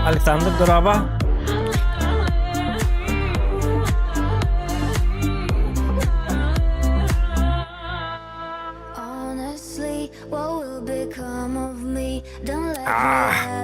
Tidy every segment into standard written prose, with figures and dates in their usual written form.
Александр дорообо. Ah.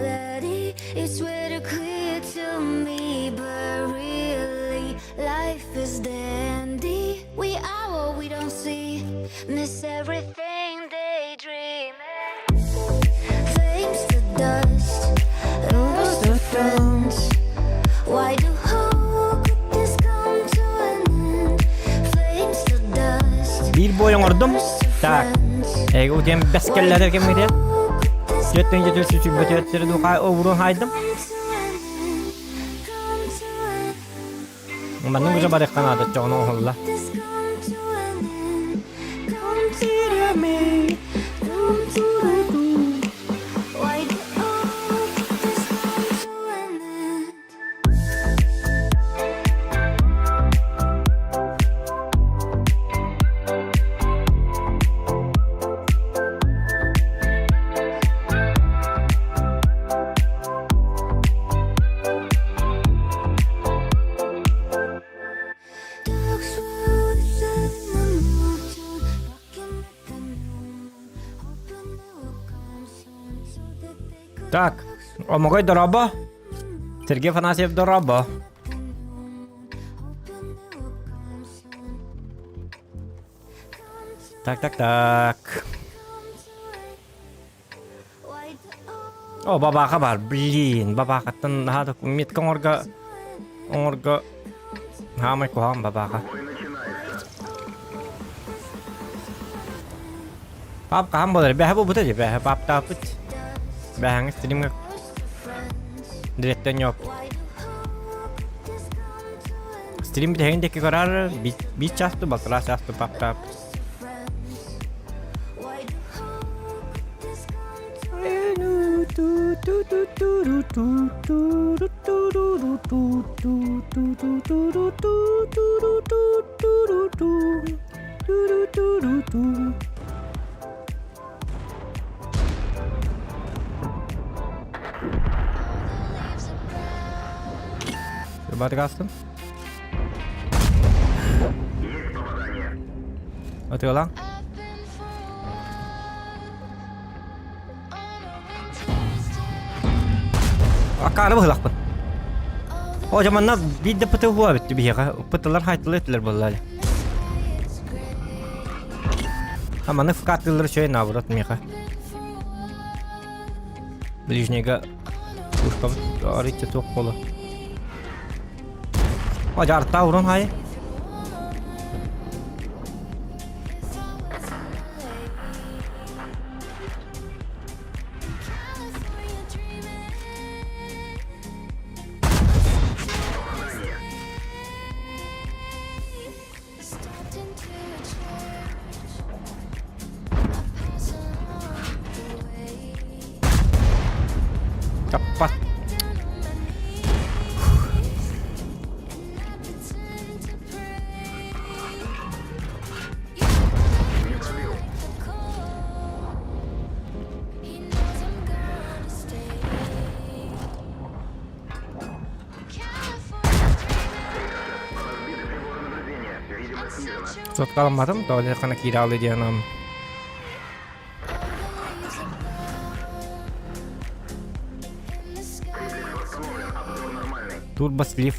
Биир бой оҥордум. Так. Эйгэ утуйан бэс кэллэрэр кэмҥитэ. Түөттэн дьэ сүсүбэ түөттэрэ духай обурун хайдым. Маннык уже барыахха наада чоҕун оҥоһулла. Так, Омогой дорообо. Сергей Афанасьев дорообо. Так, так, так. О, бабаха бар, блин, бабахаттан наһаа да метка оҥорго оҥорго хаамай куһаҕан бабаха. Пап хаһан буолар? Бэһэ буолбута дии, бэһэ паптааппыт. Бэһэҥҥэ стримҥэ дирэттэн ньоп. Стрим бүтэһигин диэки көрөр, биир час ту, балтараа час ту паптааппыт. Батыгастым. Атыылаан. Акаары быһылахпын. О, дьэ манна биир да пыты уһуа эбит биһиэхэ. Пытылар хайтылы этилэр буоллаали. А маны вкатылар үчүгэй наоборот миэхэ. Ближнего пушкабыт арыйча туох буолуо. О, дьэ урун хай. Таппат. Соткаламматым, тоҕо хана киирэ диэн Турбослив.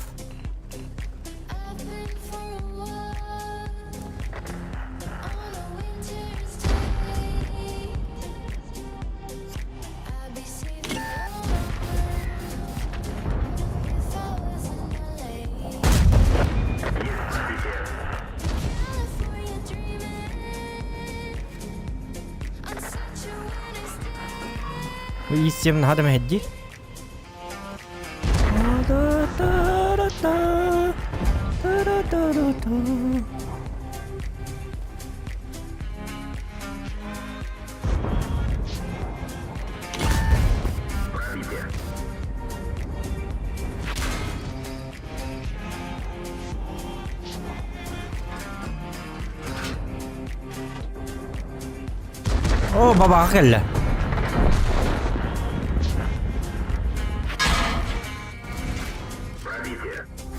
Ииссиэм наһаа да мэһэйдиир. О, бабаҕа кэллэ.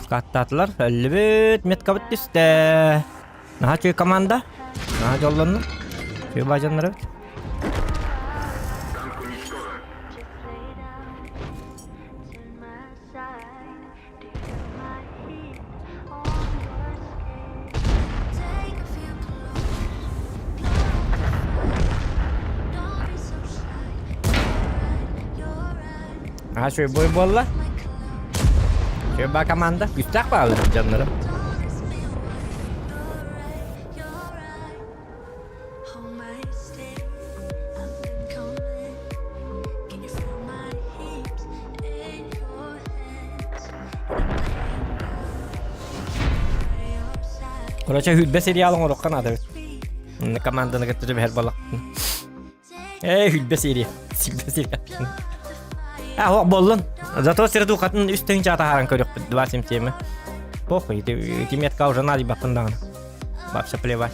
Скаттаатылар. Өллүбүт, меткабыт түстэ. Наһаа үчүгэй команда. Наһаа дьоллоннум. Үчүгэй баадьаннар эбит. Наһаа үчүгэй бой буолла. Үчүгэй баа команда. Күүстээх баалар дьонноро. Короче, хүлбэ сериал оҥоруохха наада эбит. Команданы кытта түбэһэр буоллахпын. Ээ, хүлбэ серия. Сүлбэ серия. А, ох, боллун. Зато среду хатын үс тыһыынча таһааран көрүөхпүт. Два семь Похуй, ити метка уже надо баппын даҕаны. Вообще плевать.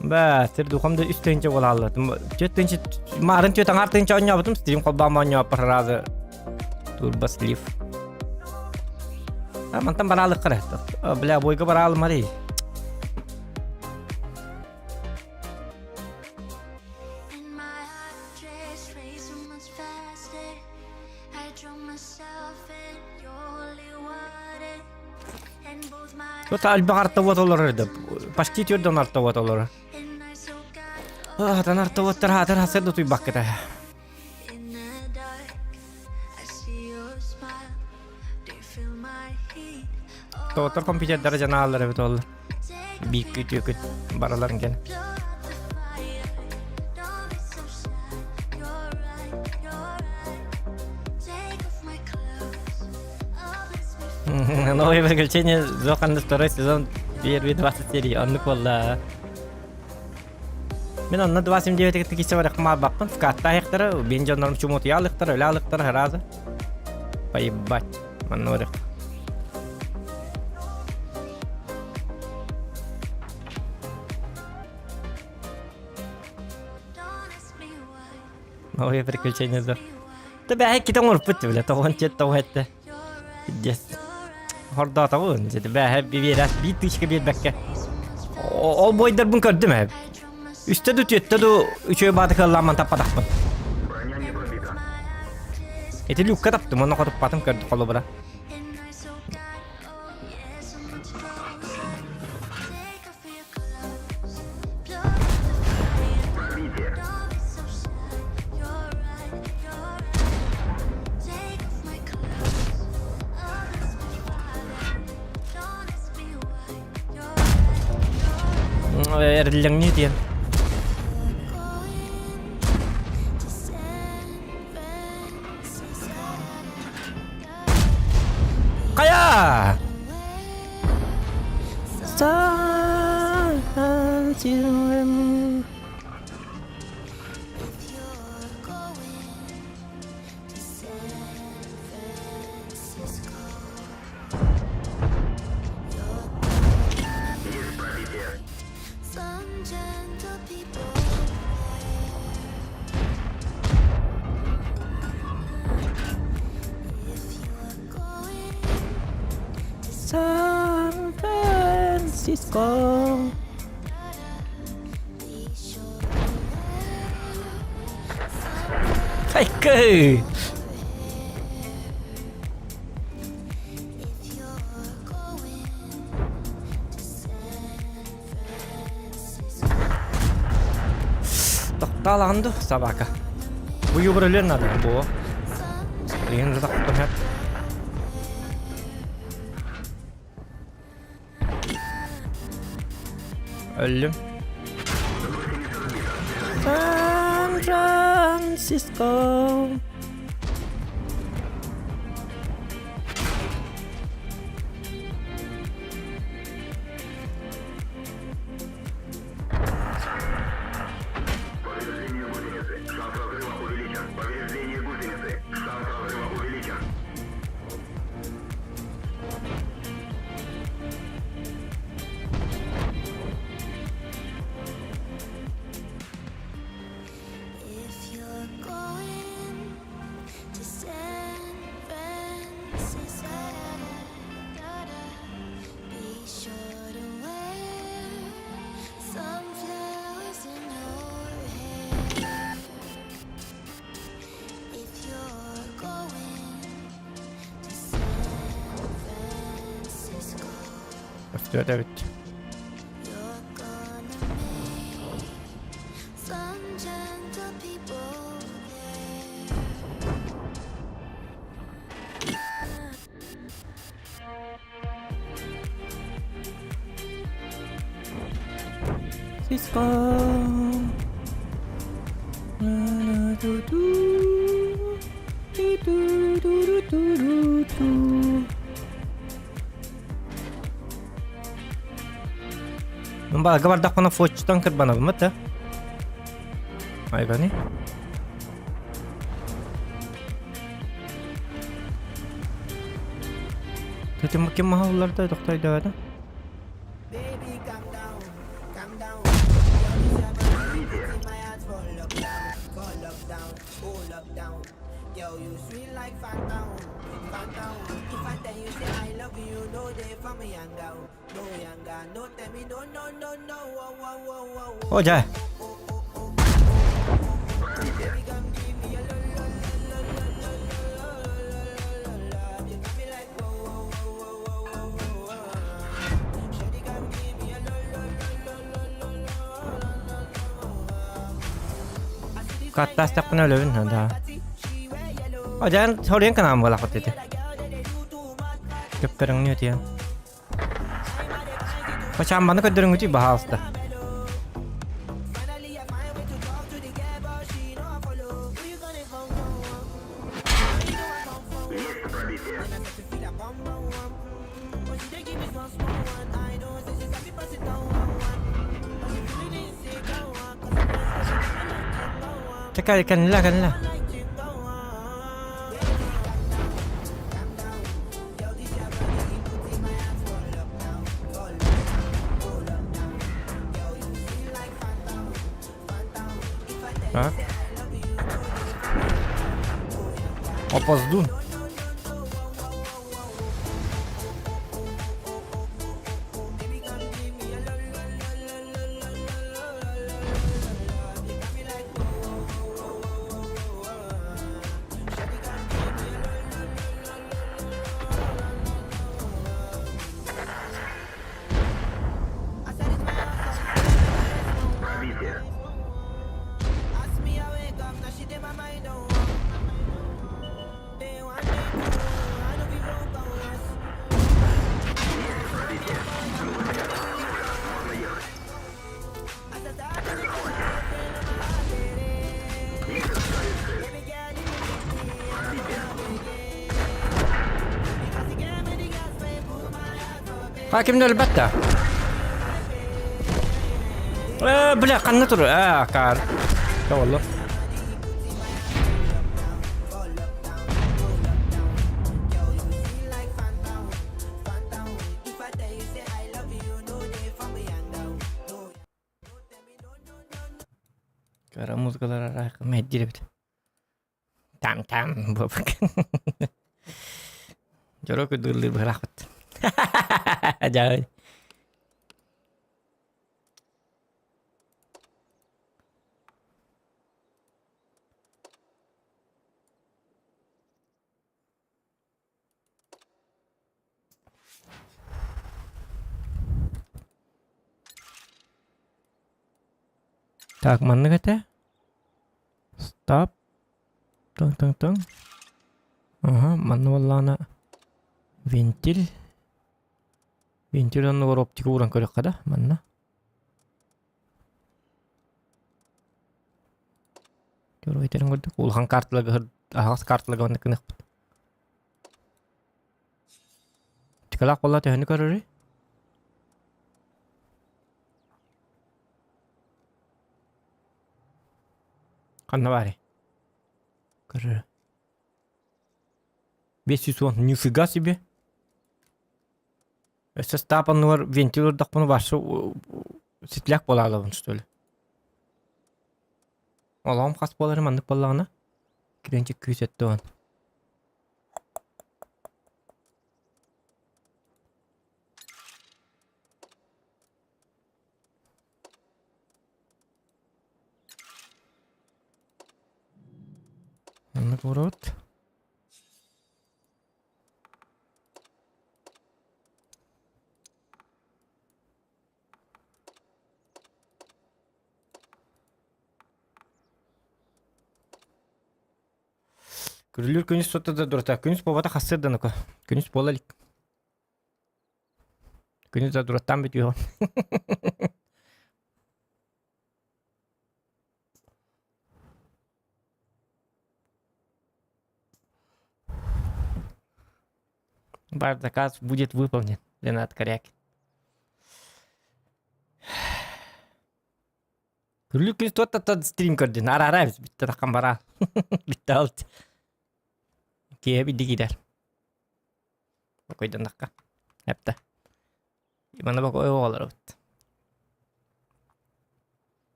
Ба, сир духам да үс тыһыынча буолаалла. Түөрт тыһыынча, маарын түөрт аҥаар тыһыынча оонньообутум, стрим холбоон оонньооппар сразу турбо слив. А, мантан бараалык кара. Бля, бойга бараалым арый. Вот альбах артовод олорор да. Почти төрдөн артовод олорор. Атан артоводтар хатыр хасыр да туйбаккыта. Тоҕоттор компьютердара дьанааллар эбит ол. Биикки түөкүт бараларын кэн. Новое приключение Зохана второй сезон первые 20 серий. Оннук буолла. Мин онно 29 кисе барахма баппын вкатта айыктара, бин дьоннорум чумутуя алыктара, өлө алыктара сразу. Поебать. Манна барых. Новые приключения за. Та бэһэ китэ оҥорпут бile тоҕон чет тоҕо этте. Пиздец. Хордоотоҕун дьэ бэһэ биэрэ биир тысяча биэрбэккэ. Ол бойдарбын көрдүм ээ. Үстэ ду түөттэ ду үчүгэй бааты кыаллаамман таппатахпын. Ити люкка таптым, онно хотуппатым көрдү холобура. Эриллэҥнии диэн. Хайа! San Francisco. Хайкы! Тохтоолаҕын дуу, собака? Бу юбыр өлүөн наада бу. Билигин тохтоһор. Өллүм. Сан Франциско. Повреждение гусеницы. Шанс разрыва увеличен. Повреждение гусеницы. Шанс разрыва увеличен. Көстүбэт эбит. Cisco. Балга бардахпына фочтан кырбанабын да. Айгани. Ким ким маһалларда тохтойдоото? О, дьэ. Каттаастахпына өлөбүн, да. О, дьэ, соруйан канаан буолахпыт ити. Көпкөрөҥнүө тиэн. Бачаамманы көрдөрүҥүтүй, баһаалыста. Чэ, кэллэ, кэллэ. Так. Опоздун. Пробитие. Есть пробитие. Можно ехать. Не ставит цель. Пробитие. Хакимда өлбөт да. Э, бля, ханна тур? Э, кар. Боллу. Кара музыкалар араакы мэддир эбит. Там-там буолбут. Дьоро күдүрлүүр быһыраахпыт. Дьай. Так, маннык этэ. Стоп. Тың-тың-тың. Аха, манна буоллаҕына вентиль. Вентиль оннугар оптика ууран көрүөххэ да манна. Көрүөйтерин курдук улахан карталарга аһаҕас карталарга маннык гыныахпыт. Тикалаах буолла төһөнү көрөрүй? Ханна баарый? Көрөр. 510 нифига себе. Өссө стап оннугар вентиль урдахпына вообще ситляк буолаалабын что ли. Олоҕум хас буолары маннык буоллаҕына киренчик күүс өттө он. Маннык уурабыт. Күрүлүүр күнүс сотто да дурата. Күнүс буолбата хассыр да Күнүс буола илик. Күнүс да дураттаан бүтүөҕүн. Ваш заказ будет выполнен, Ренат Корякин. Күллүк күн туоттаттан стрим көрдүн. Ара-ара бүттэ таххан бара. Бүттэ алт. Киэһэ бидди киирэр. Бокойданнахха. Эптэ. Ивана бокой оҕолоробут.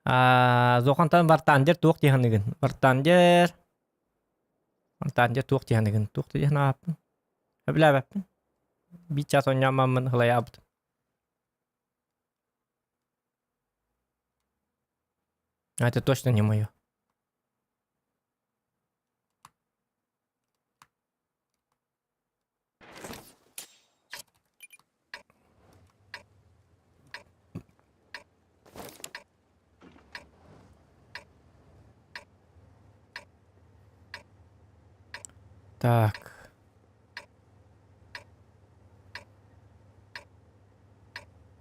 Зохантан Вартандер туох дии саныгын? Вартандер Вартандер туох дии саныгын? Туох дии санаабаппын? Сөбүлээбэппин. Биир чаас оонньооммун ылайаабытым. Это точно не мое. Так.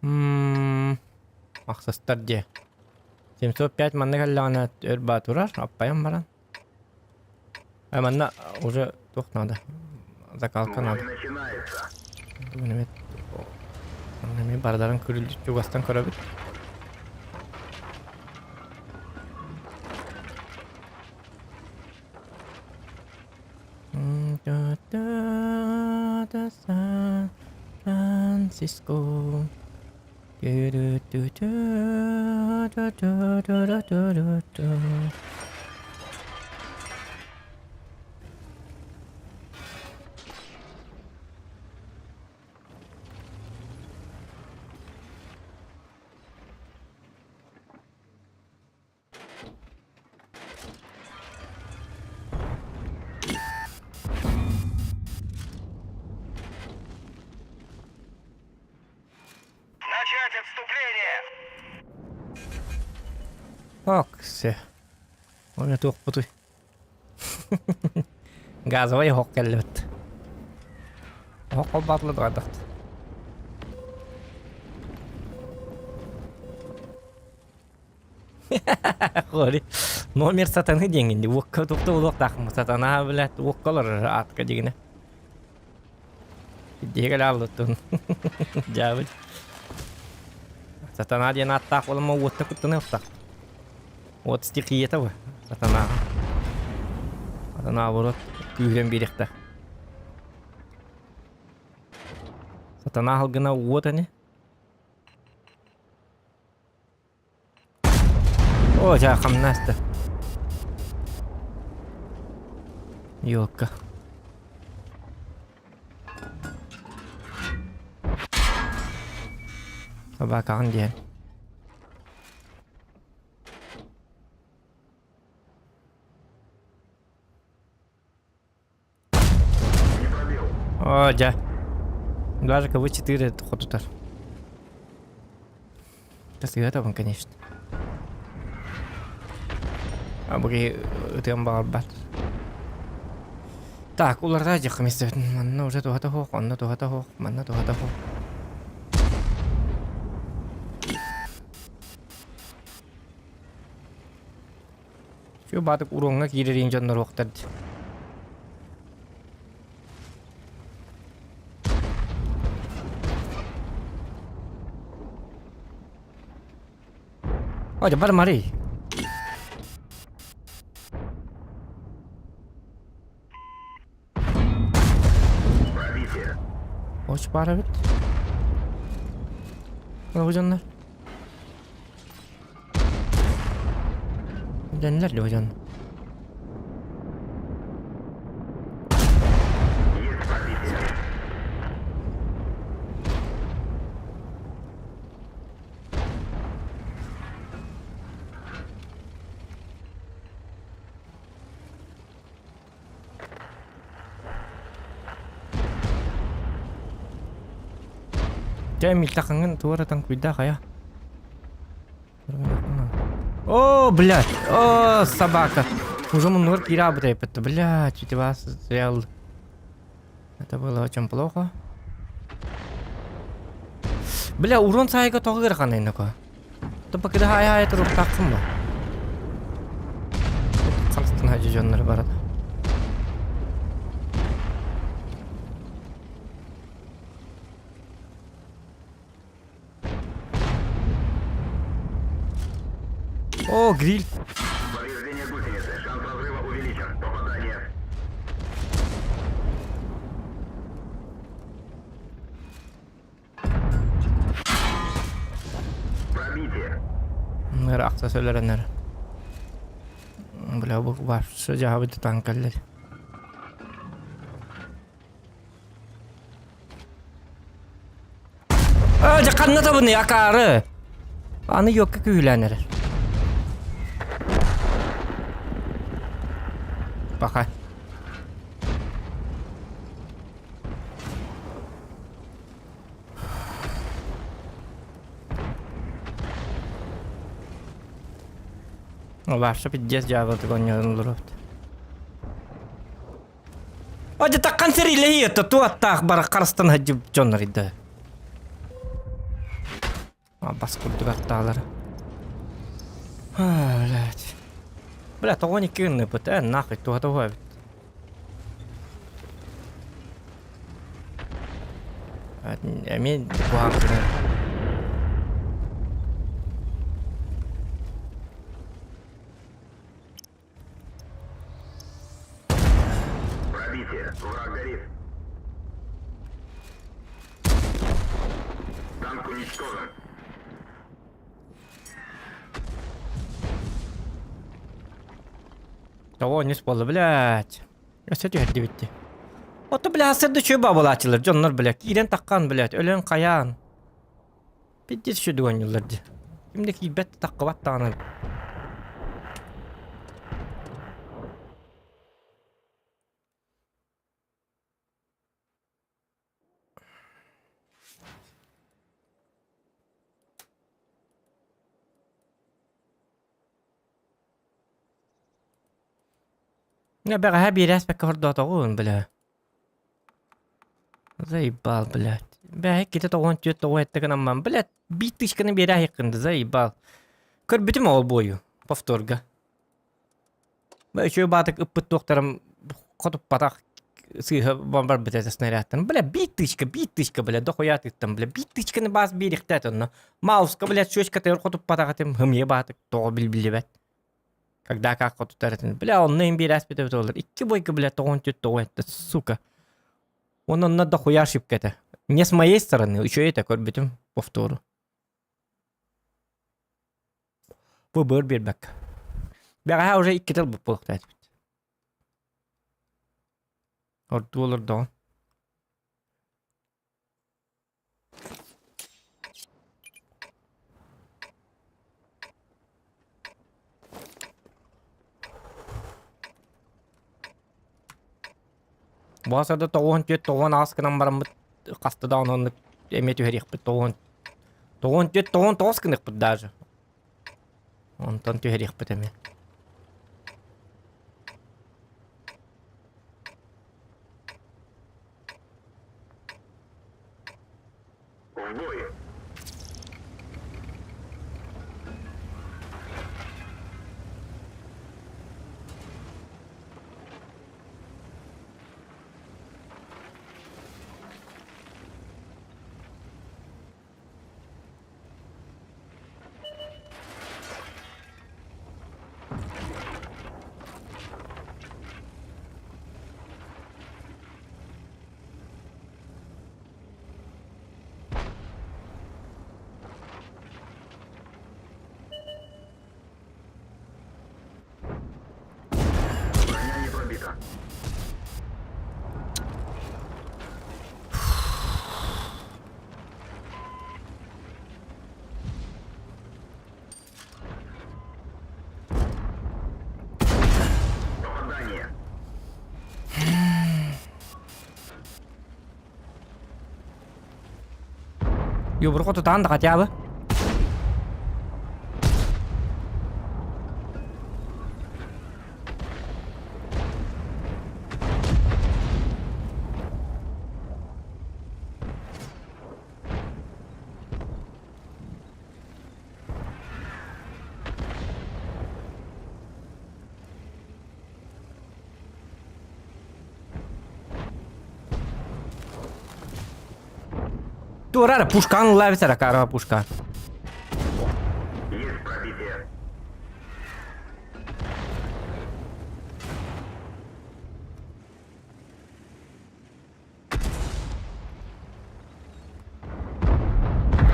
М Ахсыстар диэ. 705 манна кэллэҕинэ өр баа турар, аппайан баран. А манна уже туох надо? Закалка надо. Бүгүн эмиэ эмиэ бардарын чугастан көрөбүт. Сан Франциско. Начать отступление! Ок, все. Оны туохпутуй. Газовай оһох кэллибит. Оһох холбаатыла дугардахт. Хори. Номер сатаны диэҥин уокка тухта улуохтаахмын сатана блядь уокка олорор аатка дигинэ. Диэгэлэ аллыттын. Дьаабыт. Сатана диэн ааттаах буолама уотта куттаныахтаах. Уот стихията бу. Сатана. Сатана наоборот күүһүрэн биэриэхтээх. Сатана халгына уот ани. О, дьэ, хамнаста. Елка. Собакаҕын диэн. О, дьэ. Даже КВ-4 хотутар. Тасыга табын, конечно. А буги ытыам баҕарбат. Так, уларда дьахым истэбитин. Манна уже туһата суох, онно туһата суох, манна туһата суох. Чү баатык уруоҥҥа киирэриин дьонноруохтар дии. Ой, бармарый. Оч баар эбит. Бу дьоннор. Дэннэр бу дьон. Дьэ, милтахаҥҥын туора таҥкуйдаах хайа. О, блядь! О, собака! Уже муннугар киирэ эппит. Блядь, чуть вас зря. Это было очень плохо. Бля, урон саайга тоҕо ыараханай ноко. Тупа кыда хай-хай туруктааххын ба. Хамстан хадьы дьоннор барада. О, гриль. Повреждение гусеницы. Шанс разрыва увеличен. Попадание. Пробитие. Ыраахта сөлөрөнөр. Бля, бу вообще дьаһабыт тутан кэллэр. Ээ, дьэ ханна табыный, акаары? Аны йокка күүһүлээн эрэр. Пока. Вообще пиздец дьаабылтык оонньоон олоробут. Одь таккан сэрилэһии это туаттаах бара харыстан сылдьыбыт дьоннор ида. Бас курдук аттаалар. Блять. Бля, тоҕо 12 гынныппыт, э, нахуй, туһата уһа эбит. Эмиэ куһаҕан Пробитие. Враг горит. Танк уничтожен. Того нес буолла, блядь. Өссө түһэрдибит дии. Ото, бля, сырды үчүгэй баабылааччылар, дьоннор, блядь, киирэн таххан, блядь, өлөн хайаан. Пиздец үчүгэй оонньууллар дии. Ким да киирбэт, таххыбат даҕаны. Бэҕэһээ биэрээспэккэ хордоотоҕун, бля. Заебал, блядь. Бэҕэһээ иккитэ тоҕуон түөрт тоҕуон сэттэ гынан блядь, биир тысячаны биэрээһиэххин да, заебал. Көрбүтүм ол буойу, повторга. Үчүгэй баатык ыппыт туохтарым хотуппатах сыыһа барбыт этэ снарядтан. Бля, биир тычка, биир тычка, бля, дохуя тыттан, бля, биир тычканы баас биэриэхтээт онно. Мауска, бля, чүөчкэтигэр хотуппатах этим, хымыйа баатык, тоҕо билбиллибэт. Когда как хотутар этин. Бля, онно им биэрээспит эбит олор. Икки бойга, бля, тоҕон түт тоҕо этте, сука. Онно онно дохуя ошибка этэ. Не с моей стороны, үчүгэй этэ көрбүтүм повтору. Бу быар биэрбэккэ. Бэҕэһээ уже иккитэ ылбыт буолуохтаах этибит. Ордуу олордоҕун. Баасарда 94 98 гынан бараммыт хаста да оннук эмиэ түһэриэхпит 94 99 гыныахпыт даже. Онтон түһэриэхпит эмиэ. В бой. Броня не пробита. Попадание. Юбурку тутаан да хотя бы. Туора пушкан ыллаабит Карова пушка. Есть пробитие.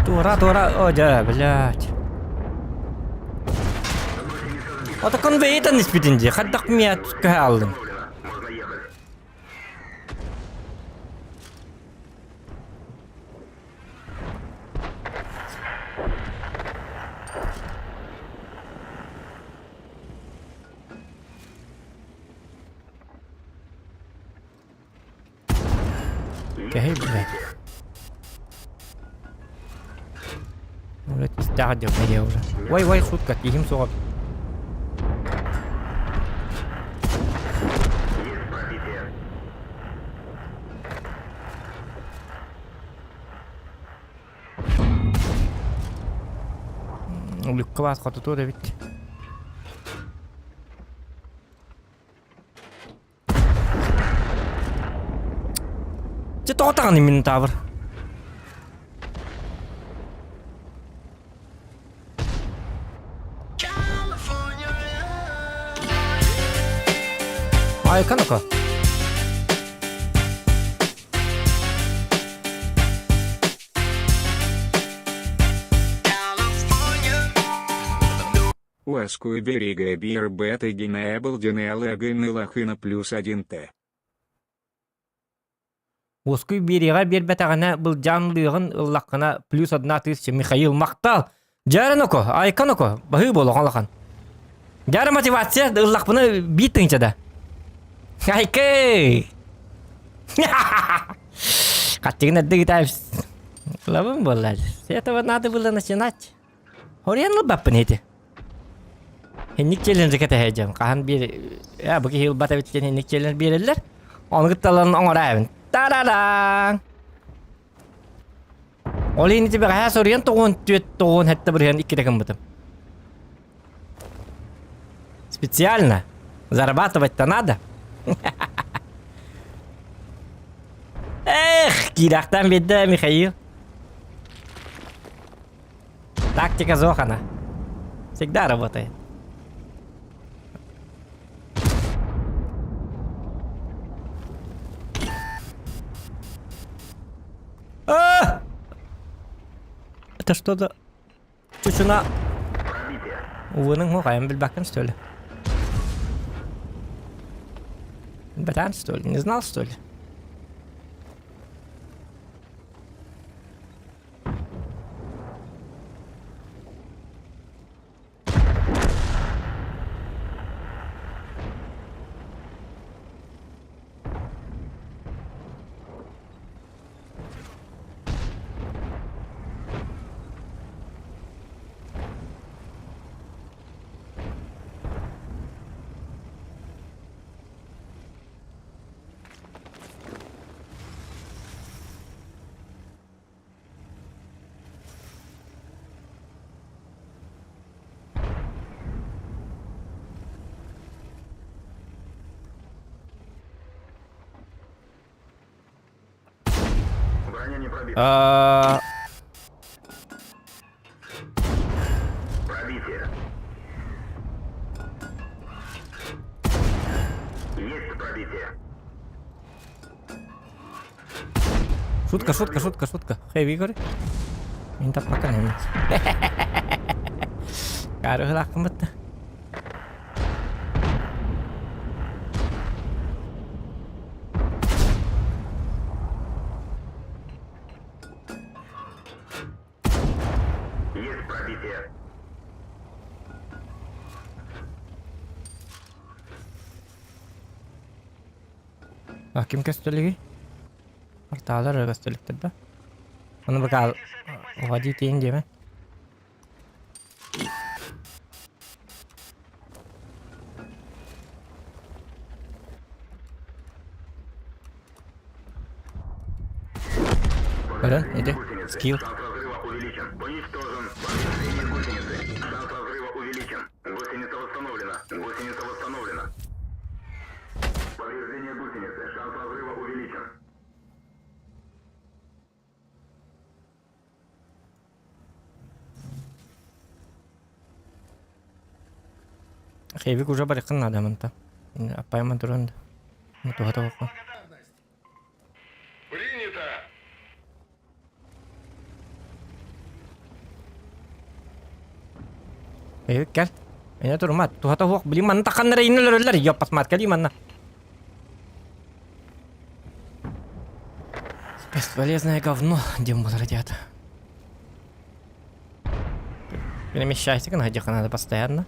Туора, туора, о, дьэ, блядь. Ото конвейтан испитин дии, хайдах миэ көһө аллым. Можно ехать. Кэһэй, блядь. Блядь, истээх дьыл нэрия уже. Ой, ой, шутка, киһим суоҕа. Есть пробитие. Люкка баас хотутуор эбит. Дьэ тоҕо даҕаны Минотавр? Айка ну-ка. Уаскую берега бир бета гинебл динел плюс 1 т. Уоскуй биэриэҕэ биэрбэтэҕинэ былдьаан ылыаҕын ыллаххына плюс одна тысяча Михаил махтал! Дьээрин око, айкан око, баһыы буолуох улахан. Дьээрэ мотивация ыллахпына биир тыһыынча да. Айкэй! Хаттыгын эрдэ гитаевс. Лабын буолла. С этого надо было начинать. Хоруйан ылбаппын ити. Инник челлендж кэтэһэ Хаһан биэр э бу киһи ылбат эбит диэн инник челлендж биэрэллэр. Ону кытта ылан оҥораабын. Та-да-даҥ! Ол иһин ити бэҕэһээ соруйан тоҕуон түөт тоҕуон сэттэ бырыһыан иккитэ гыммытым. Специально. Зарабатывать-то надо. Эх, киирэхтэн биэрдэ Михаил. Тактика Зохана. Всегда работает. А! Это что-то... Чучуна... Увының хоқайын білбәкін, что ли? Братан, что ли? Не знал, что ли? Броня не пробита. А, Пробитие. Есть пробитие. Шутка, шутка, шутка, шутка. Хей, Игорь. Мин таппакка нэмин. Каарыһылааххыммыт. Есть пробитие. А ким көстөлүгүй? Орталар эрэ көстөлүктэр да. Ону бакаал уходи тиин диэмэ. Көрөн, иди, скилл. Шанс разрыва увеличен. Уничтожен. Повреждение гусеницы. Шанс разрыва увеличен. Гусеница восстановлена. Гусеница восстановлена. Повреждение гусеницы. Шанс разрыва увеличен. Хевик уже барыххын наада мантан. Аппайаман туран да. Туһата буолла. Принято! Хевик кэл. Эне турма. Туһата суох. Блин, манна тахханнар иннэ өлөрөллөр. Ёппасмат кэлии манна. Бесполезное говно, диэн буолар диэт. Перемещайся, где надо постоянно.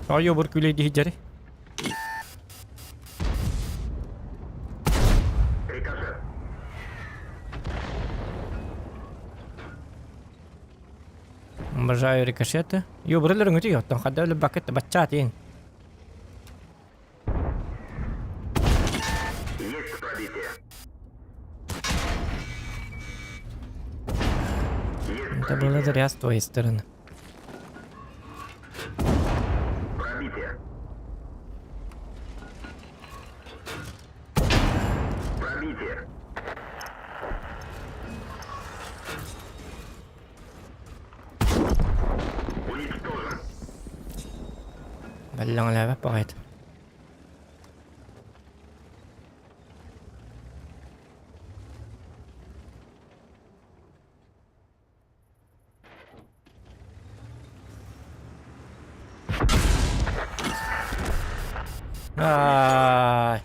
Айо бір күлей дихиджери. Рикошет. Обожаю рикошеты. Ё, брелер үҥүтү оттон хадда өлө бакет бачча тиин. Есть пробитие. Есть Это было зря с твоей стороны. Пробитие. Пробитие. Уничтожен. Бэллэҥэлээбэт баҕайыта. Ай.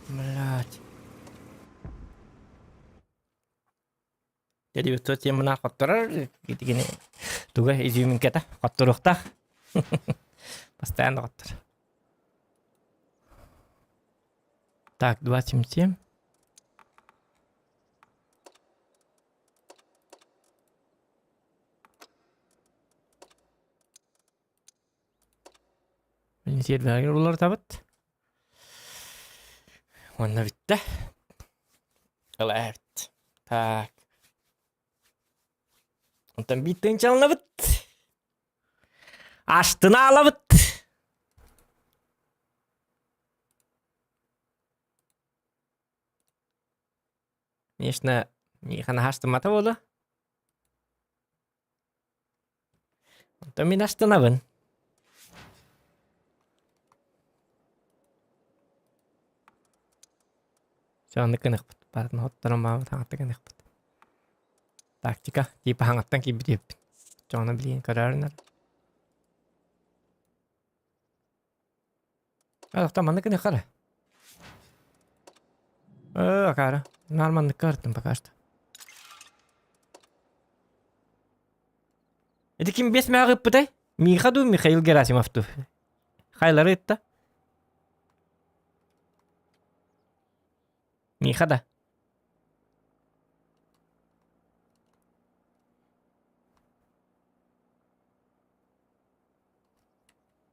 Блять. Дьэ темына хотторор итигини туга изюминката хотторуохтаах. Постоянно хоттор. Так, 2,77. Сиэрбэҕэ уларытабыт. Уонна бүттэ. Ылаабыт. Так. Онтон биир тыынчаланабыт. Астына алабыт. Конечно, миэхэ наһаа астыммата буолуо. Онтон мин астынабын. Чэ оннук гыныахпыт. Барытын хотторон маамат хаҥаттан гыныахпыт. Тактика типа хаҥаттан киирбит үһүппүт. Дьону билигин көрөөрүнэр. Оттон маннык гыныахха эрэ. Ээ, акаары. Наар манныкка ырыттым пока что. Ити ким бес мээҕи ыппытай? Миха дуу, Михаил Герасимов дуу? Хайлары ытта? Миха да.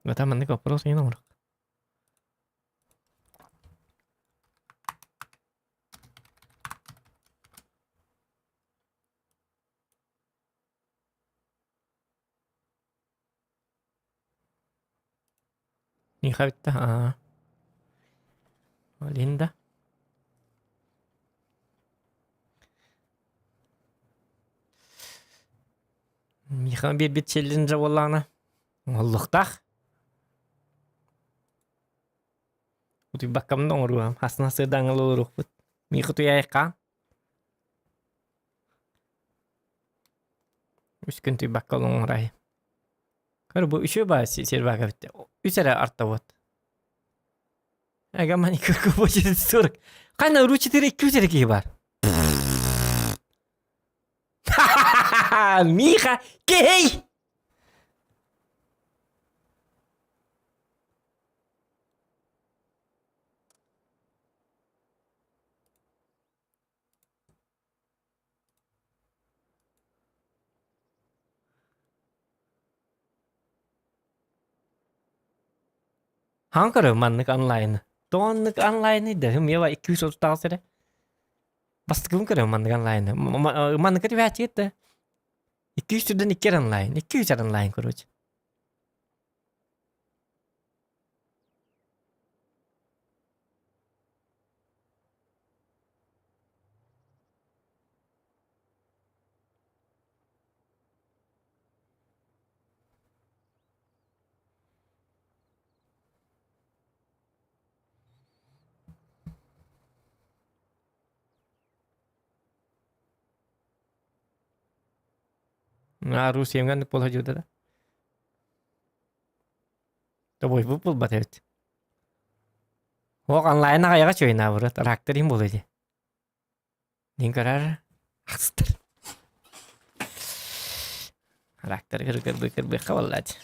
Бата маннык вопрос иһин оҥоруох. Миэхэ бүттэ аа. Ол иһин да. Миэхэ биэрбит челленджэ буоллаҕына оҥоһуллуохтаах. Утуйбаккабын да оҥоруом. Хасына сыадаҥҥа олоруохпут. Миэхэ утуйаайаххаан. Үс күн утуйбакка олоҥорай. Көр бу үчүгэй баа сервака бүттэ. Үс эрэ арта вот. Ага маникюр 40. Ханна ру 4 2 эрэ киһи бар. Миха, кей! Хаһан көрөбүн маннык онлайны? Тоҕо оннук онлайный да? Мева 238 эрэ. Бастакыбын көрөбүн маннык онлайны. Манныкка түбээччигит да. 200 түрден 2 онлайн. 200 онлайн, короче. А Русиямҥа буола сылдьыбыта да? Тобойбут булбат эбит. Ох, онлайн аҕайаҕа чуйнаабырыт, трактор иһин буолуо дии. Дин көрөр ахсыстар. Трактор кырбы кырбыахха буолла дии.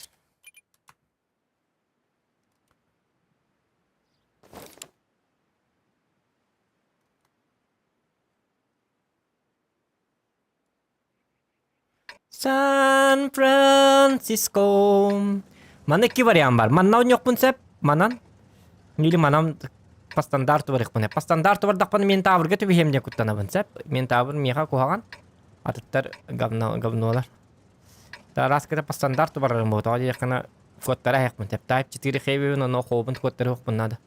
Сан Франциско. Манна икки вариант бар. Манна оонньуохпун сөп, манан. Или манан по стандарту барыахпын. По стандарту бардахпына мен таабырга түбэһиэм диэн куттанабын сөп. Мен таабыр миэхэ куһаҕан. Атыттар говно, говнолар. Тараската по стандарту барарым буолуо. Диэххинэ куоттара аһыахпын сөп. Type 4 хэвибин, ону хообун куоттарыахпын наада.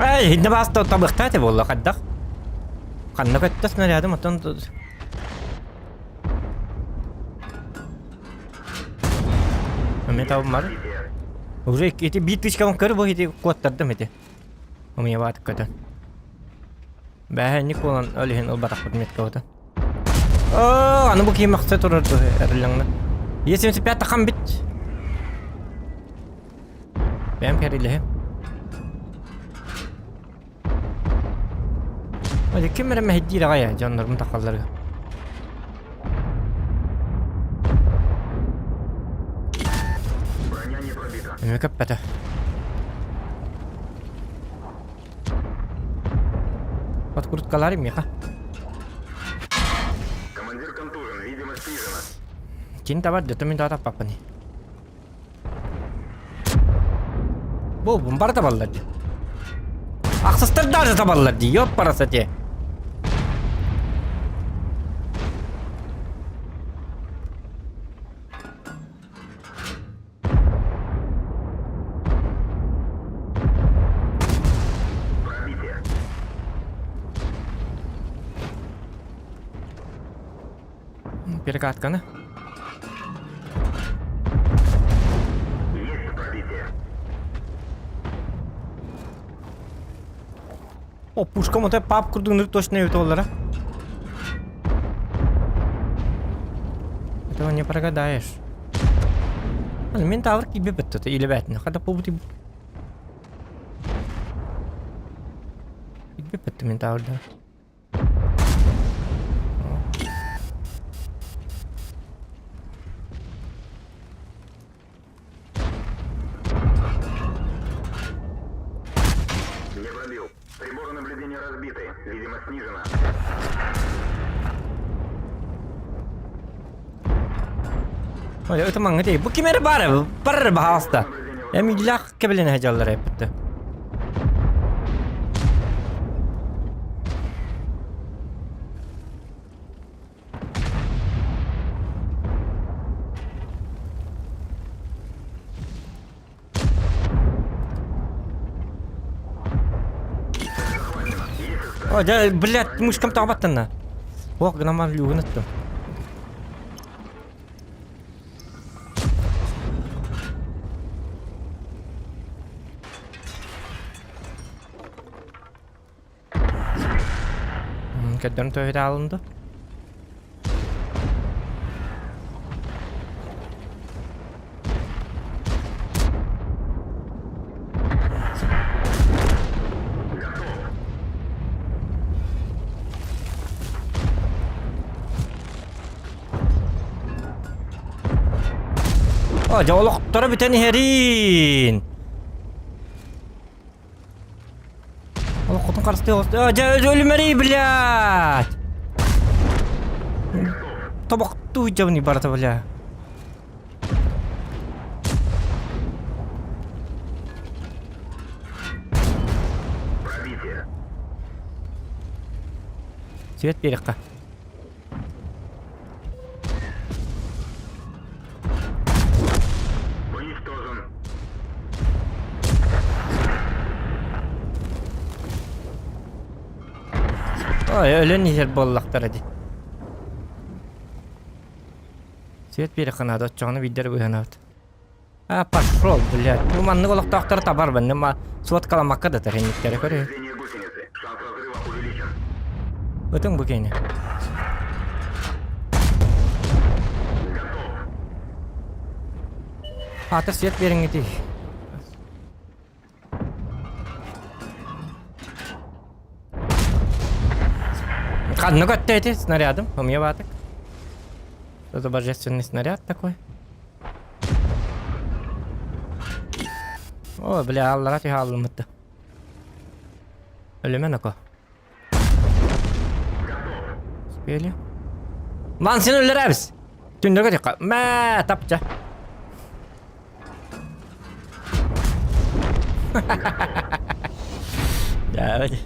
Эй, инде баста табыхта те болла хайдах. Ханна көттө снарядым оттон Мен табым бар. Уже ити биир тычкабын көр бу ити куоттардым ити. У меня баатык көтөн. Бэһэ инник буолан ол иһин ылбатахпыт меткабыта. Оо, аны бу киһи махса турар дуо эриллэҥнэ. Е75 тахам бит. Бэйэм кэрилэһим. Ой, ким эрэ мэһэйдиир аҕай дьоннорум тахалларга. Броня не пробита. Эмиэ көппөтө. Подкруткалар миэхэ. Командир контужен, видимо, снижена. Кин табар, дето мин таатаппаппын. Бу бары табаллар дии. Ахсыстар даже табаллар дии, ёп парасате. Пробитие. Перекатканы. Есть пробитие. О, пушка мотой пап курдук точно эбит оллара. Этого не прогадаешь. Мин тавр киби бөттөтө или бәтин. Хада побути. Киби бөттө мин таврда. Не пробил. Приборы наблюдения разбиты. Видимо, снижено. Ой, это манга дей. Бу ким эрэ баар, бар баһаалыста. Эмиллах кэбилэнэ сылдьаллар эппитте. О, да, блядь, мышкам табаттанна. Ох, гноман люгун аттым. Көрдөрөн төһүтэ аалынды. О, дьэ олохторо бүтэн иһэриин. Олоххутун харыстыы оҕус. Дьэ өлүмэрий, блядь! Тобохтуу дьабыный барыта, бля. Пробитие. Свет биэриэххэ. Уничтожен. Ой, өлөн иһэр буоллахтара дии. Свет биэриэххэ наада, оччоҕуна биирдэ эрэ быыһанабыт. А, пошел, блядь. Бу маннык олохтоохтору табар бэннэ ма суоткаламакка да тэринниктэрэ көрү. Повреждение гусеницы. Шанс разрыва увеличен. Ытыҥ бу киһини. Готов. Аата свет биэриҥҥитий. Ханна көттө ити снарядым? Умья баатык. Это божественный снаряд такой. О, бля, аллара түһэ аллыммытты. Өлүмэн око. Успели. Лан сен өлөрөбүз. Түндөргө тикка. Мә, тапча. Дьэ,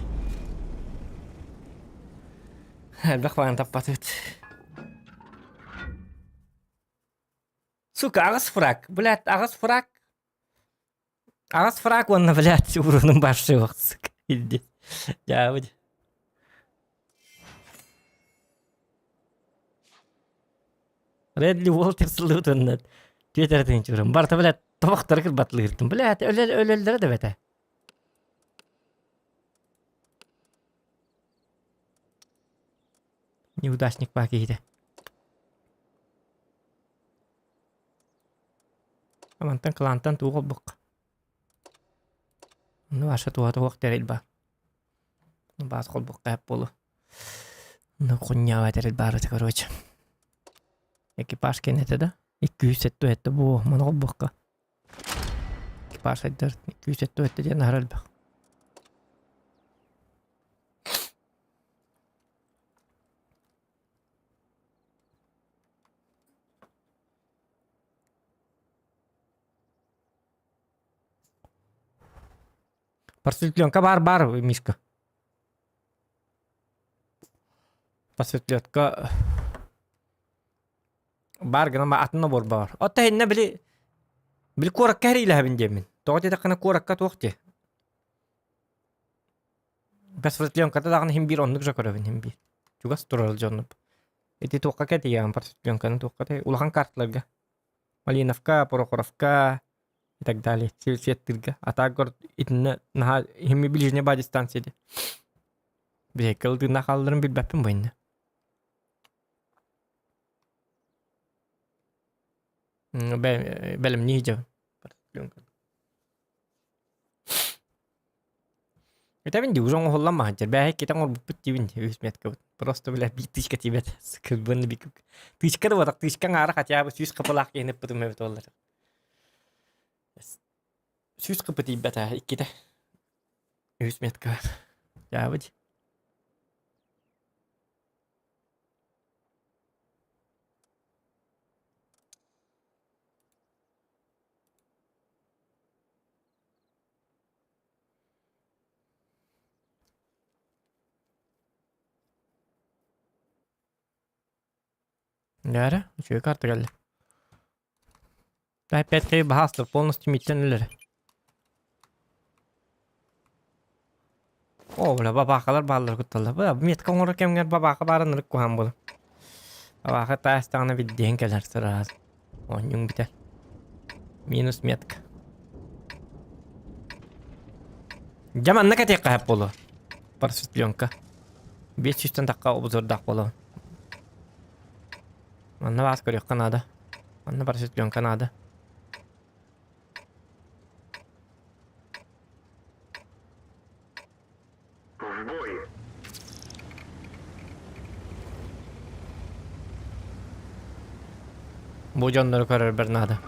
элбэх баҕаны таппатыбыт. Сука, аҕыс фраг. Блядь, аҕыс фраг. Аҕыс фраг уонна, блядь, урунум баршивых, сука. Илди. Дьаабыт. Редли Уолтерс ыллыбыт түөт эрэ тыынчырым. Барыта, блядь, тобохтору кырбатлыыртым. Блядь, өлөллөрө да бэтэ. Неудачник баа киһитэ. Мантан кылаантан туох олбукка. Ну, аша туһа туох тэрил баар. Баас холбукка эп буолу. Ну, хунньаава тэрил баар этэ, короче. Экипаж кэнэтэ да? 207 бу, маны холбукка. Экипаж айдар 207 диэн аһара элбэх. Просветленка баар баар Мишка. Просветленка баар гынан атын набор баар. Отто иннэ били били куоракка хэриилэһэбин диэммин. Тоҕо диэтэххинэ куоракка туох дии. Просветленката даҕаны иһин биир оннук же көрөбүн иһин биир. Чугас турар дьоннуп. Ити туохха кэтийэҕин просветленканы туохха кэтийэҕин улахан карталарга. Малиновка, Прохоровка и так далее. Сельсветтырга. А так город итиннэ наһаа иһимми ближняя ба дистанция ди. Биһикки ылдыына хаалларын билбэппин бу иннэ. Бэлэмнии дьэ. Этэбин дии, уже оҥоһуллан маһынчар. Бээһэ иккитэ оҥорбуппут диибин дии, үһүс меткабыт. Просто, бля, биир тычка тиийбэт. Кырбын би Тычка да буотах, тычка аҥаара хотя бы 100 хапылаах киһини ыппытым эбит буоллар. 100 хапы тиийбэт аа, иккитэ. Үһүс метка. Дьаабы дии. Дьэ, үчүгэй карта кэллэ. Опять-таки баһаастар полностью миттэн өлөр. О, бля, бабаахалар бааллар кутталлар. Бля, метка оҥорор кэмҥэр бабааха баарын ырык куһаан буолар. Бабааха таастаҕына билдиһэн кэлэр сразу. Оонньууҥ бүтэр. Минус метка. Дьэ манна кэтиэххэ сөп буолуо. Просветленка. Биэс сүүстэн тахха обзордаах буолуо. Манна баас көрүөххэ наада. Манна просветленка наада. В бой! Бу дьоннору көрөрбөр наада.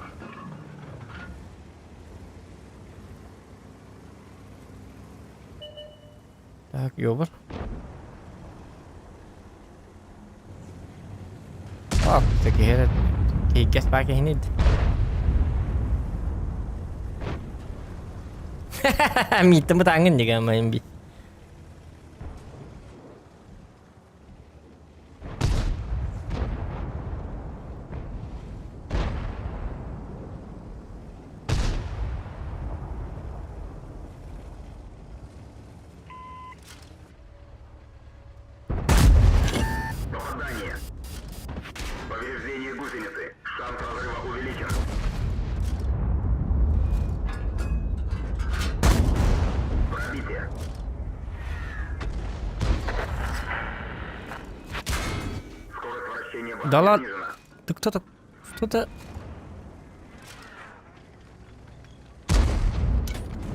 Так, ёбар. Ах, киһи киһиккэс баа киһини Мииттэн бытааҥҥын дигэ амайын би. Попадание. Повреждение гусеницы. Шанс разрыва увеличен. Пробитие. Скорость вращения башни Да ладно. снижена. Ты кто так? Что-то...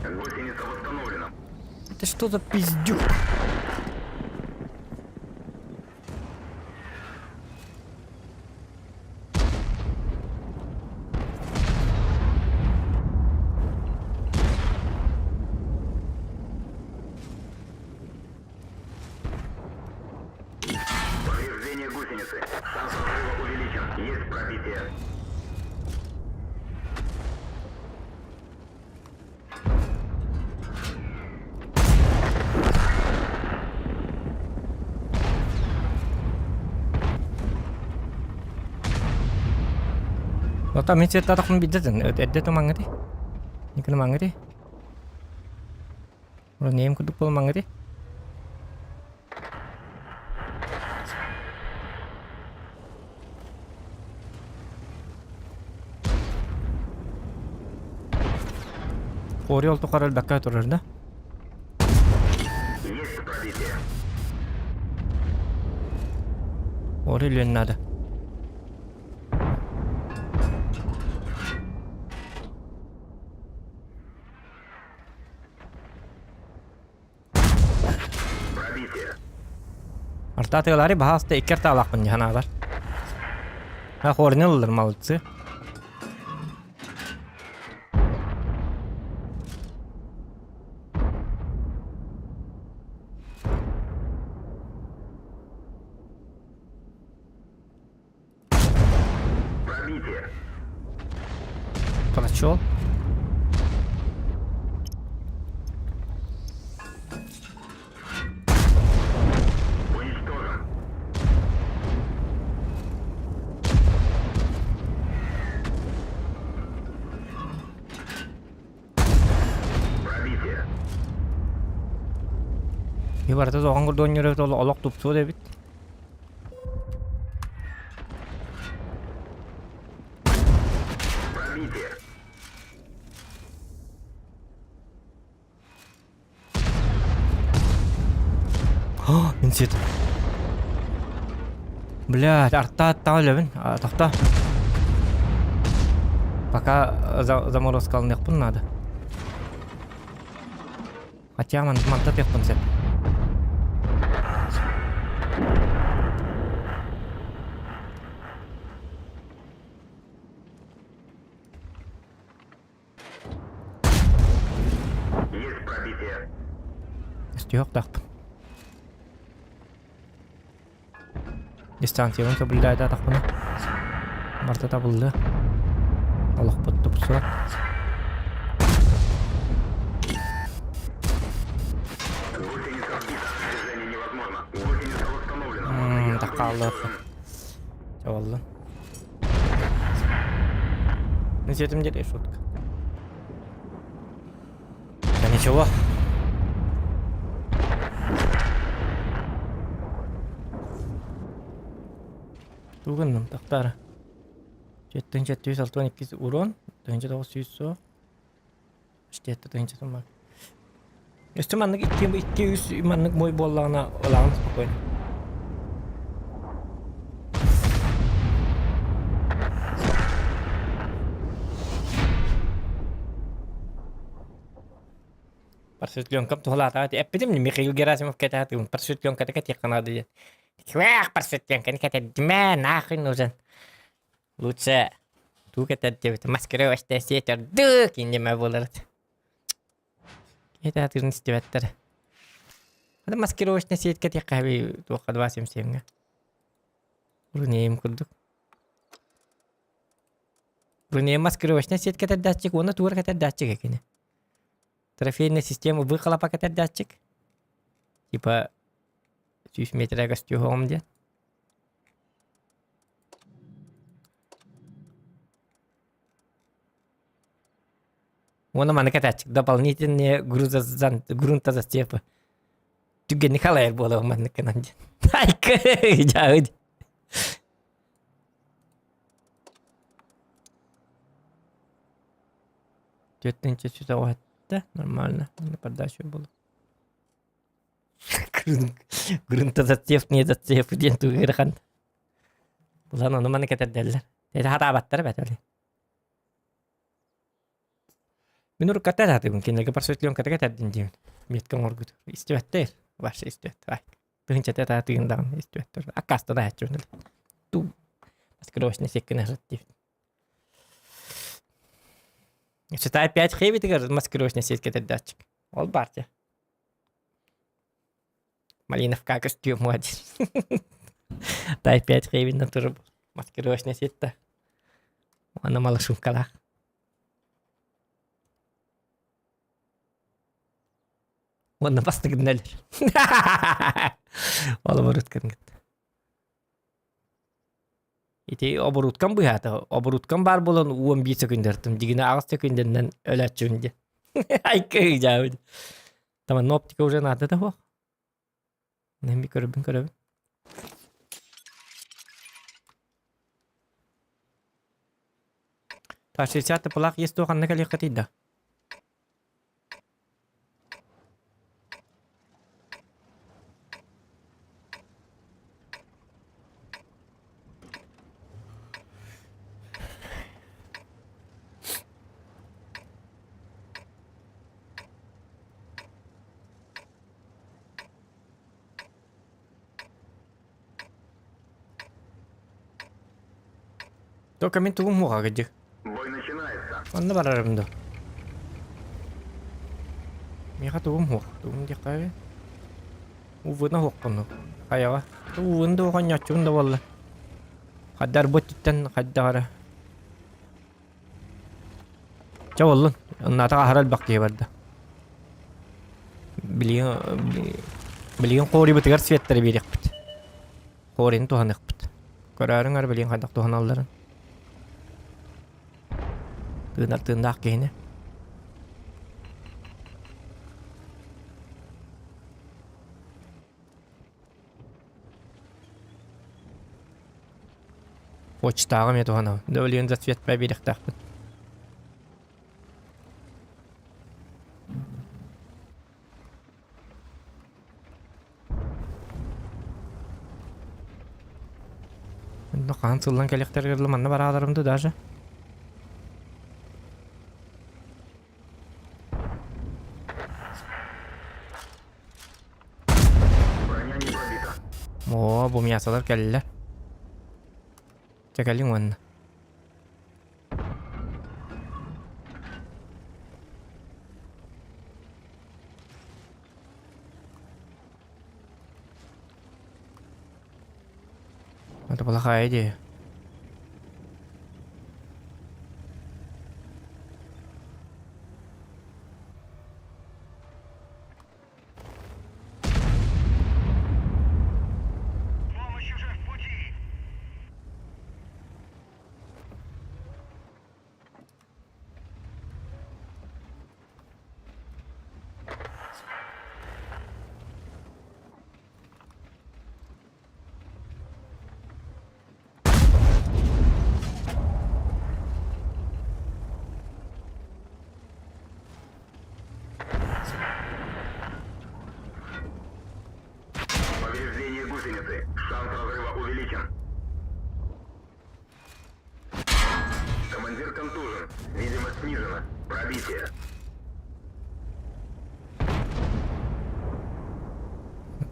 Гусеница восстановлена. Это что за пиздюк? Повреждение гусеницы. Шанс разрыва увеличен. Есть пробитие. Ота мин сеттатахпын билдэтин эрдэ тумаҥҥыты Никынымаҥҥыты Уран курдук буолумаҥҥыты Орел тухары элбэххэ турар да? Есть пробитие. Орел надо. Пробитие. Артатыгалары баһаста икки артаалаахпын дьаһанаабар. А хорнил ыллар молодцы. Пробитие. Прочел. Уничтожен. Пробитие. И барыта соҕон курдук олох тупсуо эбит. Пробитие. О, мин сиэтим. Блядь, арта өлөбүн. Тохто. Пока заморозка алыныахпын надо. Хотя манта тыахпын сөп. Есть пробитие. Өстүөх-тахпын. Дистанциябын соблюдайдаатахпына барыта табыллыа. Олохпут тупсуо. Гусеница сбита. Движение невозможно. Гусеница восстановлена. М, так хааллыахха. Чабаллын. Не сиэтим диэри шутка. Да ничего. Тугуннум тахтара. Жеттин 762 урон, 900 суох. Штетте тыһынча туммак. Өстө маннык икки икки үс маннык мой буоллаҕына ылаҕын спокойно. Просветленкам туһалаатаҕа эппитим Михаил Герасимов кэтээтигин просветленката кэтиэххэ наада диэн. Квэх просветленканы кэтэрдимэ нахуй нужен. Лучше туу кэтэрдибит маскировочная сеть ордук иннемэ буолар. Киһи тыын истибэттэр. Это маскировочная сетка тиэххэ туохха 277-ҥэ. Рунеем курдук. Рунеем маскировочная сетка кэтэрдээччик уонна туор кэтэрдээччик экини. Трофейная система выхлопа кэтэрдээччик. Типа 100 метрэ көстүөҕүм диэн. Уонна маны кэтээччик дополнительные грунтозацепы. Түгэнник халайар буолуох маннык гынан диэн. Айка дьаабыт. Түөртүнчү сүтэ нормально. Подача буолу. Грунтозацеп, не зацеп диэн тугу ыарахан. Булан ону маны кэтэрдэллэр. Это хатаабаттар эбээт ол. Мин урукката сатыыбын кинилэргэ просветленката кэтэрдин диибин. Метка оҥорбут. Истибэттэр. Вообще истибэттэр. Тыһынчата таатыгын даҕаны истибэттэр. Аккаастана аһаччыбын. Ту. Маскировочный сетканы аһат диибин. Считай 5 хебитигэр маскировочный сетка кэтэрдээччик. Ол баар дьэ. Малиновка көстүө муа диир. Тай 5 хебинна туру маскировочный сетта. Уонна малышумкалаах. Уонна бастыгын өлөр. Олоборут кынгыт. Ити оборуткам быһаата. Оборуткам баар буолан 11 секундартым. Дигине 8 секунденнен өлөөччүбүн диэн. Айкы дьаабыт. Таман оптика уже наада да суох. Мен көрөбүн көрөбүн. Та 60 тыпылаах есть туох ханна кэлиэххитий да? Только мин тугум муҕа кыдьык. Бой начинается. Онно барарым да. Миэхэ тугум суох. Тугум диэххэ Увына суохпун. Хайаҕа. Увын да оҕонньооччубун да буолла. Хайдар бу өттүттэн хайдах эрэ. Чэ буоллун. Оннаатах аһара элбэх киһи барда. Билигин билигин хоорибытыгар светтары биэриэхпит. Хоорины туһаныахпыт. Көрөөрүҥ эр билигин хайдах туһаналларын. Тыынар тыыннаах киһини. Почтаҕа эмиэ туһанабын. Дөбөлүөн засветпай биэриэхтээхпин. Онно хаһан сыллан кэлиэхтэригэр дылы манна барааларым дуу даже. Броня не пробита. Оо, бу мясолар кэллилэр. Чэ кэлиҥ уонна. Это плохая идея. Помощь уже в пути. Повреждение гусеницы. Шанс разрыва увеличен. Командир контужен. Видимость снижена. Пробитие.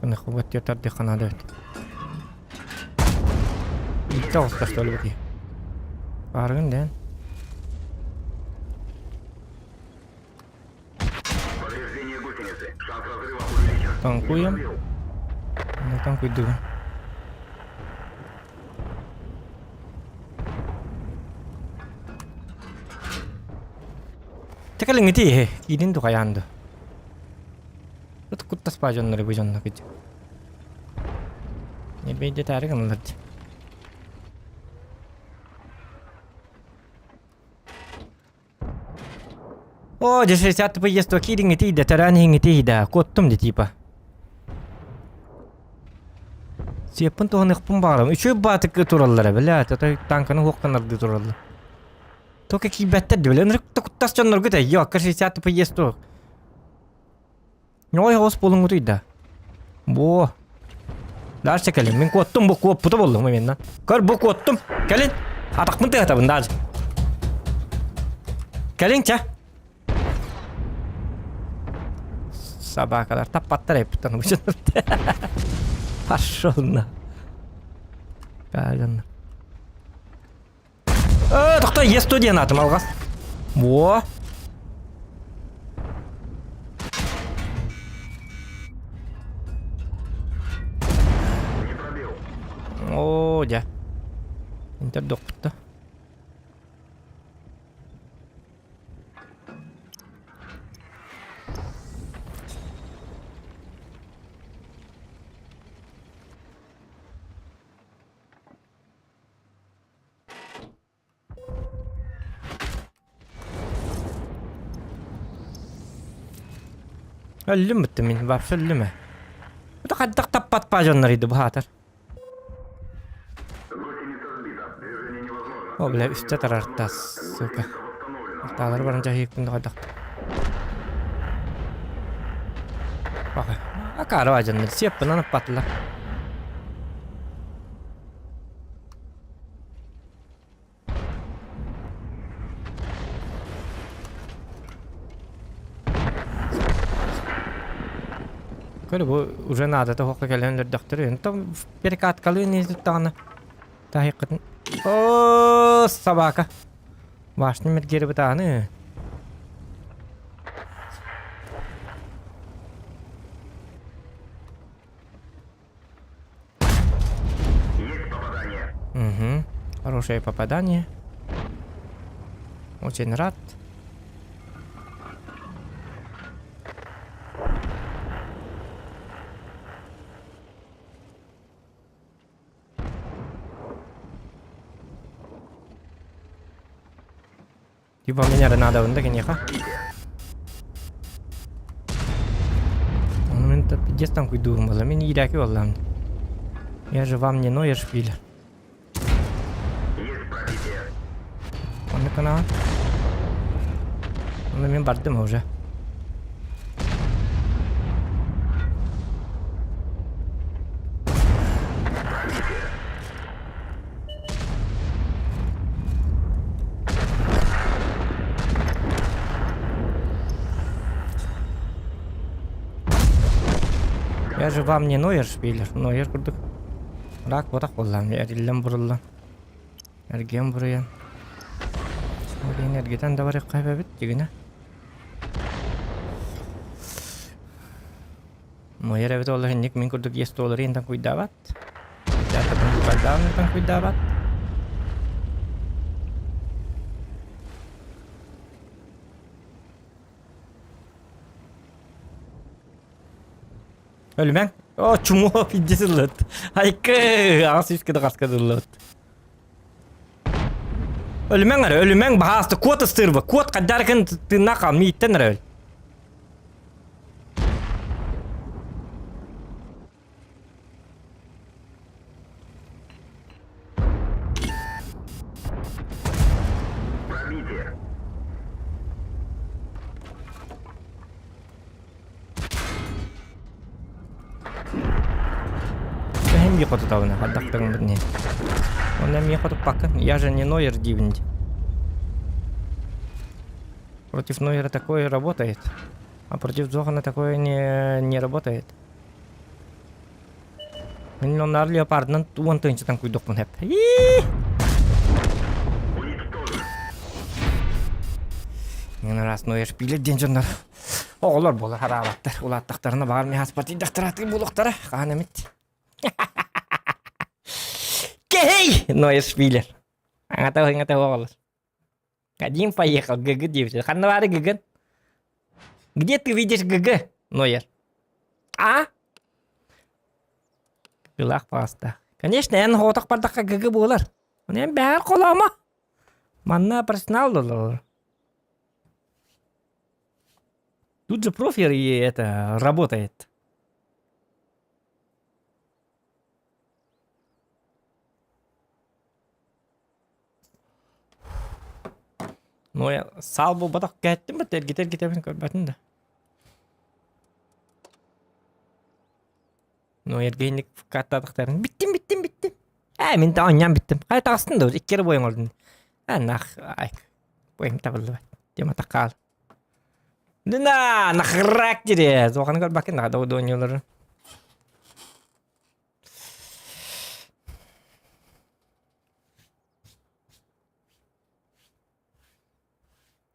Нахуй тардыхха наада эбит. Ииттэ оҕуста что ли бу Бааргын дээн. Повреждение гусеницы. Шанс разрыва увеличен. Танкуем. Ну, танкуйдугун. Тэкэлиҥҥити иһи, киирин ду хайаан ду. Ыт куттаспаа дьоннору бу дьонно кыдь. Небейдетээри гыналар дии. О, дьэ 60 поездка киириҥҥитий да, тэрээн иһиҥҥитий да, куоттум да типа. Сиэппин туһаныахпын баҕарабын. Үчүгэй баатык тураллара, бля, то танканы уохтанардыы тураллар. Только киирбэттэр да, бля, ынырык куттас дьонноргут эй, 60 поездка. Ньой оҕус буолуҥҥутуй да? Буо. Дальше кэлин. Мин куоттум, бу куоппута буоллум именно. Көр, бу куоттум. Кэлин. Атахпын тыатабын даже. Кэлин чэ. Собакалар таппаттар эппиттэн учунар. Пошел на. Правильно. Э, тохто, Е100 диэн аатым алҕас. Во. О, дьэ. Интердохпут да. Өллүм бүттүм мин, вообще өллүм ээ. Это хайдах таппат па дьоннор иди баһаатар. О, бля, үстэ тарартас, сука. Таалары баран дьаһыйыкпын да хайдах. Баха. Акаары ба дьоннор, сиэппин анаппатылар. Көрө бу уже наадата суохха кэлэн өлөрдөхтөрө. Онтон перекаткалыы не туттаҕына таһыйкытын О, собака. Башня мергери бытааны. Есть попадание. Угу. Хорошее попадание. Очень рад. Типа меня надо онда киниэхэ. Ону мин пиздец там куйдуурум буолла. Мин иирээки буоллаам. Я же вам не Нойер шпилер. Есть пробитие. Онно канаҕа. Онно мин бардым уже. Я же вам не Нойер шпилер, Нойер курдук. Рак ботах буоллаам, эриллэн буруллан. Эргиэн буруйан. Ол иһин эргитэн да барыахха эбэбит дьигинэ. Нойер эбит ол иһинник мин курдук иэс туолары интэн куйдаабат. Театрдан куйдаабат. Өлүмэҥ. О, чумуо пиздец ыллыт. Айкы, аҕас үскэ да хаска ыллыт. Өлүмэҥ эрэ, өлүмэҥ баһаасты куот ыстыырба, куот хаддаркын тыыннаах хаал, мииттэн эрэ өл. Пробитие. Эһэм миэхэ тутабына, хайдахтарын билин. Онно миэхэ туппаккын, я же не Нойер диибин дии. Против Нойера такое работает, а против Зохана такое не, не работает. Мин оннаар леопардынан уон тыһыынчатан куйдукпун хэп. Уничтожен. Мен раз Нойер шпилер диэн дьоннор. Оҕолор буолар хараабаттар. Улааттахтарына баҕар миһаспатыйдахтара атыы буолуохтара. Хаһан эмит. Кэһэй! Ноя Шпилер. Аҥата ыҥата оҕолор. Один поехал, ГГ диэбитэ. Ханна баары ГГ? Где ты видишь ГГ, Нойер? А? Кылаах паста. Конечно, эн хоотох бардахха ГГ буолар. Оны эн бэһэр холомо. Манна профессионал доллар. Тут же профиль и это работает. Ну, я саал буолбатах кээттим бат эргитэ эргитэбин көрбөтүн да. Ну, эргиһинник каттаатахтарын биттим биттим биттим. Ээ, мин да оонньоон биттим. Хайа таҕыстын да икки эрэ буойан олордум. Ээ, нах, ай, буойум табыллыбат. Тема хаал. На, на характере. Зохан көрбөккүн да оонньуулары.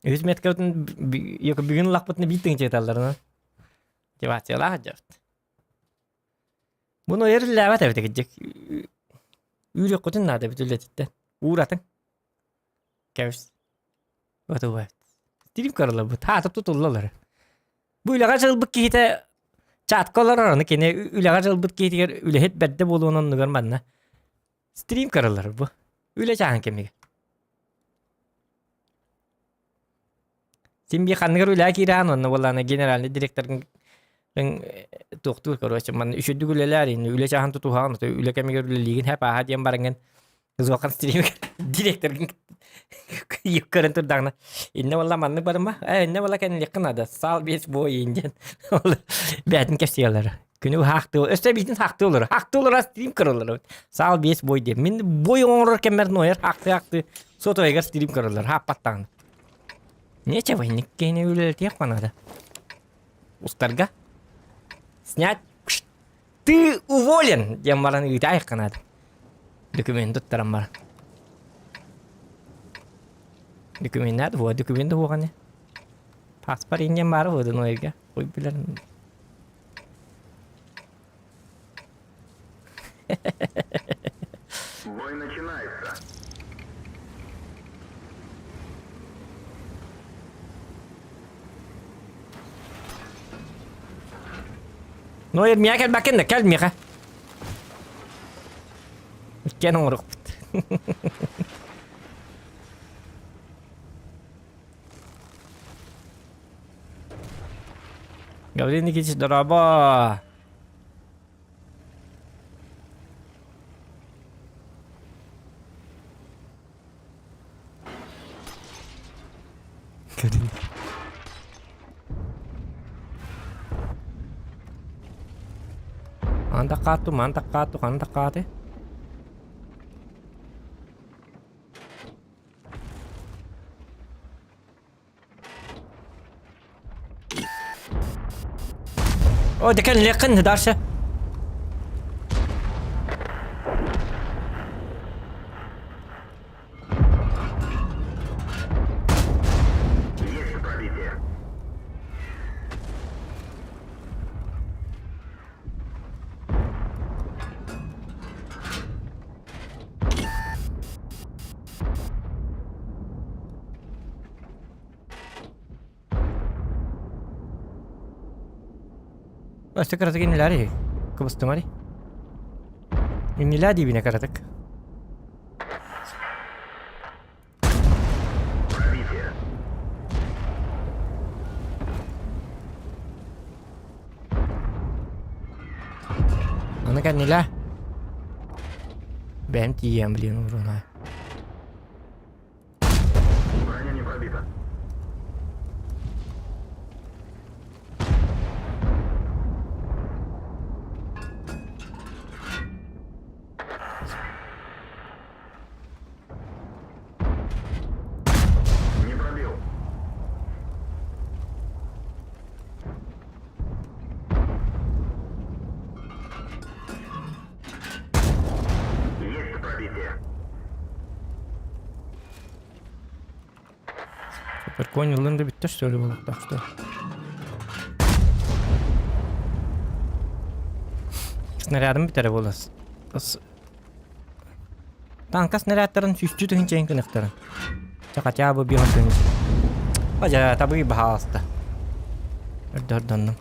Үс меткабытын бүгүн ыллахпытына биир тыһыынча ыыталларына мотивациялаах дьабыт. Буну эриллээбэт эбит кырдьык. Үүрүөххүтүн наада эбит үлэтиттэн. Ууратын. Кэбис. Отубайт. Тилим көрөлөр Хаатып тутуллалар. Бу үлэҕэ дьылбыт киһитэ чатка олорор, аны кини үлэҕэ дьылбыт киһитигэр үлэһит бэрдэ буолуон оннугар манна стрим көрөлөр бу. Үлэ чааһын кэмигэр. Син биир ханныгар үлэҕэ киирээн онно буоллаҕына генеральный директорын туохтуур короче манна үчүгдүк үлэлээр ини үлэ чааһын тутуһаҕын үлэ кэмигэр үлэлиигин хэп ааһа диэн бараҥҥын Зохан стримигэр директоргын көрөн турдаҕына иннэ буолла маннык барыма ээ иннэ буолла кэннилиэххэ наада саал биэс буойун диэн ол бээтин кэпсиэллэр күнү хаахтыы өссө биитин хаахтыы олорор хаахтыы олорор стрим көрөллөр саал биэс бой диэн мин бой оҥорор кэммэр нойор хаахтыы хаахтыы сотовайгар стрим көрөллөр хааппаттаҕына нечего никкини үлэлэтиэх наада устарга снять Ты уволен! диэн баран ыытаайахха наада. Документ туттаран баран. Документ буо, документ буоҕаны. Паспорт инньэн баара буодун ойга. Ой билэр. Бой начинается. Ну, миэхэ кэлбэккин да, кэл миэхэ. Иккиэн оҥорукпут. Гаврил Никитич, дорообо! Көрүн. Анда хаату, манда хаату, ханда хааты. О, декан леккин дальше. Есть пробитие. Өссө кыратык иннилээри кыбыстымари. Иннилээ диибинэ кыратык. Пробитие. Аны кэннилээ. Бэйэм тиийэн блин уруна. Броня не пробита. Не пробил. Есть пробитие. Супер конь ылын да бүттэ что ли буолуохтаах что? Снарядым бүтэрэ буолас. Танка снарядтарын сүүстүү тыһыынчайын кыныхтарын. Чэ хотя бы биһон тыһыынча. Бажа табыы баһаалыста. Өрдөрдоннум.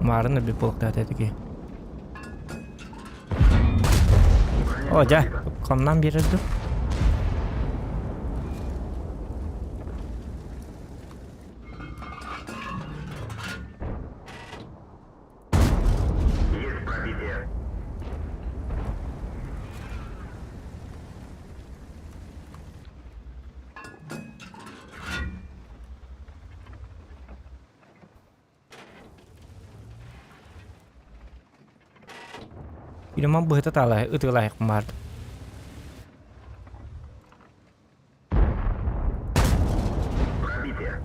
Маарын өлбүт буолуохтаах этэ О, дьэ, хомнан биэрэр дуу? Есть пробитие. Илиман быһыта таалаһы ытыалаһыахпын баҕардым. Пробитие.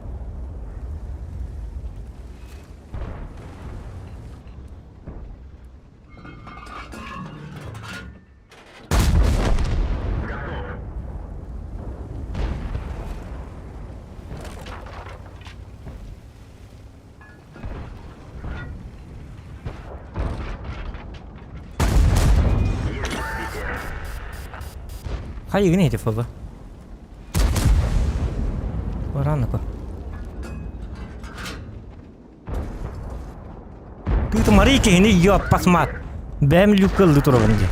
Готов. Есть пробитие. Хайыгын ити фылы? Бараныкы. Ты Мария киһини ёппасмат. Бэм люкка ыллыы турабын дии.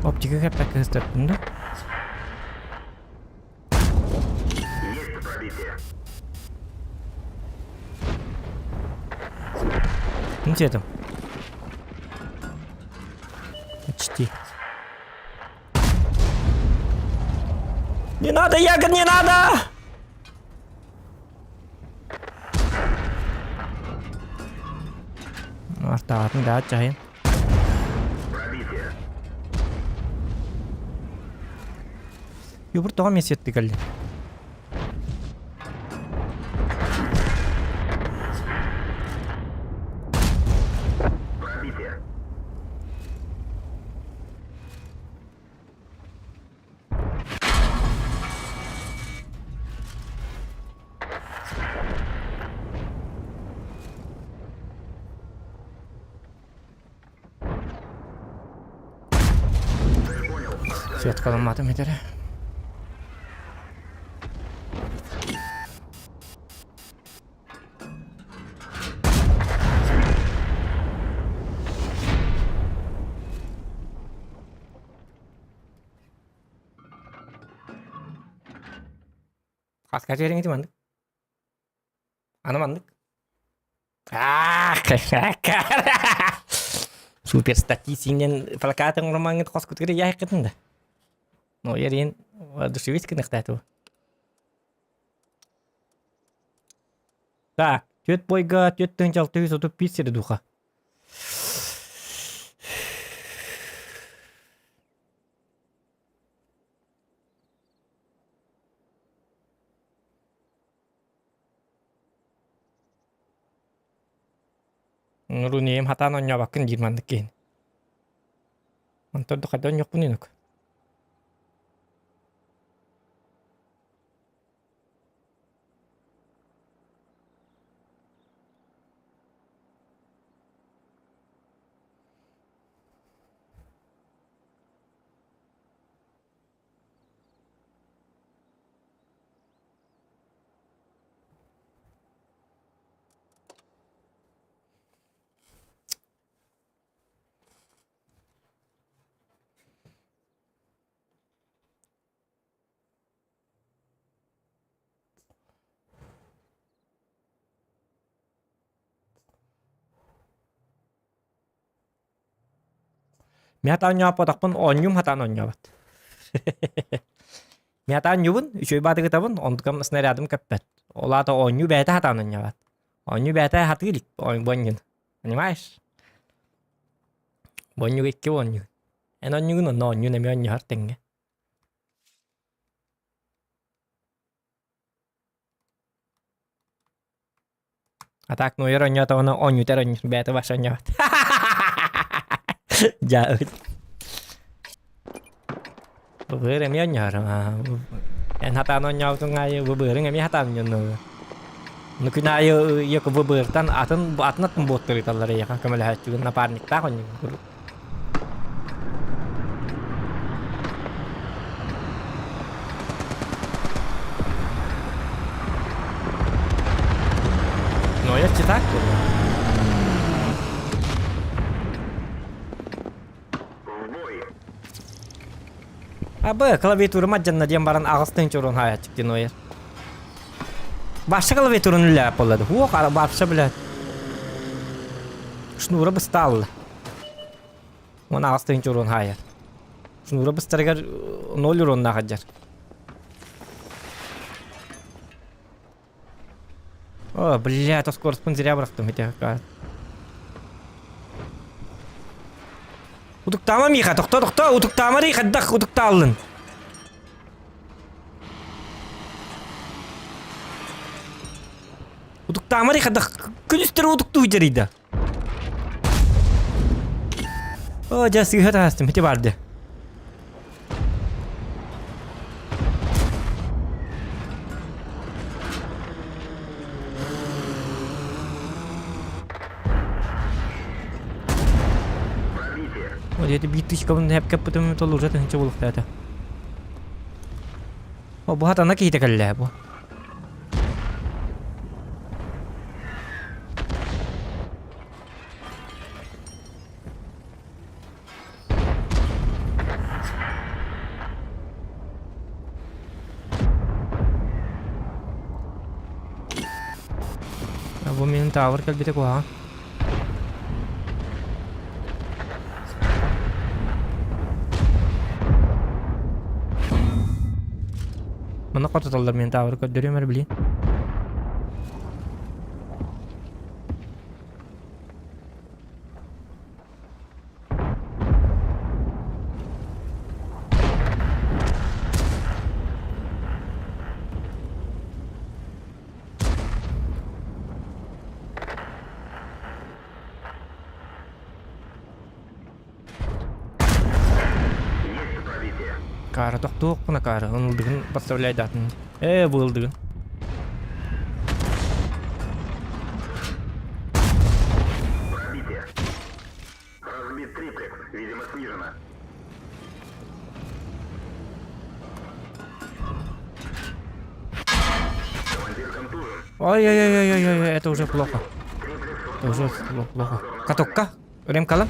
Оптика кэппэккэ сыстаттым да. Есть пробитие. Ну где там? Почти. Не надо, ягод, не надо! Артаатын да чайын. Пробитие. Юбур тоҕо мессетти кэлли. Пробитие. Светкаламматым этэрэ. Хаска түһэриҥ ити маннык. Аны маннык. Супер статистинен плакатын ромаҥҥыт хоскутугар яһыккытын да. Ну, ярин душевиц кыныхтаату. Так, түөт бойга түөт тыһынча 635 сири духа. Рунием хатаан оонньообоккун диир маннык киһини. Онтон да хайда оонньуохпун инок. Мин хатаан оонньооппотохпун оонньуум хатаан оонньообот. Мин хатаан оонньуубун, үчүгэй баатыгытабын, онтукам снарядым көппөт. Ол аата оонньуу бэйэтэ хатаан оонньообот. Оонньуу бэйэтэ хатыы илик бонньун. Понимаешь? Бонньуга икки оонньуу. Эн оонньуугун онно оонньуун эмиэ оонньоһор тэҥҥэ. А так нойор оонньоотоҕуна оонньуутар оонньуур, бэйэтэ баша оонньообот. Дьаа Быбыыр эмиэ оонньоһор. Эн хатаан оонньообутуҥ аайы быбыырыҥ эмиэ хатаан оонньонно. Ну күн аайы ийэ быбыыртан атын атын атын буоттар ыыталлар эйиэхэ көмөлөһөөччүгүн напарниктаах оонньуугун куруук. Ноя читак было. Абы, клавиатурам адьанна диэн баран аҕыс тыһыынча урун хаайаччык диэн ойор. Башша клавиатураны үлэлээп буолла. Хуох, бабша блядь. Шнура быстаалла. 18 тыһыынча урон хаайар. Шнура быстарыгар 0 уроннаах сылдьар. О, блядь, скороспун зря бырахтым ити. Утуктаама Миха, тохто, тохто, утуктаама дии, хайдах утуктааллын? Утуктаама дии, хайдах күнүстэр утуктуу дьарыйда. О, дьэ сыыһа таһаастым, ити барды. О, дьэ, биир тысячкабын хэпкэппытым толуурда тыһынча буолуохтаата. О, бу хатана киһитэ кэллэ бу. Бу мин таабыр кэлбитэ куһаҕан. Манна хототоллор мин таабыры көрдөрүөм эрэ билин. Каара тохтуохпуна каара ылдыгын подставляйдаатын. Ээ бу ылдыгын. Пробитие. Разбит триплекс, видимо, снижено. Командир контужен. Ой-ой-ой-ой-ой, это уже плохо. Это уже плохо. Катокка, ремкалам.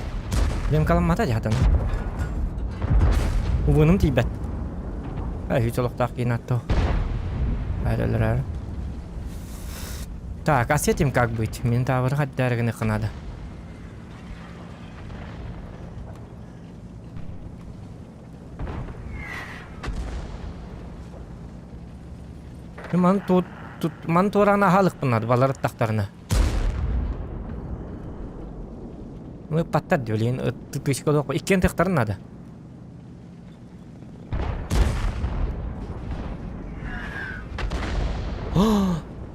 Ремкалам мата жаһатан. Убуным тиийбэт. Ай, үс олохтоох киин атто. Өлөр. Так, а с этим как быть? Мин таабыры хаддаарыгыны надо. Ман тут тут ман туораан аһаалыкпын балар аттахтарына. Мы паттар блин, тысячка иккиэн тыхтарын надо.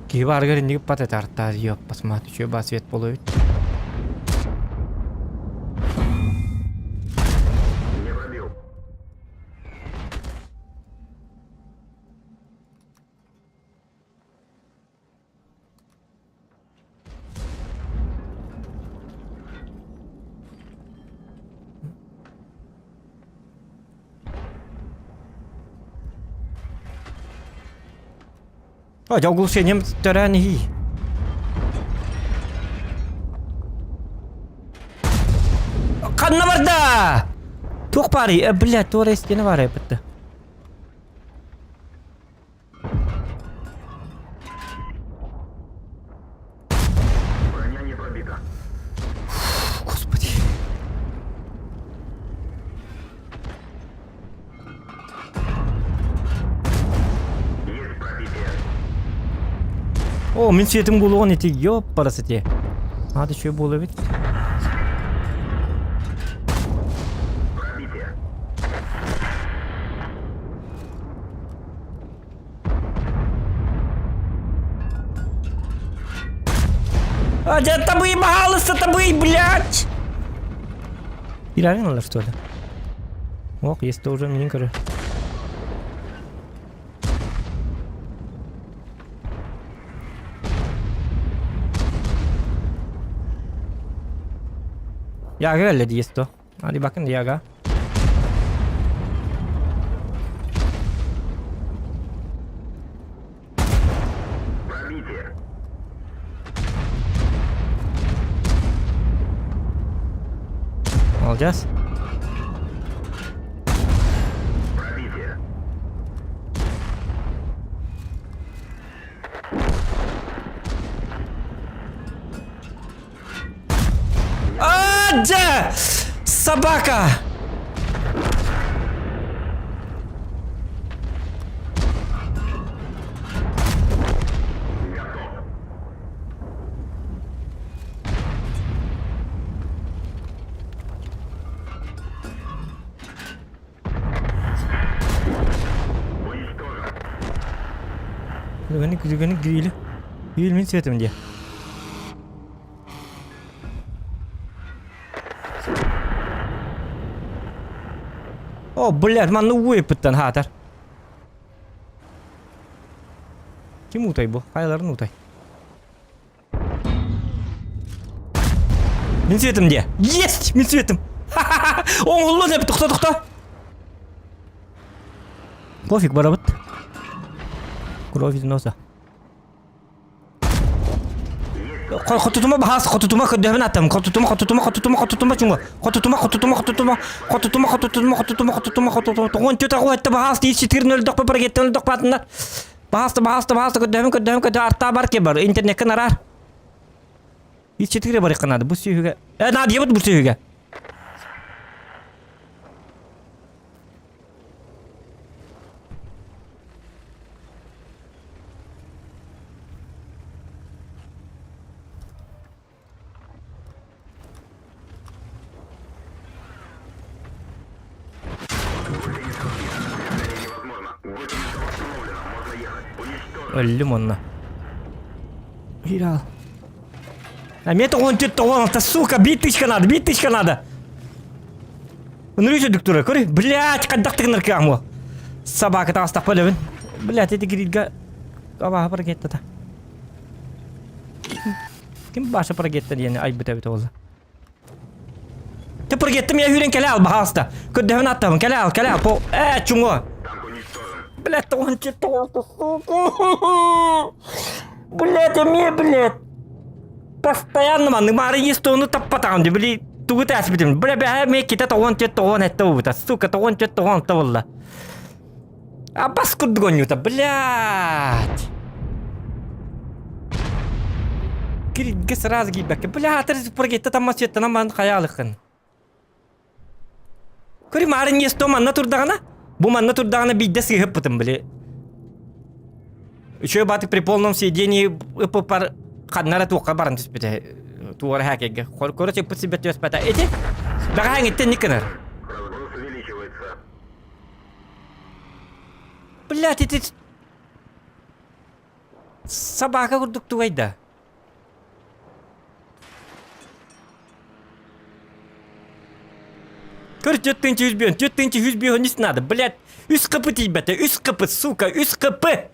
Киһи баарыгар инники пат этартаар ёппасмаат үчүгэй баа свет буолуо эбит. Не пробил. О, дьэ оглушением төрөөн иһии. Ханна барда? Туох баарый? Э, блядь, туора истиэнэ баар эбит. Броня не пробита. Фу, господи. Есть пробитие. О, мин светим булуон ити, ёппарасити. Надо еще буолуо эбит. Пробитие. А, дьэ, табый, баһаалыста, табый, блядь! Ирарин что ли? Ох, есть тоже минин көрө. Яга эле диесто. Hadi bakın Yaga. Пробитие. Alacağız. Пробитие. А, дьэ! Собака! Уничтожен. Күлүгэни күлүгэни грили. Гриль мин светом диye. О, блядь, манна уйпыттан хаатар. Ким утай бу? Хайаларын утай? Мин светом диye. Есть! Мин светом! Оҥуллун эп тохто тохто. Пофиг барабыт. Кровь из носа. Хотутума баһаас, хотутума көрдөһүн аттам. Хотутума, хотутума, хотутума, хотутума чуҥа. Хотутума, хотутума, хотутума, хотутума, хотутума, хотутума, хотутума, хотутума. Тоҕон түт аҕу этте баһаас тиис четыре нөл дохпа парагеттен өлдөх паатыннар. Баһааста, баһааста, баһааста көрдөһүн, көрдөһүн, көрдөһүн артаа бар ке бар. Интернекке нараар. Ис четыре барыхха наада. Бу сүүһүгэ. Э, наадыйабыт бу сүүһүгэ. Өллүм онно. Вирал. А мне он тет он, сука, бит тычка надо, бит тычка надо. Ынырыы үрдүк турар, көрүй, блядь, хайдах тыгынар кыаҕым уол. Собака таҕыстахпа өлөбүн. Блядь, ити грильга абааһы парагеттата. Ким Баша парагетта диэни айбыт эбит ол. Ты парагеттым я үүрэн кэлэ ал, баһаалыста. Көрдөһөн аттабын, кэлэ ал, кэлэ ал, по... Э, чуҥуо. Блядь, он читал, сука. Блядь, эмиэ, блядь. Постоянно маннык маары истону таппатаҕым дии, били тугу тээспитим. Бля, бэһэ эмиэ китэ тоҕон түөрт тоҕон этте буолбута. Сука, тоҕон түөрт тоҕон алта буолла. Абас курдук оонньуута, блядь. Киргэ сразу киирбэккэ, бля, атыр прогетта тамма сүөттэнэн баран хайаалыххын. Көрү маарын есто манна турдаҕына, бу манна турдаҕына биирдэ сыыһыппытым били. Үчүгэй баатык при полном съедении ыппыппар ханна эрэ туохха баран түспүтэ туора хээкэйгэ. Короче, ыппыт сирбэт түбэспэтэ. Ити бэҕэһээҥиттэн ник гынар. Разброс увеличивается. Блядь, ити собака курдук тугайда. Көр, 4 105, 4 105 үс надо, блядь. Үс кп тиийбэтэ, үс кп, сука, үс кп.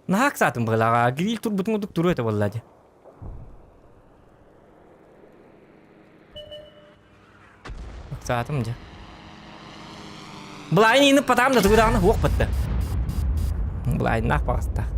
Наһаа ыксаатым быһыылааҕа, гриль турбутун курдук туруо этэ буолла дии. Ыксаатым дьэ. Былаайын иинip патаам да тугу даҕаны уох бытта. Былаайыннаах баҕастаах.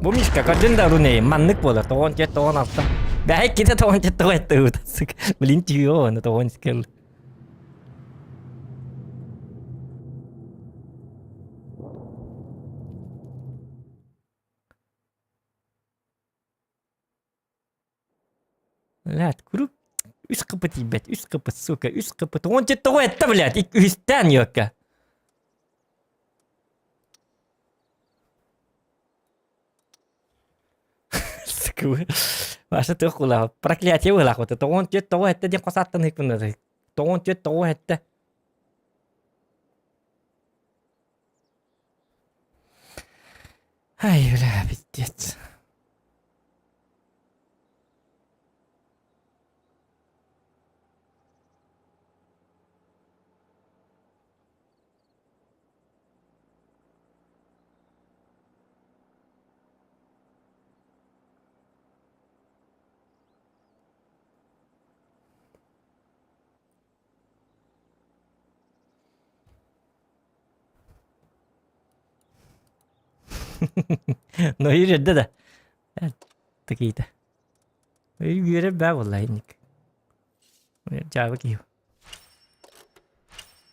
Бу Мишка көрдүн да руней маннык буолар тоҕон түөрт тоҕон алта. Бэһэ иккитэ тоҕон түөрт тоҕо этте ыытасык. Блин түйүө оны тоҕон скел. Блядь, куруук үс кп тиийбэт, үс кп, сука, үс кп. Тоҕон түөрт тоҕо этте, блядь, үһүстээн ёкка. Ваша туох кулаах проклятие быһылаах вот тоҕон түөт тоҕо этте диэн хос ааттаныыкпын тоҕон түөт тоҕо этте Ай, бля, пиздец. Но үөрдэ да. Такие-то. Үөрэр баа буолла инник. Дьаабы киһи.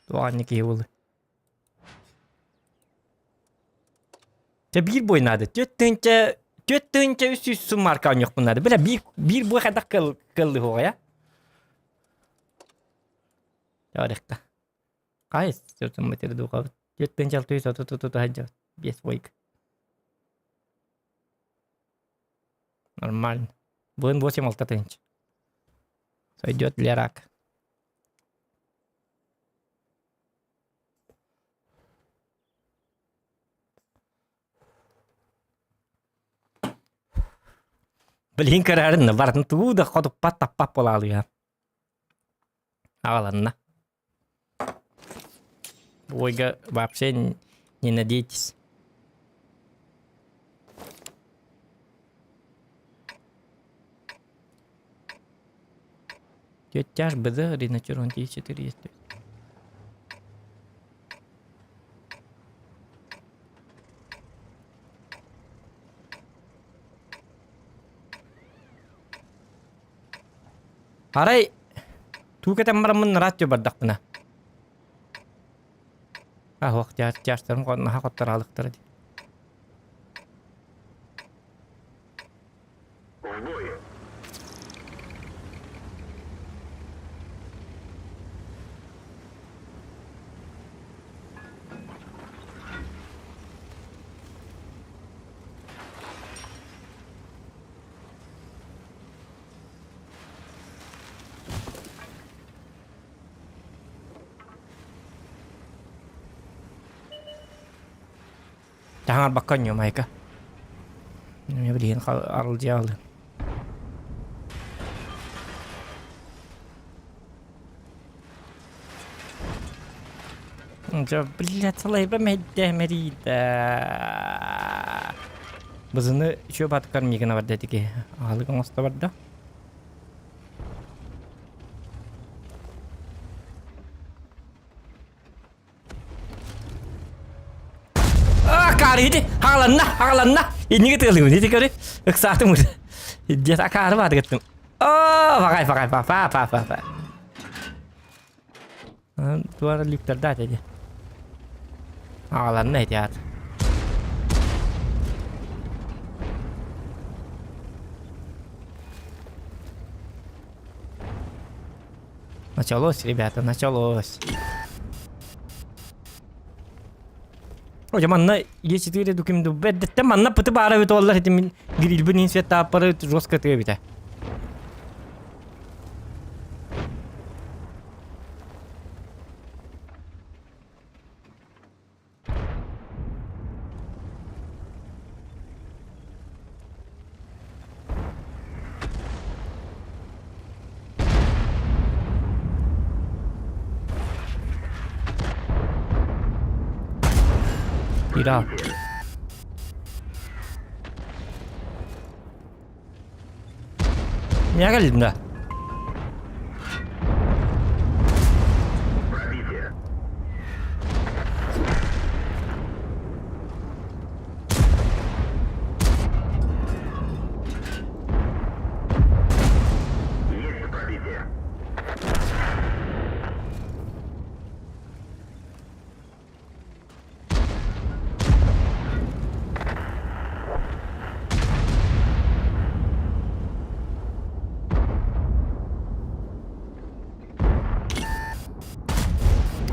Туох киһи буолла. Дьэ биир бой наада. 4 тыһыынча 4 300 сум марка оонньуохпун наада. Бля биир биир бой хайдах кыаллыһуоҕай а? Чэ Хай, сыртыммытыр духабыт. 4630 тута сылдьабыт. Биэс бойга. Нормально. Бүгүн 8 тыһыынча. Сойдет для рака. Билигин көрөөрүн барытын тугу да хотуппат таппат буолаалыйа. Аҕаланна. Ольга вообще не надейтесь. Тетяж БД Риночерон 4 есть. Арай туу кэтэн бараммын радио бардахпына. Аһуох тяжтарым наһаа хоттораалыктара дии. В бой! Таһаарбакка онньуом айка. Эмиэ билигин арылдьыйа Дьэ, блядь, салайба мэйдэ мэриидэ. Бызыны үчүө батыкар миигин барда этики. Аалык оҥосто барда. А, каары ити, хааланна, хааланна. Инниги тыалыыбын, ити көрү. Ыксаатым уже. Дьэ, акаары баатыгыттым. О, пакай, пакай, па, па, па, па, па. Туара лифтердаат ити. Аҕаланна ити аат. Началось, ребята, началось. Ой, манна Е4 дуким бэрдэттэн манна пыты баара эбит оллар ити мин грильбин иин свет тааппары жестко тыа эбитэ. Ира. Миэхэ кэллим да? Пробитие. Есть пробитие.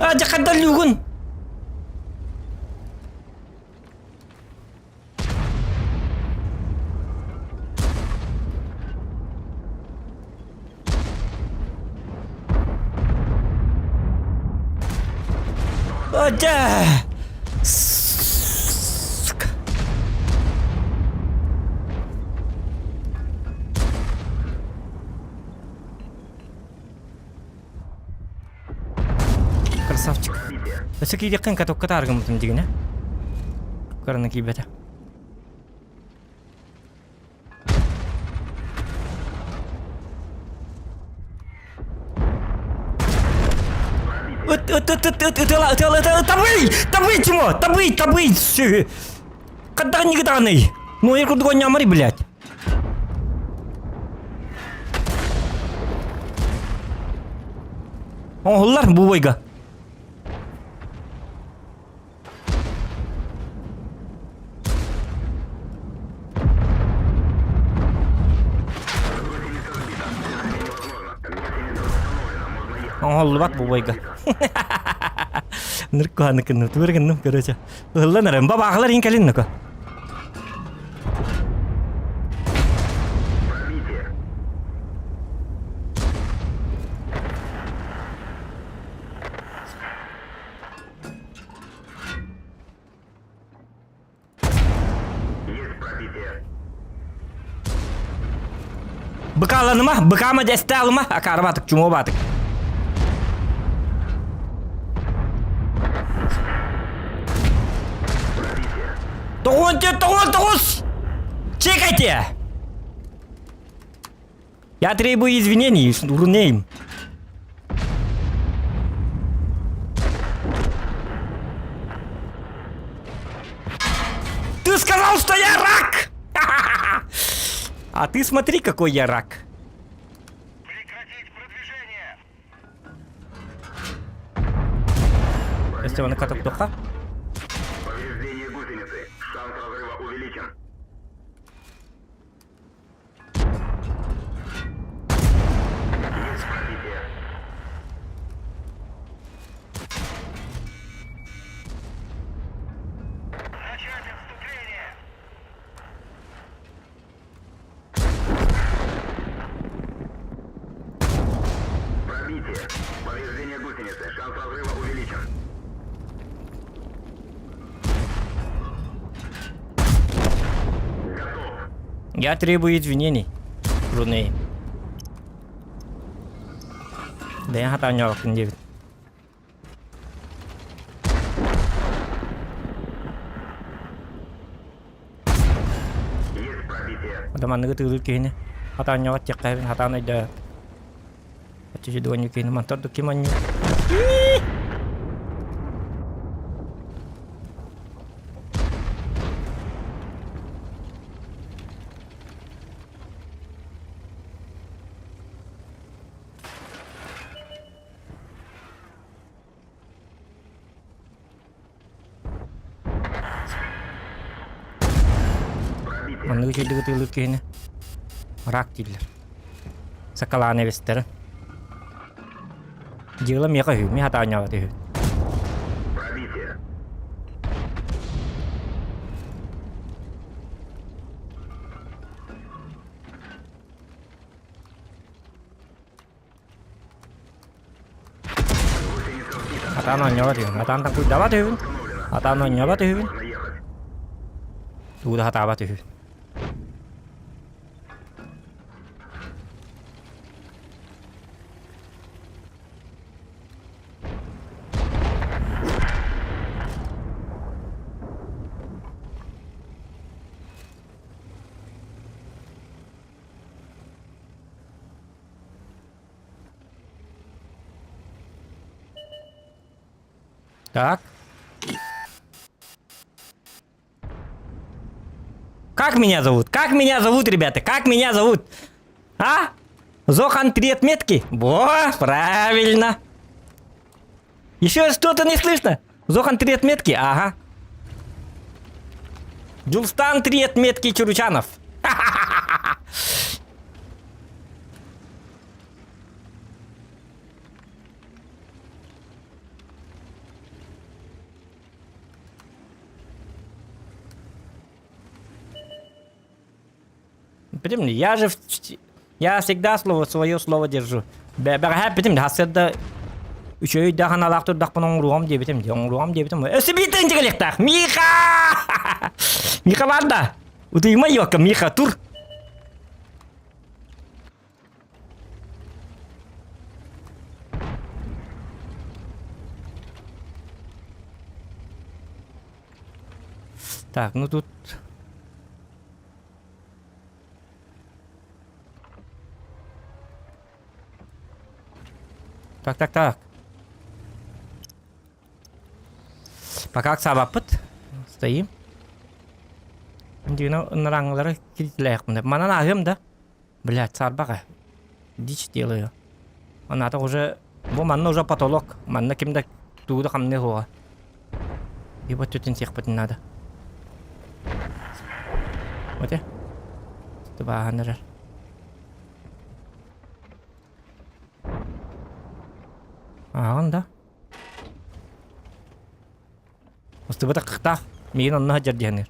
А, дьэ хайдах люгун? Дьэ! Сука. Красавчик. Өссө киириэххин катокка тааргыммытым дигинэ. Кыраны киирбэтэ. Ыт, ыт, ыт, ыт, ыт, ытыала, ытыала, ытыала, табый! Табый, чмо! Табый, табый! Сүһү! Хаддаҕын ньыгытаҕыный? Нойер курдук оонньооморый, блядь. Оҥоһуллар бу бойга. Оҥоһуллубат бу бойга. Нырк куһаны кынным, тугу гынным, короче. Ыһыллан эрэн, бабаахылар иин кэлин нако. Быкааланыма, быкаама дьэстэ алыма, акаарабаатык, чумуобаатык. Тоҕуон түөрт, тоҕуон тоҕус! Чекайте! Я требую извинений, Рунейм. Ты сказал, что я рак! А ты смотри, какой я рак. Прекратить продвижение! Естественно, каток Повреждение гусеницы. Шанс разрыва увеличен. Есть пробитие. Начать отступление! Пробитие. Повреждение гусеницы. Шанс разрыва увеличен. Готов. Я требую извинений, Руней. Бэйэн хатаанньообоккун диэбит. Есть пробитие. Адаманныгы тыылыыр киһини хатаанньоҕот диэххэ хатаан өйдөө. Оччо дуонньу киһини мантан ордук ким анньыыр? Манныгы үчүгэйдик ытыылыыр киһини рак дииллэр. Сакалаан эбистэрин. Дьыала миэхэ үһү, мин хатаанньаабат үһү. Пробитие. Атаан оонньообот үһүн. Атаан такуйдабат үһүбүн. Атаан оонньообот үһүбүн. Тугу да хатаабат үһү. Так. Как меня зовут? Как меня зовут, ребята? Как меня зовут? А? Зохан три отметки? Во, правильно. Еще что-то не слышно. Зохан три отметки? Ага. Дюлстан три отметки Чуручанов. Бүтүм я же я всегда слово свое слово держу. Бэҕэһээ бүтүм хасыарда. Үчүгэй да ханалаах турдахпын оҥоруом диэбитим дии, оҥоруом диэбитим. Өссө биир тыынча кэлиэхтээх. Миха! Миха баар да? Утуйума йокка, Миха, тур! Так, ну тут... Так, так, так. Пока аксаабаппыт. Стоим. Дина ыныраңылары киритилээхпин. Манан ааһыам да. Блядь, саарбаҕа. Дичь делаю. Аната уже... Бу манна уже потолок. Манна ким да тугу да хамныа суоҕа. Ибо түтүн сиэхпитин надо. Вот Тыбааһан эрэр. Ааҕын да. Устубата кыхтаах. Миигин онно сылдьар диһэнир.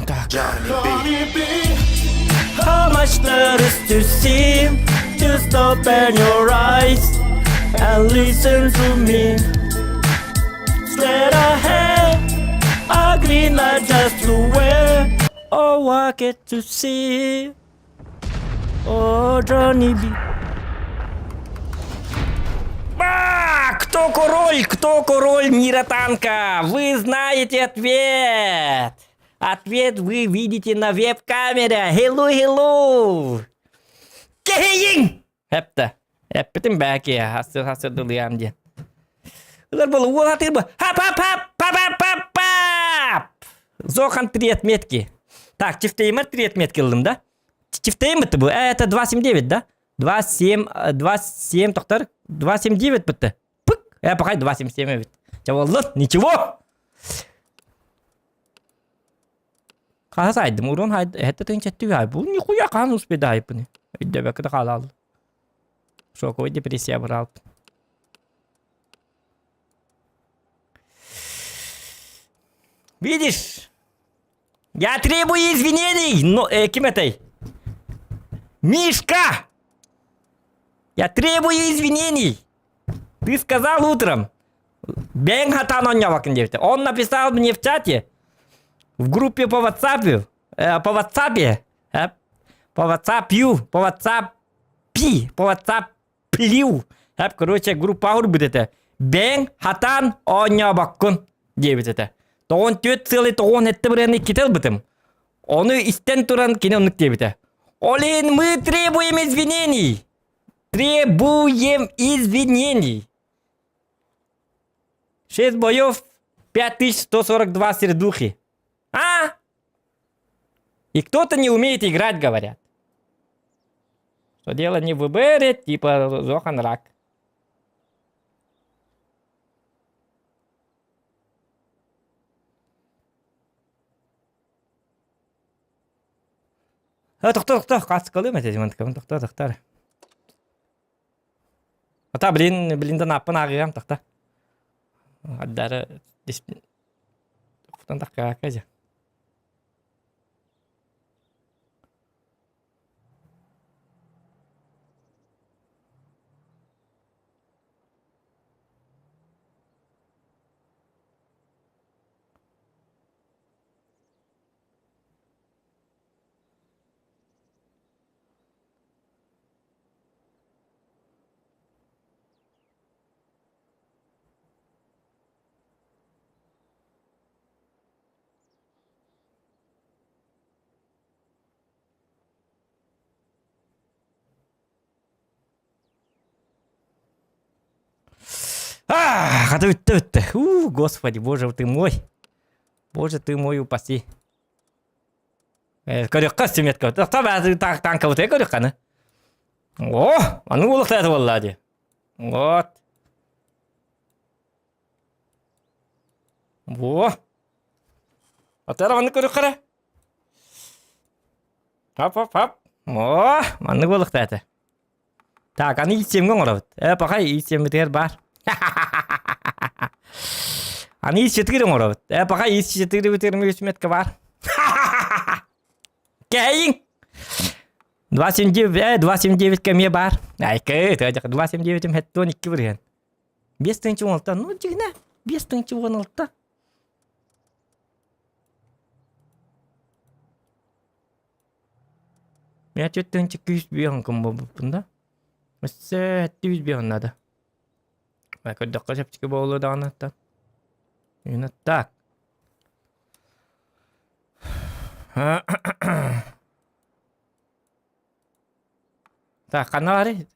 Так. How much there is to see? Just open your eyes and listen to me. Straight ahead, a green light just to wear. Oh, I get to see. Oh, Johnny B. А, кто король? Кто король мира танка? Вы знаете ответ! Ответ вы видите на веб-камере. Hello, hello! Кэһэйиҥ! Эптэ. Эппитим бээки, хасыр хасыр дылыам диэн. Ылар болу, уол хатыр бу. Хап хап хап пап пап пап пап! Зохан три отметки. Так, Чифтеймер три отметки ыллым, да? Чифтейм это был? Это 2.79, да? 2.7, 2.7, тоқтар, 2.79 бітті. Пык! Э, пока 2.77 бит. Чаваллыт, ничего! Хаһас айдым, урон хайды, это тынча түгай. Бу нихуя хаан успедай пыны. Өйдөбөккө да хаалаал. Шоковый депрессия быраалпын. Видишь? Я требую извинений, но э, ким этэй? Мишка! Я требую извинений! Ты сказал утром. Бэйэҥ хатаан оонньообоккун диэбитэ. Он написал мне в чате, в группе по WhatsApp, э, по WhatsApp, э, по WhatsApp, по WhatsApp, по WhatsApp плю. Эп, короче, группа урбут этэ. Бэйэҥ хатаан оонньообоккун диэбит этэ. Тоҕон түөрт сыалы тоҕон этте бырыаны иккитэ ылбытым. Ону истэн туран кини оннук диэбитэ. Олин, мы требуем извинений! Требуем извинений! Шесть боев, 5142 сердухи. А? И кто-то не умеет играть, говорят. Что дело не в выборе, типа Зохан рак. Тохтоо, тохтоо, хаскалыым этэ, тохтоо, тохтоо. Ата, блин, блин, да наппын ааҕыам, тохтоо. Ардары тахка дьэ. А, хата бүттэ бүттэ. У, господи, боже ты мой. Боже ты мой, упаси. Көрүөххэ симметка. Танкабытыга көрүөххэ О, аны улахтааты буолла дии. Вот. Во! Атара маннык көрүөххэ эрэ. Хап-хап-хап. О, маннык буолуохтаата. Так, аны иитсиэмҥэ оҥоробут. Э, пахай, иитсиэммитигэр баар. Аны иитсиэтигэр оҥоробут. Э, пахай, иитсиэтигэр мүсметка баар. Кэйиҥ! 2,79, э, 2,79 эмиэ баар. Айкы, 2,79 12 бырыһыан. 5 16, ну, дьигинэ, 5 16. Мин 4 205 кым буолбуппун да. Өссө 705 наада. Көрдөххө чэпчэки буолуо даҕаны оттон. Именно так. Так, ханна баарый?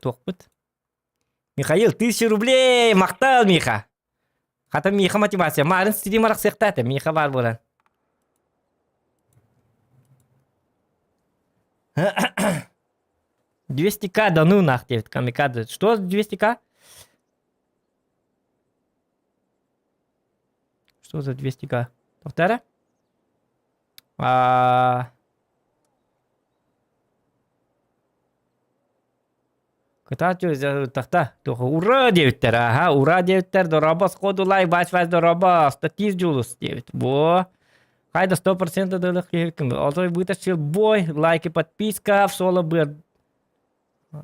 Туохпут? Михаил, 1000 рублей! Махтал, Миха! Хата Миха мотивация. Марын стрим арахсыахтаата. Миха баар буолан. 200к да ну нах диэбит камикадзе. Что 200к? Что за 200к? Повторя? А... Кытааччы тахта ура диэбиттэр аха ура диэбиттэр дорообо сходу лайк бач бач дорообо статист Дьулус диэбит во хайда 100% дылых киһи отой вытащил бой лайки подписка в соло быр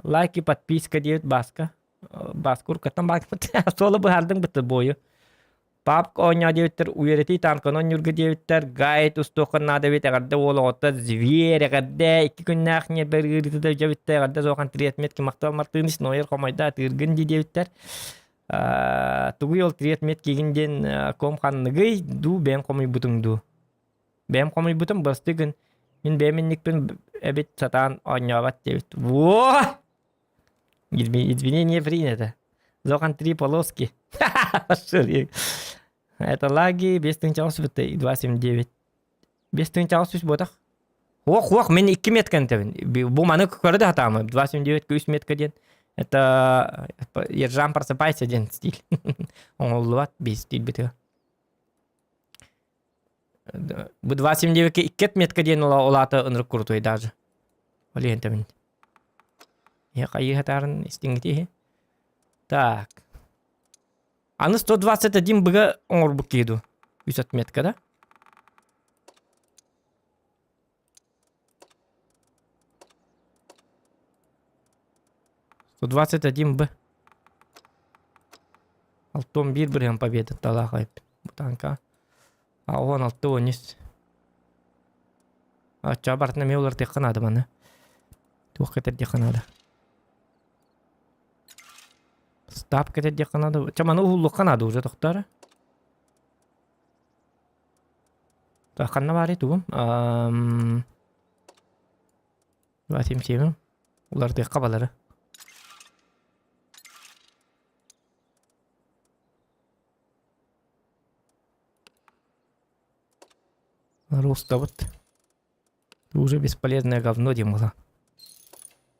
лайки подписка диэбит Баска Баска уруккаттан баакпыт соло быһаардыҥ бытты бойу Папка оонньоо диэбиттэр, үөрэтии танканы оонньуурга диэбиттэр, гайд устуохха наада эбит, эҕэрдэ уол оҕото, зверь, эҕэрдэ, икки күннээх ньиэрбэр ыарыыта да дьэбиттэ, эҕэрдэ суохан триэтмет махтал Мартыныч, Нойер хомойдо, атыыргын дии диэбиттэр. Тугуй ол триэтмет киигин диэн ком ханныгый дуу, бэйэм хомуйбутуҥ дуу? Бэйэм хомуйбутум, бырастыы гын, мин бэйэм инникпин эбит сатаан оонньообот диэбит. Во! Извинение принято. Зохан три полоски. Это лаги, 5 тысяч 2,79. 5 тысяч буотах. Ох, ох, мен 2 метка энтэбин. Бу маны көрө да хатаамы. 2,79 3 метка диэн. Это Ержан просыпайся диэн стиль. Оҥоллубат бей стиль битигэ. Бу 2,79 2 метка диэн улаата ынырык крутой даже. Ол иһин Хайыы истиҥҥитиһи. Так. Аны 121 быга оҥорбут киһи дуу? Үс отметка да? 121 Б. 61 бырыһыан победа талаах айыппыт. Бу танка. А 16 13. Оччоҕо барытын эмиэ уларытыахха наада маны. Туох кэтэрдиэххэ наада. Стап кэтэрдиэххэ наада. Чэ маны уһуллуохха наада уже тохтоор. Так, ханна баарый тугум? 277 уларытыахха балары. Рустабыт. Уже бесполезное говно диэн буолан.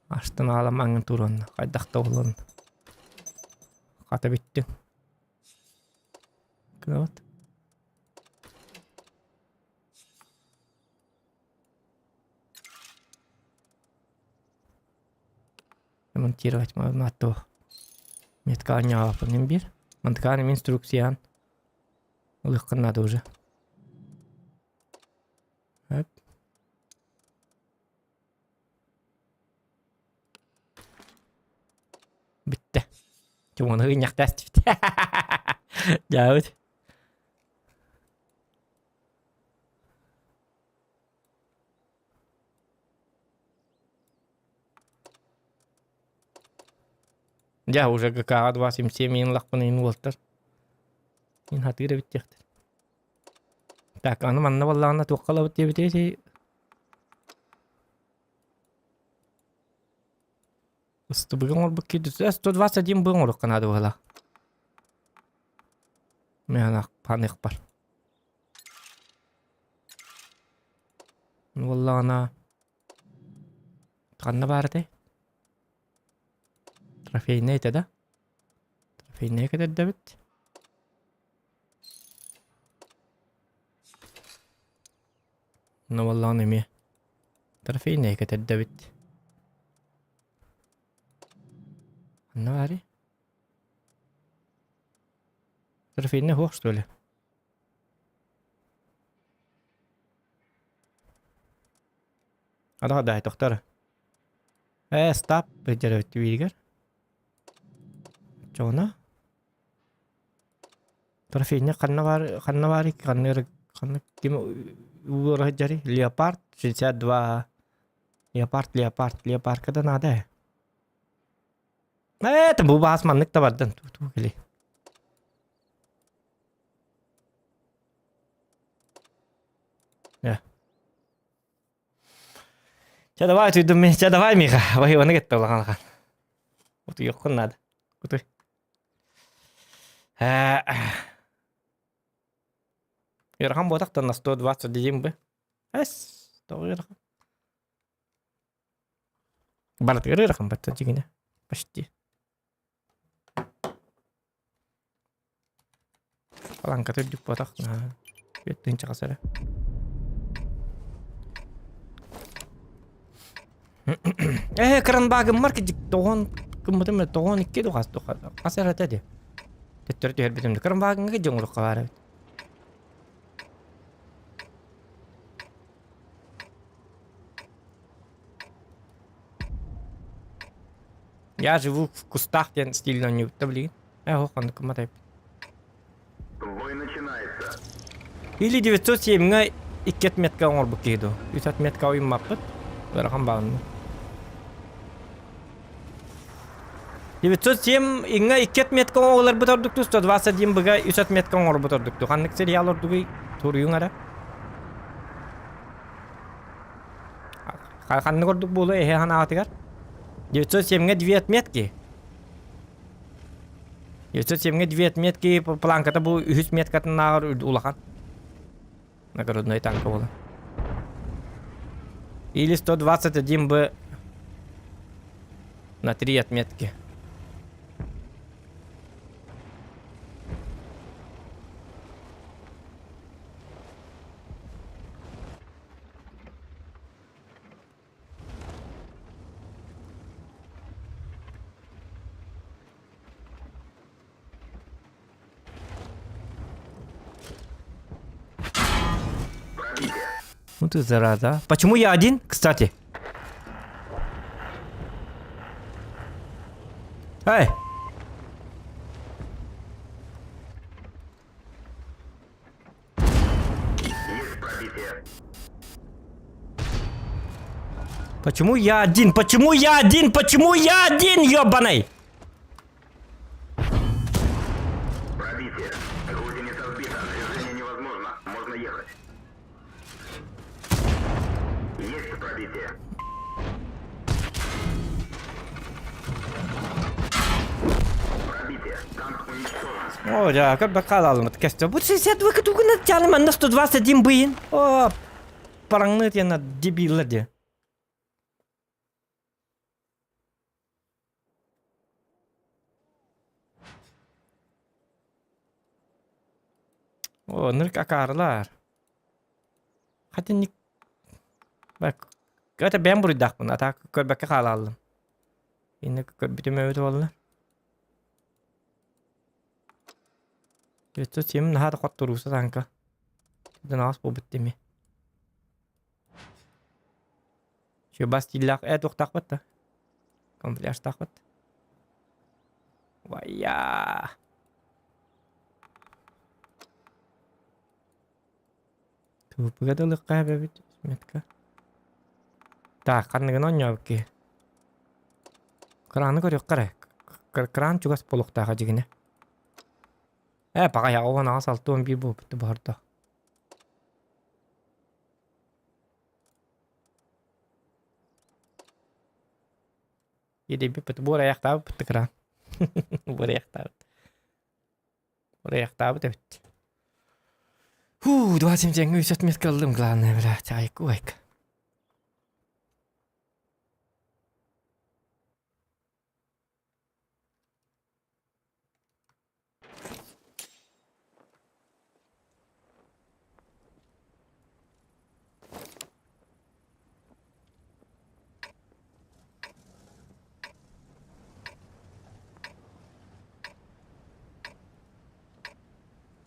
Астын аалам аҥын туруонна. Хайдах да буолуон. Хата бүттүҥ. Гынабыт. Ремонтировать мааттуох. Метка анньаабаппын биир. Мантыкаан инструкциян. Ылыаххын наада уже. Эп. Бүттэ. Чугуну ыйнахтаас түбүт. Дьаабыт. Дьэ, уже ГК-ҕа 277 иин лахпын иин уолтар. Иин хатыыр эбит диэхтэр. Так, аны манна буоллаҕына туохха ылабыт диэбитий? Ыстыбыгы оҥорбут киирдэ. 121 бы оҥоруохха наада быһыылаах. Мин ханыахпар. Буоллаҕына ханна баар этэй? Трофейнай этэ да? Трофейнай кэтэрдэбит. Онно эмиэ трофейнай кэтэрдэбит. Ханна баарый? Трофейнай суох что ли? Адаҕа даай тохтор. Ээ, стоп, дьэрэ бииригэр. Чоҕуна? Трофейня ханна баар, ханна баарый, ханна ханна ким уура сылдьарый? Леопард 62. Леопард, леопард, леопардка да наада ээ. Ээ, бу баас маннык да бардын. Ту кили. Э. Чэ давай утуйдум мин. Чэ давай Миха. Ваһыыбаны кытта улахан улахан. Утуйуоххун наада. Утуй. Ыарахан буотахтан на 120 дидим бы. Эс, тоҕо ыарахан. Барытыгар ыарахан батта дьигинэ. Почти. Паланката үрдүк буотах. Түөрт чахас эрэ. Ээ, кранбагыммар кидик тоҕон кыммытым тоҕон икки духас хас эрэ этэ дии. Төттөрү түһэрбитим. Кранбагыңҥа дьоҥурукка баар эбит. Я живу в кустах диэн стилин оонньуубут билигин. Ээ, оһох ханнык кымматай. Бой начинается. Или 907-ҥа икки отметка оҥорбут киһи дуу. Үс отметка уйуммаппыт. Ыарахан баҕынна. 907 иҥҥэ икки отметка оҥоһуларбыт ордуктуу, 121 быга үс отметка оҥорбут ордуктуу. Ханнык сериал ордугуй? Туруйуҥ эрэ. Ханнык ордук буолуо эһэ ханаатыгар? 907-ҥэ две отметки. 907-ҥэ две отметки планката бу үһүс меткатынааҕар улахан. Нагородной танка буолан. Или 121 бы на три отметки. Ну ты зараза. Почему я один, кстати? Эй! Есть пробитие. Почему я один? Почему я один? Почему я один, ёбаный? Пробитие. Гусеница сбита. Движение невозможно. Можно ехать. Есть пробитие. Пробитие. Танк уничтожен. О, да, как бы хаалалымыт кэстэ. Бу 62 кытугуна тяны манна 121 быйын. О, параңны тена дебиллер де. О, нырк акаарылар. Хотя не... Бак, это бэйэм буруйдаахпын, а так көрбөккө хаалааллым. Инне көрбүтүм эбит буолла. 907 наһаа да хотторууса танка. Дынаҕас буолбут дими. Чубас стиллаах ээ туохтаахпыт да? Камуфляжтаахпыт. Вайя. Тупуга да ылыахха эбэбит метка. Так, ханныгын оонньообут киһи. Краны көрүөххэ эрэ. Кран чугас буолуохтааҕа дьигинэ. Ээ, паҕайа, 18 61 буолбут буһарда. Иэдэйбиппит буорайахтаабыппыт кыраан. Буорайахтаабыт. Буорайахтаабыт эбит. Фу, 27 үс отметка ыллым, главное, блядь, айку айка.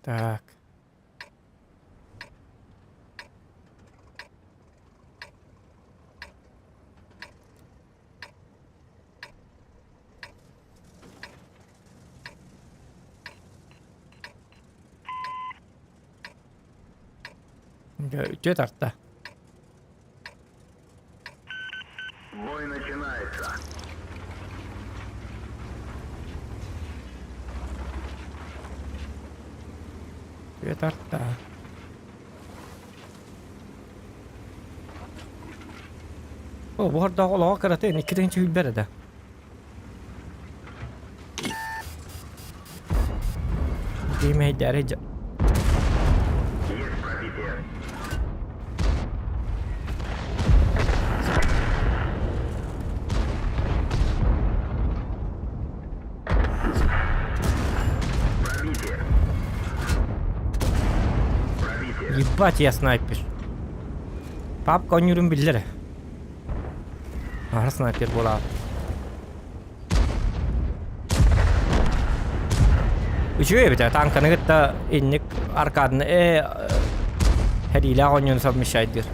Так. Дьэ, үтүө тарта. Бой начинается. Үтүө тарта. О, бу хордоох олоҕо кыратын икки тыһыынча сүүрбэ эрэ да. Киимэйдээри дьэ. Есть пробитие. Пробитие. Пробитие. Ебать я снайпер. Папка оонньуурун биллэр. Аһара снайпер буолаат. Үчүгэй эбит ээ, тааҥканы кытта инник аркадны ээ хэриилээх оонньууну совмещайдыыр.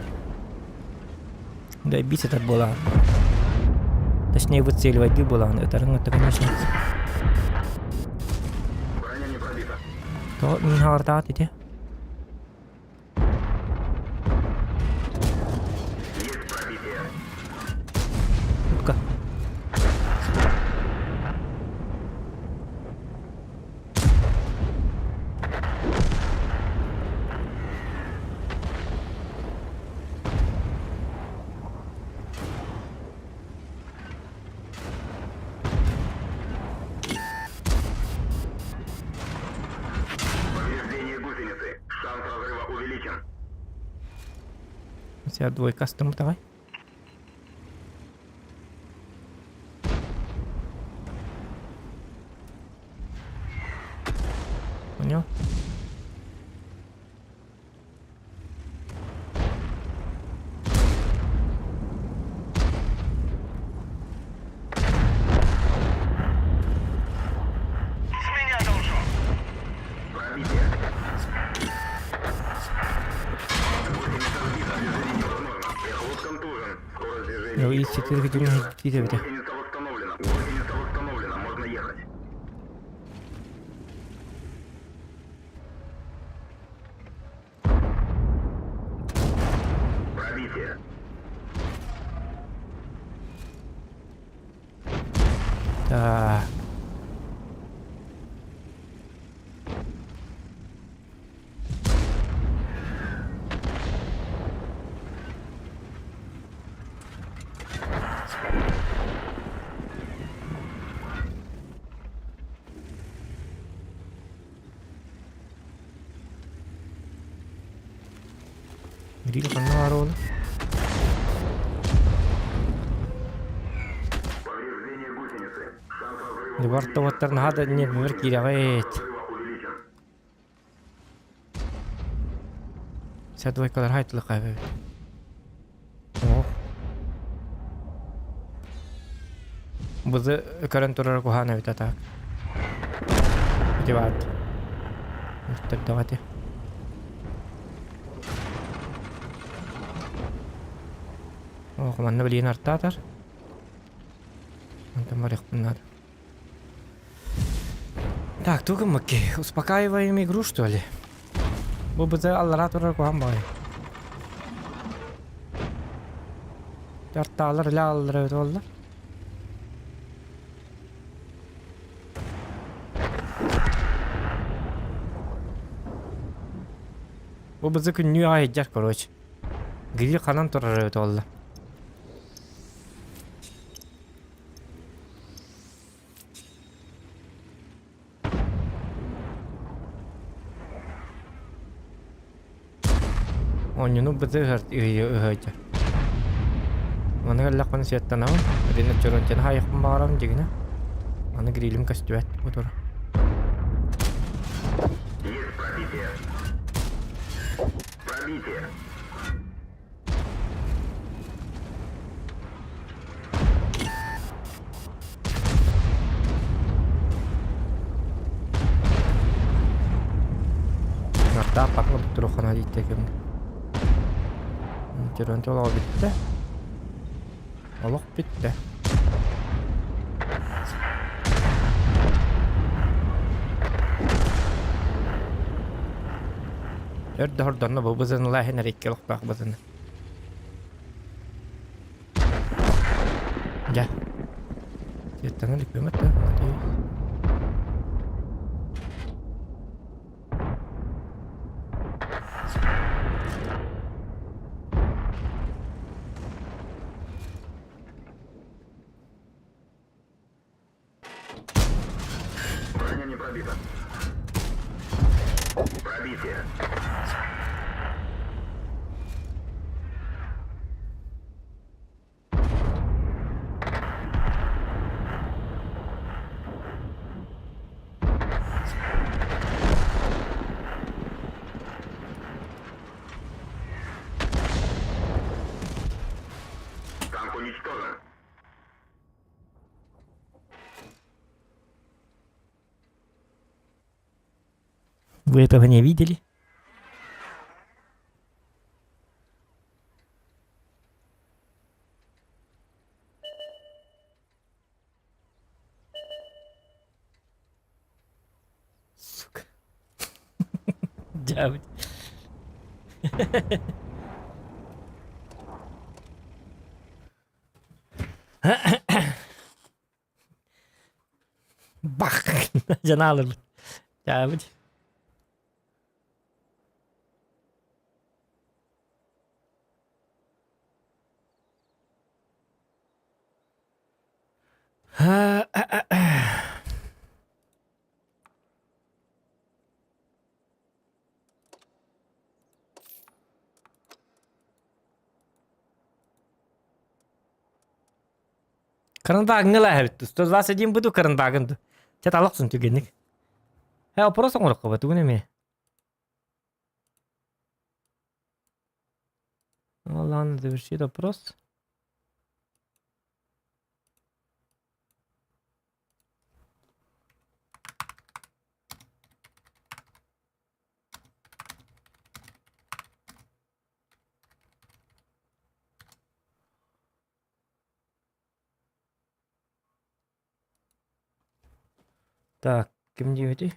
Да бить этот буолаҕын. Точнее выцеливайдыы буолаҕын, ытарыҥ это конечно. Броня не пробита. То мин хаартаат ити. Есть пробитие. Утка. Повреждение гусеницы. Шанс разрыва увеличен. У тебя двойка с давай. Понял? С меня должок. Пробитие. Гусеница сбита. Движение невозможно. Эхолот контужен. Скорость движения Ну, и и поворот четыре снижена. кире Гусеница восстановлена. Гусеница восстановлена. Можно ехать. Пробитие. Так. Гриль ханна баар уолу? Повреждение гусеницы. Шанс разрыва Дыбар увеличен. тоҕоттор наһаа да нервибэр киирэҕит. Разрыва увеличен. Сэ двойкалар хайтылык эбит. Ох. Бызы көрөн турар куһаан эбит а так. Ити баат. Өртөрдөҕө ити. Ох, манна билигин артаатар. Онтон барыахпын наада. Так, тугу мыкки, успокаиваем игру, что ли? Бу бызы аллараа турар куһаан баҕайы. Артаалар илэ ааллар эбит буолла. Бу бызы күннүү аайдьар, короче. Гири ханан турар эбит буолла. Оонньууну бытыһар ыһыйдьар. Маны өллөхпүнэ сиэттэнэбин, итиннэ чөрөнтүнэ хаайыахпын баҕарабын дьигинэ. Аны грилим көстүбэт бу тура. Есть пробитие. Пробитие. туруоххана дийтэ кэмҥэ. Террон олоҕо бүттэ. Олох бүттэ. Өр да хордонно бу бызынылааһын эрикке олохтоох бызыны. Дьэ. Сиэттэн иликпимэт да, надеюсь. Броня не пробита. Пробитие. Танк уничтожен. Вы этого не видели? Сука. Дьаабыт. Бах! Дьанаалырбыт. Дьаабыт. Карандаагын ылааһыбыт 121 буду карандаагын ду. Чэ талахсын түгэнник. Э, опрос оҥороххо тугун эмиэ. Ладно, заверши вопрос. Так, ким диэбитий?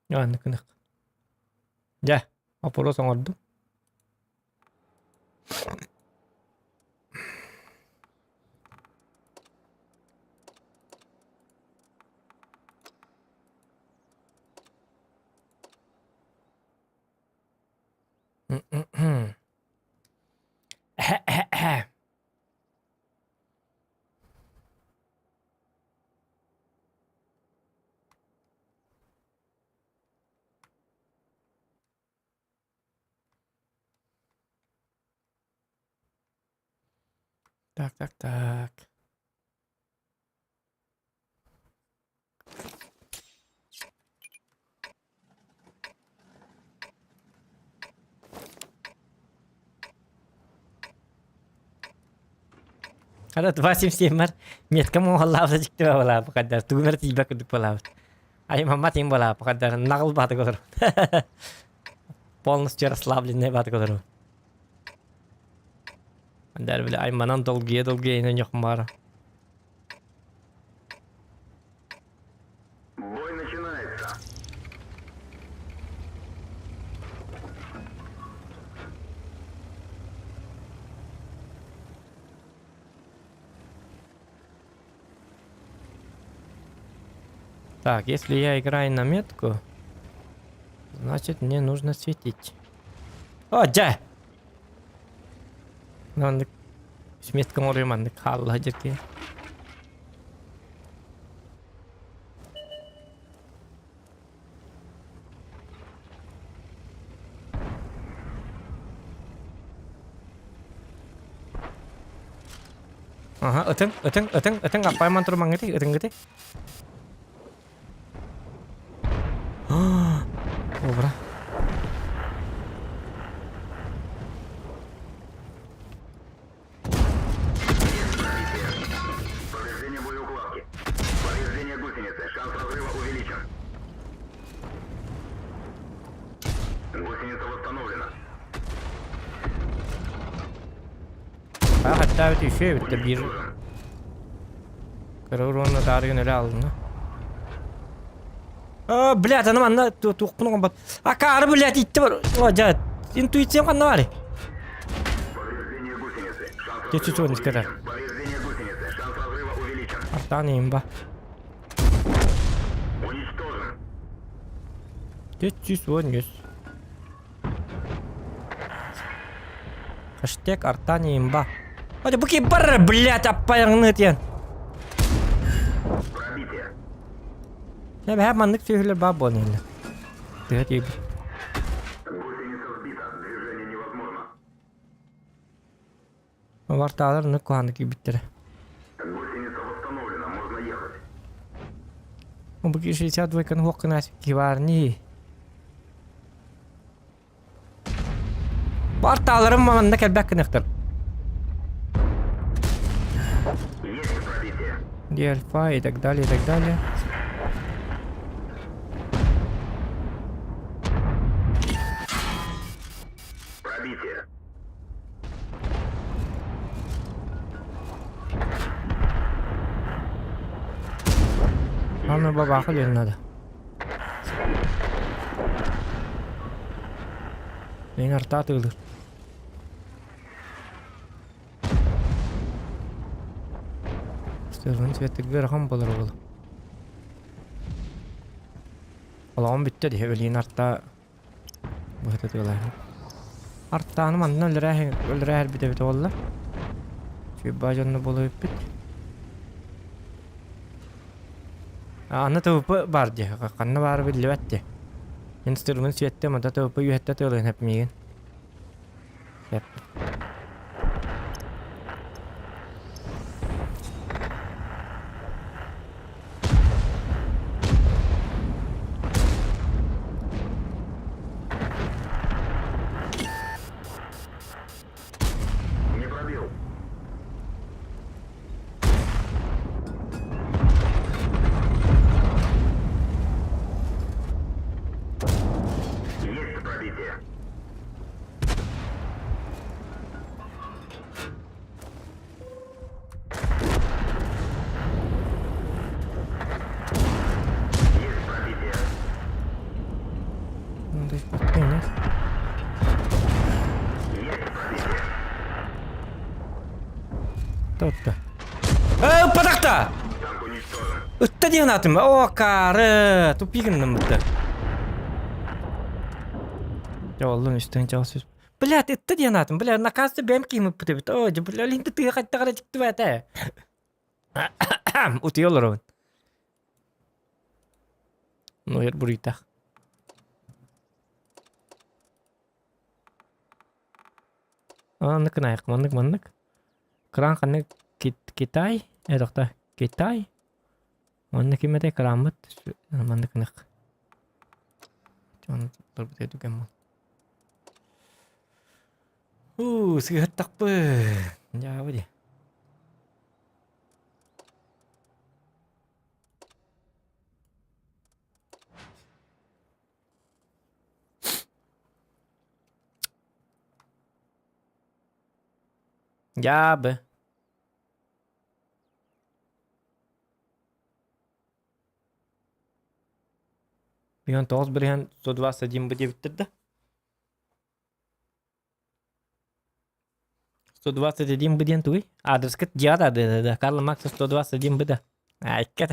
Аннык гынык. Дьэ, опрос оҥордум. Так, так, так. Хара 277 бар. Метка моһоллаабыта дьикти бабалаабы хаддар. Тугунар тиийбэт курдук буолаабыт. Аймамма тиин буолаабы хаддар. Наҕыл баатык олору. Полностью расслабленный баатык олору. Хаддар бile айманан долгуйа долгуйа инэн баара. Бой начинается. Так, если я играю на метку, значит мне нужно светить. О, дьэ! Маннык сметка оҥоруом маннык хаалла дьирки. Аха, ытыҥ, ытыҥ, ытыҥ, ытыҥ, аппайман турмаҥҥытый, ытыҥҥытый. Кобра. Артаабыт үчүгэй эбит да биир кыра уруонна таарыгын өлө алынна. А, блядь, аны манна туохпун оҥорбот. Акаары, блядь, итти бар. О, дьэ, интуициям ханна баарый? Повреждение гусеницы. Шанс Чуть-чуть разрыва он сказал. увеличен. Повреждение гусеницы. Шанс разрыва увеличен. Артаан имба. Уничтожен. Чуть-чуть он есть. Хэштег Артани имба. Ой, буки бар, блядь, аппайыңны диэн. Пробитие. Дьэ, бэһэ маннык сүөһүлэр баар буолан иһэллэр. Тыа тиийбит. Гусеница сбита. Движение невозможно. Вартаалар оннук куһаҕаннык киирбиттэрэ. Гусеница восстановлена. Можно ехать. Бу 62 хуох гына киварни. Вартааларым манна кэлбэт гыныахтар. Есть пробитие. Альфа и так далее, и так далее. Пробитие. Аны бабаха диэн надо. Мин артаа тыылыр. Сырын светигер ахан болар ол. Олоҕум бүттэ дии өлиин артаа быһыта тыалааһын. Артааны манна өлөрөөһүн өлөрөөһөрбүт эбитэ буолла. Чуйбаа дьонно буола эбиппит. Аны ТВП баар дии, ханна баара биллибэт дии. Мин стырмын сүөттэ, мата ТВП үөһэттэ тыалыан эп миигин. Эп. Не пробил. Есть пробитие. Есть пробитие. Ну, то есть, нет. Есть пробитие. Тотта. Э, ыппатахта! Танк уничтожен. Ытта диэн аатым. О, каары! Тупик гынным бытта. Дьэ, оллун үстэн чаҕыс үс. Блядь, ытта диэн аатым. Бля, наказ бэм киимиппит эбит. О, дьэ, бля, линты тыа хаттаҕара дьиктибэт Утуйа олоробун. Ну, ер буруйдах. Маннык гынайык, маннык, маннык. Кран ханнык Китай, э, Китай. Манна ким этэй кырааммыт маннык гынык. Түгэн Уу, сыһыттахпын. Дьаабы дии. Дьаабы. Бүгүн тоҕус бырыһыан 121 бу диэбиттэр да. 121 бы диэн тугуй? Аадырыскыт дьиэҕэ да да Карл Маркса 121 бы да. Айка.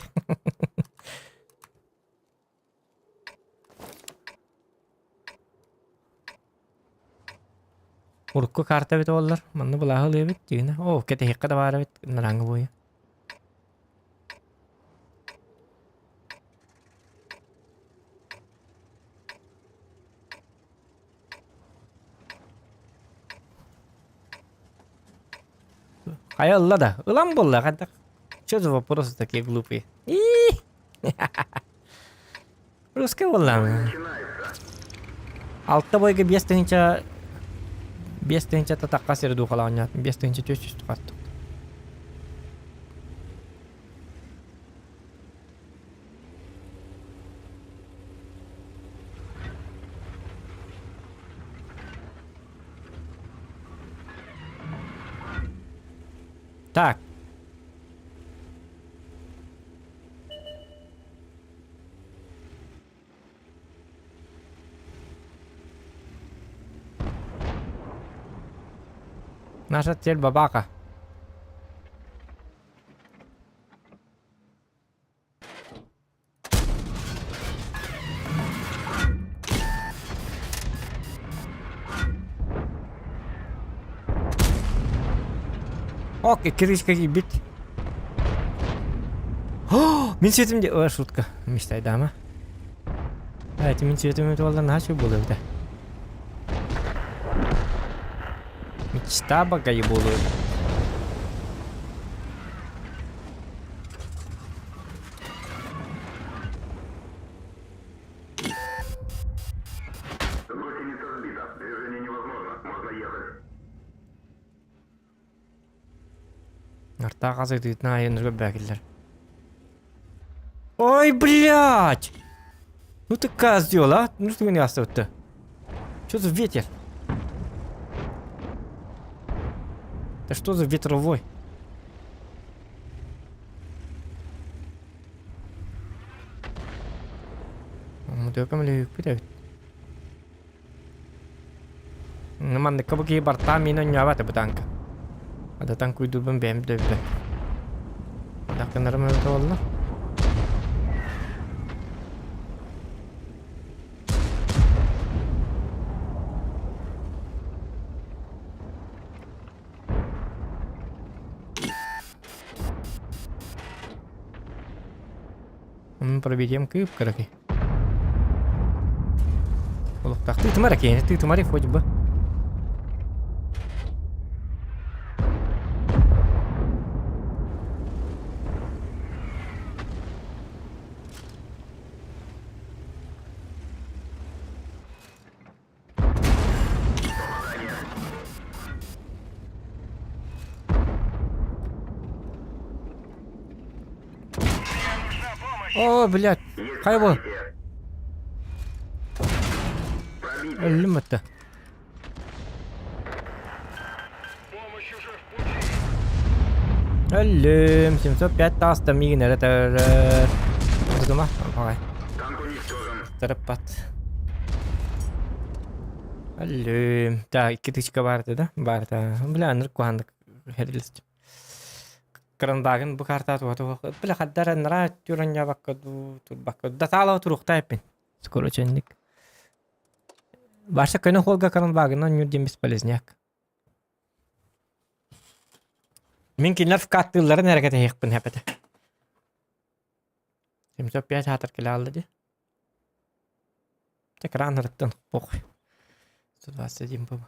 Урукку карта эбит буоллар, манна былааһы ылыа эбит дьиҥинэ. Оо, кэтэһиэххэ да баар эбит нарааҥҥы буойа. Хайа ылла да? Ылан буолла хайдах? Что за вопросы такие глупые? Русский буоллаҕым. Начинается. Алта бойга биэс тыһыынча биэс тыһыынча татахха сири дуухалаан биэс тыһыынча түөрт сүүс тухаттым. Так. Наша цель бабака. Ок, крышка киирбит. Мин светим де... Ой, шутка. Мечтай дама. А, это мин светим это буолла наһаа үчүгэй буолуо эбитэ. Мечта бакайы буолуо эбит. Гусеница сбита. Движение невозможно. Можно ехать. Артаах азыйтыытын аайы бэкиллэр. Ой, блядь! Ну ты козел, а? Ну что меня оставит-то? Что за ветер? Да что за ветровой? Мудакам лүһүкпүт эбит. Манныкка бу киһи бартаан миин онньообот бу танка. Ада танкуйдуурбун бэйэм да билбэт. Дакынарым эбитэ буолла. Пробедем кыып кыракый. Олохтоох тыытымар экиэни тыытымар хоть бы. О, блядь, хайа бу? Өллүм этэ. Өллүм, 705 таҕыста миигин эрэ төрөр. Тутума, паҕай. Тараппат. Өллүм. Так, икки тычка баар этэ да? Баар этэ. Бля, анырык куһааннык хэрилистим. Карандагын бу картаат уоту бля хаддар анараа түр дуу турбакка да таала туруохтай эппин. Скоро ченник. Барса көнө холга карандагынан нюр диэн бесполезняк. Мин кинилэр вкаттыылларын эрэ кэтэһиэхпин сөп этэ. 705 аатар кэлэ хаалла дии. Экран ырыттан похуй. 121 был.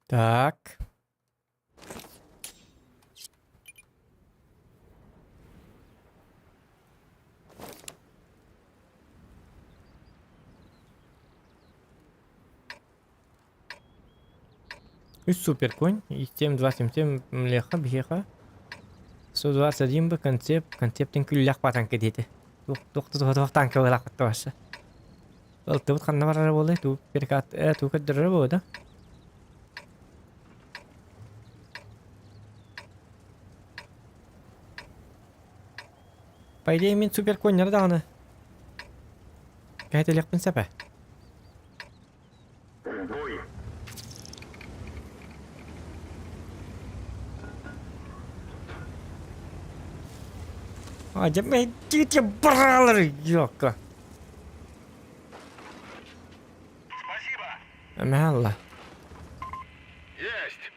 Так. Үс супер конь. И 7-2-7-7 млеха, бхеха. 121 бы концепт, концептин күллэх батанка диэтэ. Туох туох туох танка былаах вообще. Ылтыбыт ханна барара буолуой? Туу перекат э туу көрдөрөрө буолуо да? По идее мин супер коннор даҕаны кэһэтэлиэхпин сөп ээ. Бой. А, дьэ, идите бралары, ёлка. Мэлла. Есть.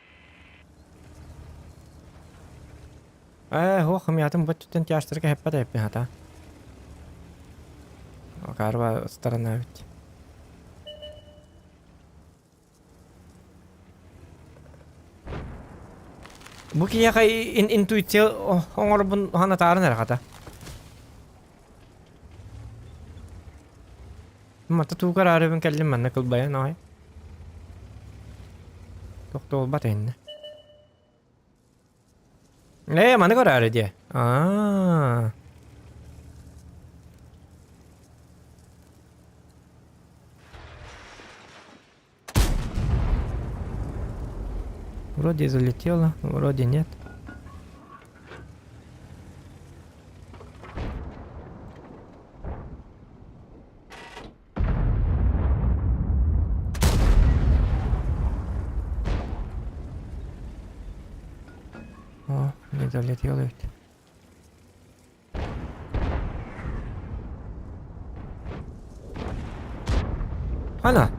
Ээ, һуох, миятын бөттүттэн тяжтарга хэппэт эппин хата. Карва сторона ведь. Бу киһиэхэ интуиция оҥорбун санатаарын эрэ хата. Мата тугар арыбын кэллим манна кылбайан аҕай. Тохтолбат иннэ. Ээ, маны көрөөрү диэ. Аа. Вроде залетело, вроде нет. О, не залетело ведь. Ана!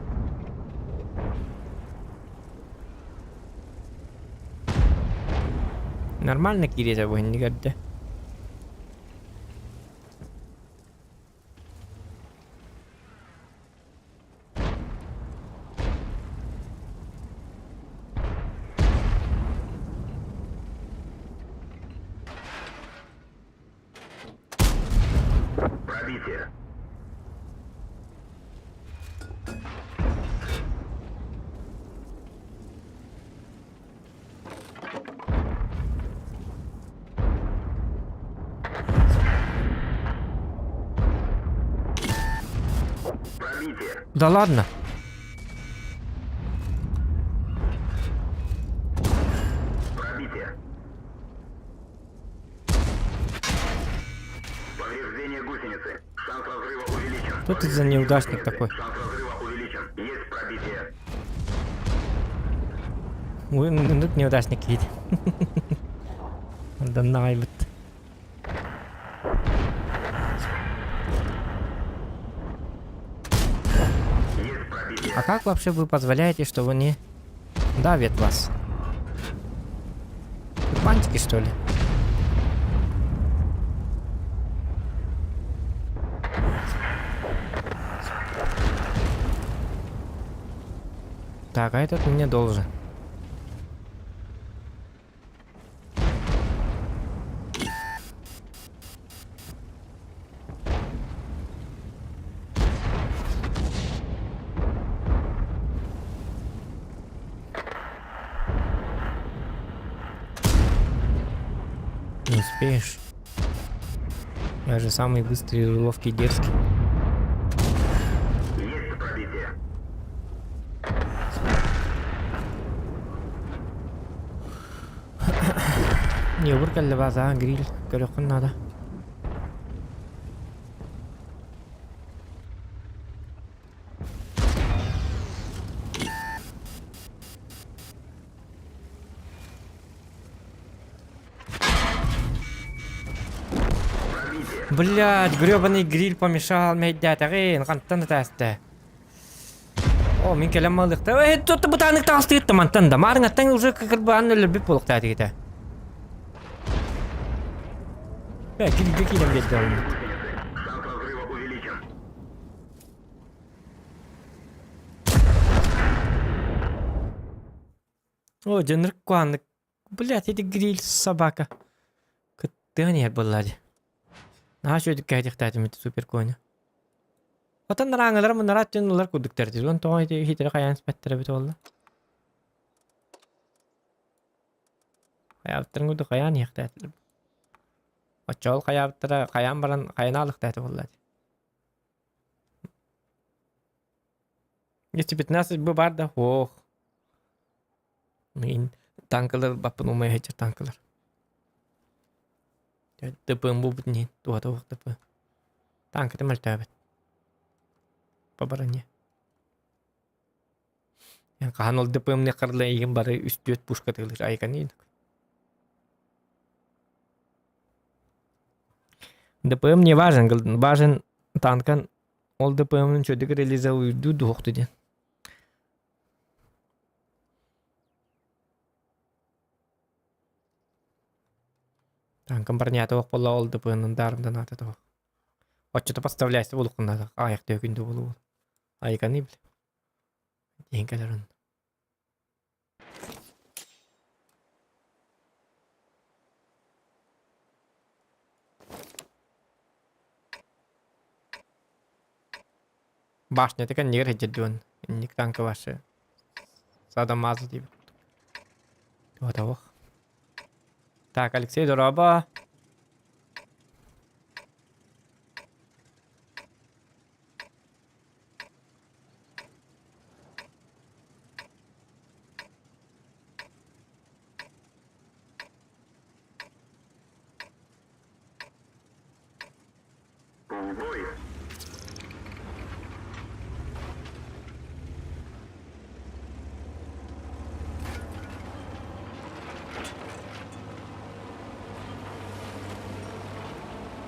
Нормально киирэтэ бу иннигэрдэ. Пробитие. Пробитие. Да ладно. Пробитие. Повреждение гусеницы. Шанс разрыва увеличен. Что ты за неудачник такой? Шанс разрыва увеличен. Есть пробитие. Ой, ну неудачник киһи. Даннайбыт. Есть пробитие. А как вообще вы позволяете, что они давят вас? Бантики, что ли? Так, а этот мне должен. Не успеешь. Я же самый быстрый, ловкий, дерзкий. Есть пробитие. Не кэллэ баазаҕа гриль көрүөххүн наада. Блядь, гребаный гриль помешал мэйдээтэҕин, хантан ытаста? О, мин кэлэн малыхта. Э, тут бытаанык таҕыстыытта мантан да. Маарыҥаттан уже кырбаан өлөрбүт буолуохтаатыгыта. Э, грильгэ киирэн биэрдэ ол. Шанс разрыва увеличен. О, дьоннор куаннык. Блядь, эти гриль собака. Кыттыан иһэр буолла дии. Наһаа үчүгэйдик кэһэтиэхтээтим ити супер коня. Отон нарааҥылар муннара түн ылар курдуктар дии. Уон тоҕо ити иһитэрэ хайаан испэттэрэ эбит буолла. Хайаабыттарын курдук хайаан иһиэхтээтилэр. Оччоҕо ол хайаабыттара хайаан баран хайаан аалыхтаата буолла дии. 215 бу бар да ох. Мин танкалар баппын умайа сылдьар танкалар. ТП-м буолбут иһин туһата суох ТП. Танката мөлтөөбөт. По броне. Хаһан ол ДПМ-ни харла игин бары үс-түөрт пушка тыылыр айканыы. ДПМ не важен, важен танкан ол ДПМ-ын чөдүк реализовуйдуу дуохту диэн. Танкан бронята суох буолла ол ДПМ-ын даарымдан аата суох. Оччото поставляйся буолуоххун аайах күндү буолуо. Айканы бile. Диэн кэлэр онно. Башнята кэннигэр сылдьар дуон инник танка ваша садамаза диэбит курдук. Так, Алексей дорообо. В бой.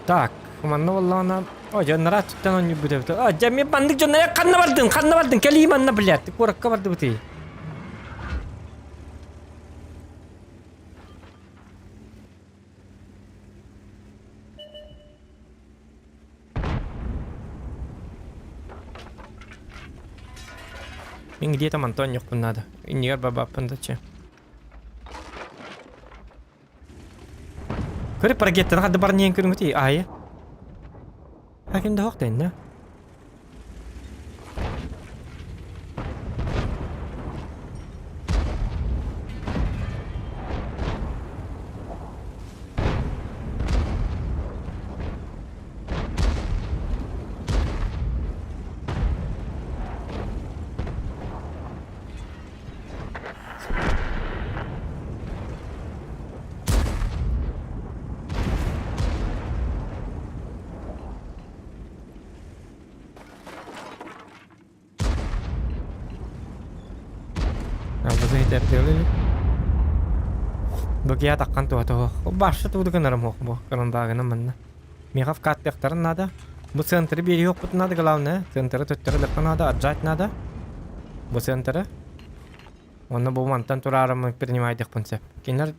Так, манна буоллаҕына, о, дьоннора аттыттан оонньуурбут эбит. А, дьэ, мен маннык дьоннор ханна бардын, ханна бардын, кэлиий манна, блядь, куоракка бардыбытый. Мин где-то мантан оонньуохпун наада. Иннигэр барбаппын да чэ. Көрү паргеттан хадды бар ниэн көрүҥүтүй аайы. Хаким да хоқ дэннэ. Албазы хитэрдиэлили. Бу таххан туһа Башта тууду гынарым хуох бу кырандаагына манна. Миэхэ вкаттыахтарын наада. Бу центры биэриэхпит наада главное. Центры төттөрү лыхха наада, отжать надо. Бу центры. Онно бу мантан тураарым принимайдыхпын сөп. Кинилэр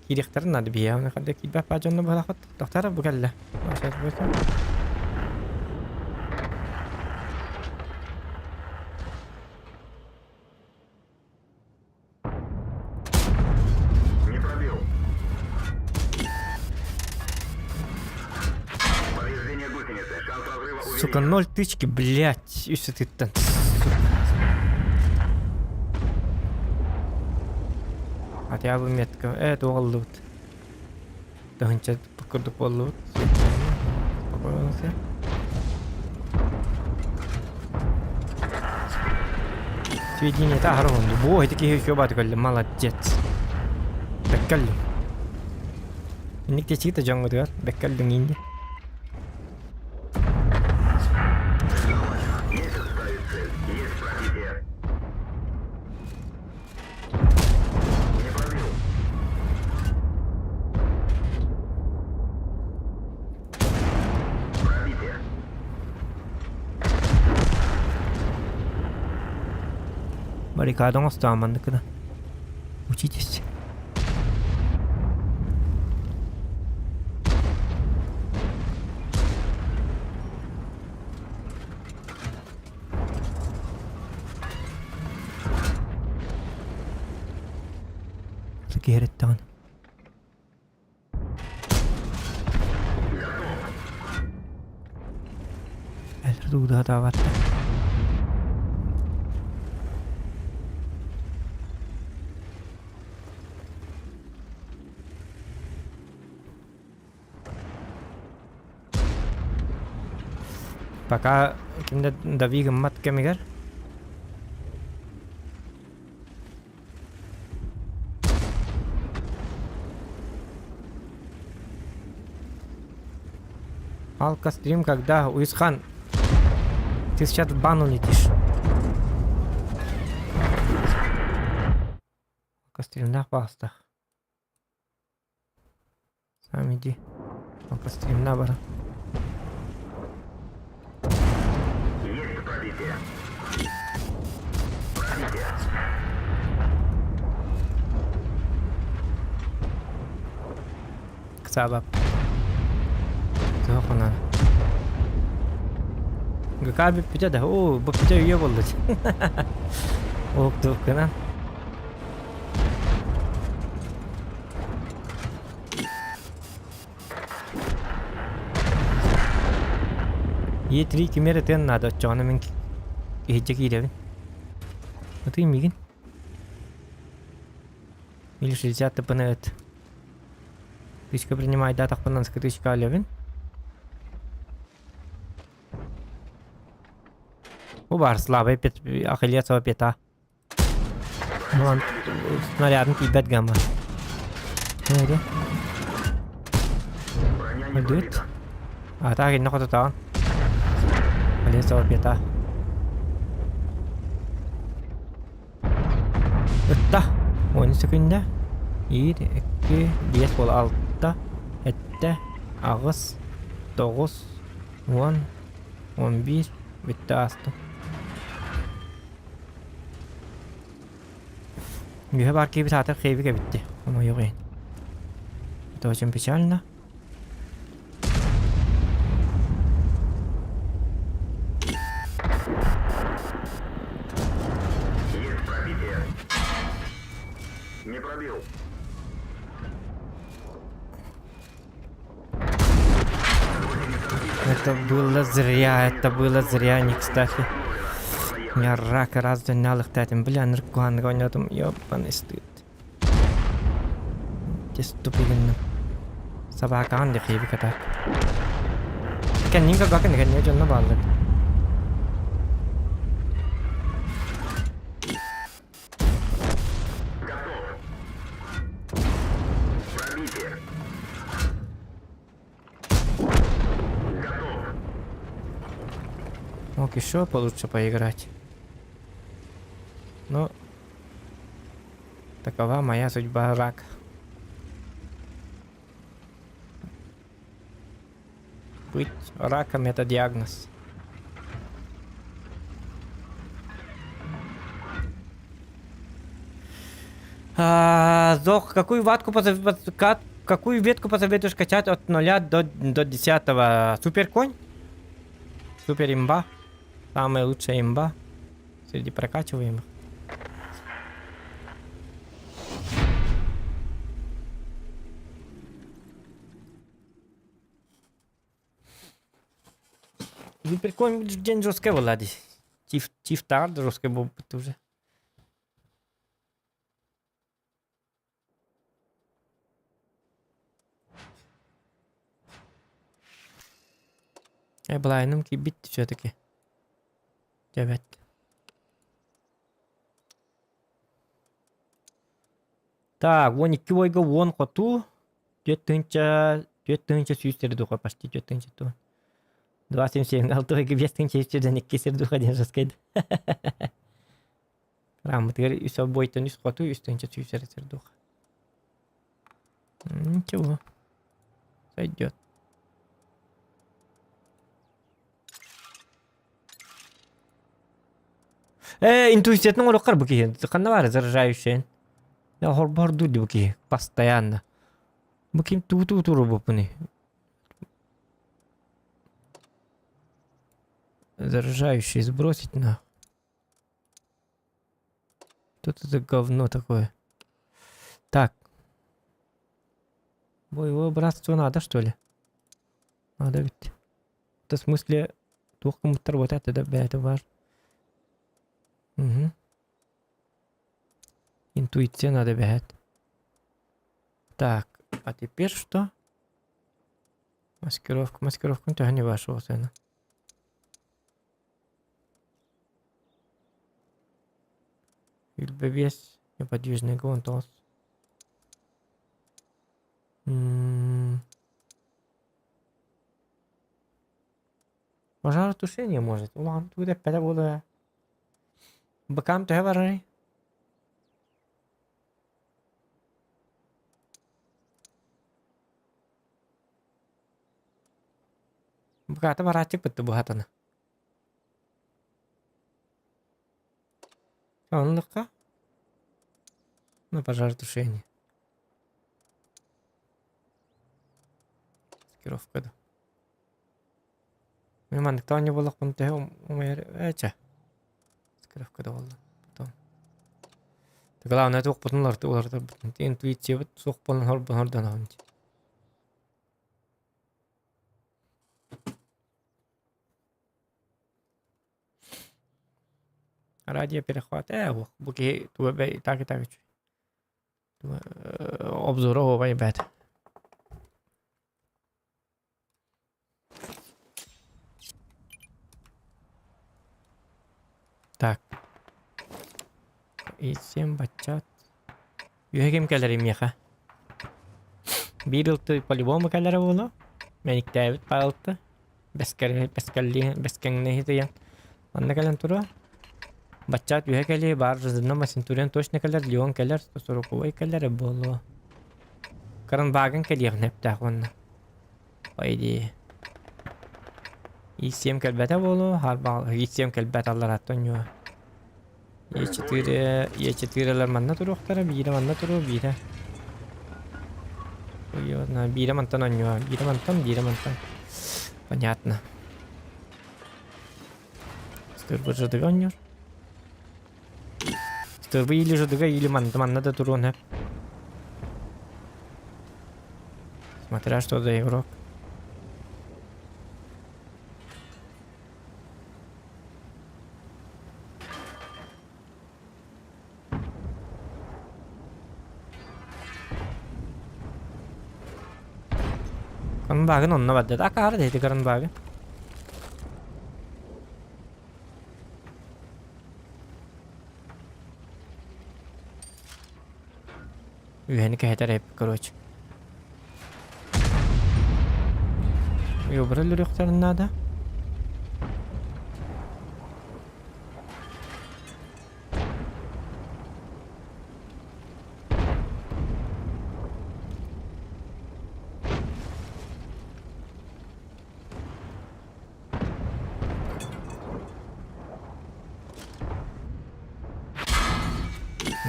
киириэхтэрин наада биһиэхэ ханна киирбэт баа дьонно быһалахпыт. Тохтор бу кэллэ. Не пробил. Повреждение гусеницы. Шанс разрыва увеличен. Сука, ноль тычки, блядь, үс ытыттан. Хотя бы метка. Туох ыллыбыт. Тыһынча курдук буоллубут. Сведение это аһар Бу ити киһи еще бааты кэллим, молодец. Бэккэллим. Инник течиги дьоҥҥутугар бэккэллиҥ инди. Месяц ставит цель. Есть пробитие. Не пробил. Пробитие. Баррикада оҥостоон манныкына. Учитесь. Киһирэттэҕин. Эл тугу Пока кимде дави гыммат кэмигэр Алка стрим когда? Уисхан, ты сейчас в бану летишь. Алка стримнах паастах. Сам иди. Алка стримна бара. Есть пробитие. Пробитие. Ксаба. Туох ГК бүппүтэ да, оо, бүппүтэ үйэ буолла Уһуктубуккуна. Е3 кимэр ытыан наада оччоҕуна мин иһирдьэ киирэбин. Ытый миигин. Или 60 тпн ыт. Тычка принимай датахпынан тычка өлөбүн. Бу баар слабый пет ахиллесова пята. Ну, снарядын тиийбэт гамма. Нөөрэ. Броня не Өлдүбүт. пробита. А так инне хототоон. Алиса орбита. Ытта. 10 секунда. 1, 2, 5 буола 6, 7, 8, 9, 10, 11 бүттэ ааста. Үөһэ баар киһибит аатар хиэбик эбитти. Хомойуох иһин. Это очень печально. Есть пробитие. Не пробил. Это было зря, это было зря, не кстати. Я рак раз дьоннялыктаатым, бля, ныркуһаныга ойнотум, ёбаный стыд. Тупик гынным. Собакаҕын дихиибик атаак. Кэннин көрбөккүн кэннигэ дьонно бааллар. Готов. Пробитие. Готов. Мог еще получше поиграть. Но такова моя судьба, рак. Быть раком это диагноз. А, Зох, какую ватку позов... какую ветку посоветуешь качать от 0 до 10? Супер конь? Супер имба? Самая лучшая имба среди прокачиваемых. Супер конь день жесткая была здесь. Тиф, тиф тард жесткая был уже. Э, былайыным киирбит все-таки. Дьэбэт. Так, 12 ойга 10 хоту, 4 тыһыынча, 4 100 сердуха, почти 4 тыһыынча туон. 2,77, 6 ойга 5 302 сердуха диэн жесткайда. Раммытыгар үс обойтон үс хоту, 3 100 сердуха. Ничего. Сойдет. Э, интуициятын оҥоруоххар бу киһи. Ханна баар заражающая? Я хорбордуу бу киһи постоянно. Бу ким туу-туу турубуппуный? Заражающий сбросить на. Что это за говно такое? Так. Боевое братство надо, что ли? Надо ведь. Это в смысле туох кымыттар вот это да это важно. Угу. Интуиция надо бегать. Так, а теперь что? Маскировка, маскировка, ну, не вашего сына. Үлбэбиэс неподвижный гонтос. Пожаротушение может. Улахан тугу да эппэтэ буолуо. Быкаам төһө барарый? Быкаата барааччык бытты быһатана. Оннукка на пожаротушение. Маскировка да. Мен маннык таанньа буоллахпына төһө умайар ээ чэ маскировка да буолла потом. Главное туохпутун уларытарбытын интуициябыт суох буолан хордоноһун дии. Радио перехват ээ бу киһи туга так и так үчүгэй. Обзора оһуобай эбээт. Так. Исем баччат. Үөһэ ким кэлэрий миэхэ? Биир ылты по-любому кэлэрэ буолуо. Мэниктээбит паалты. Бэскэллии бэскэҥнэһи тыйан. Манна кэлэн туруо. Баччаат үһэ кэлиэ, баар Жизненно Сентурион точно кэлэр, Леон кэлэр, Сороковой кэлэр буолуо. Каранбагын кэлиэҕин сөптөөх уонна. По идее. И7 кэлбэтэ буолуо, харбаҕ И7 кэлбэт алларааттан ньуо. Е4 Е4-лэр манна туруохтара, биирэ манна туруо, биирэ. Ой, биирэ мантан оонньуо, биирэ мантан, биирэ мантан. Понятно. Стырбы ждыга оонньуур. Стырбы или ждыга, или манна, манна да туруон сөп. Смотря что за игрок. Каранбагын онно барда. Акаары деди Каранбагы. Үһэни кэһэтэр эп, короче. Йобра өлөрүөхтэрин наада.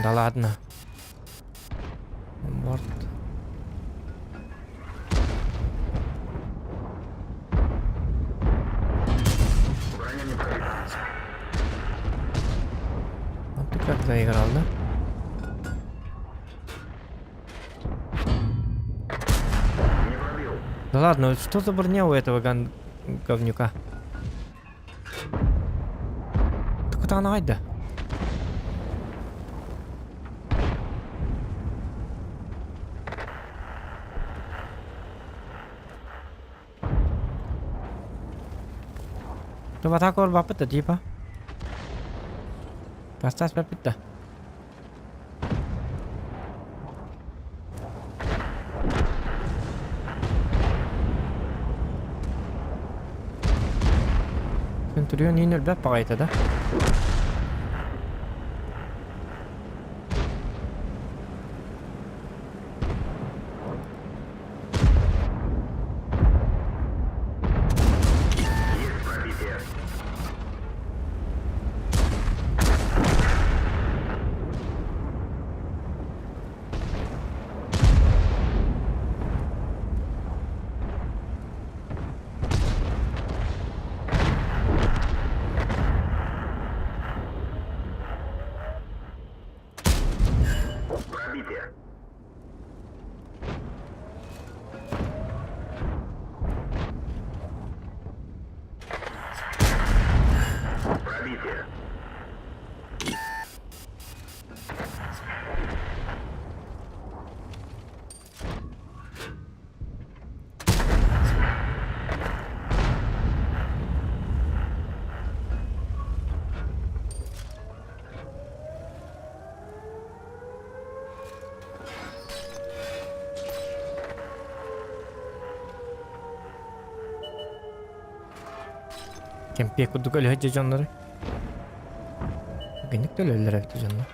Да ладно. Борт. Броня не пробита. Вот ты как заиграл, да? Не пробил. Да ладно, что за броня у этого ган... говнюка? Ты куда она да? Ты в атаку барбаппыт да типа. Бастас барбыт да. Центурион иин өлбөт баҕайыта да. Есть пробитие. Пробитие. Пробитие. Кэмпиэ курдук өлөһө дьоннору. Гинник да өлөллөр эбит дьоннор.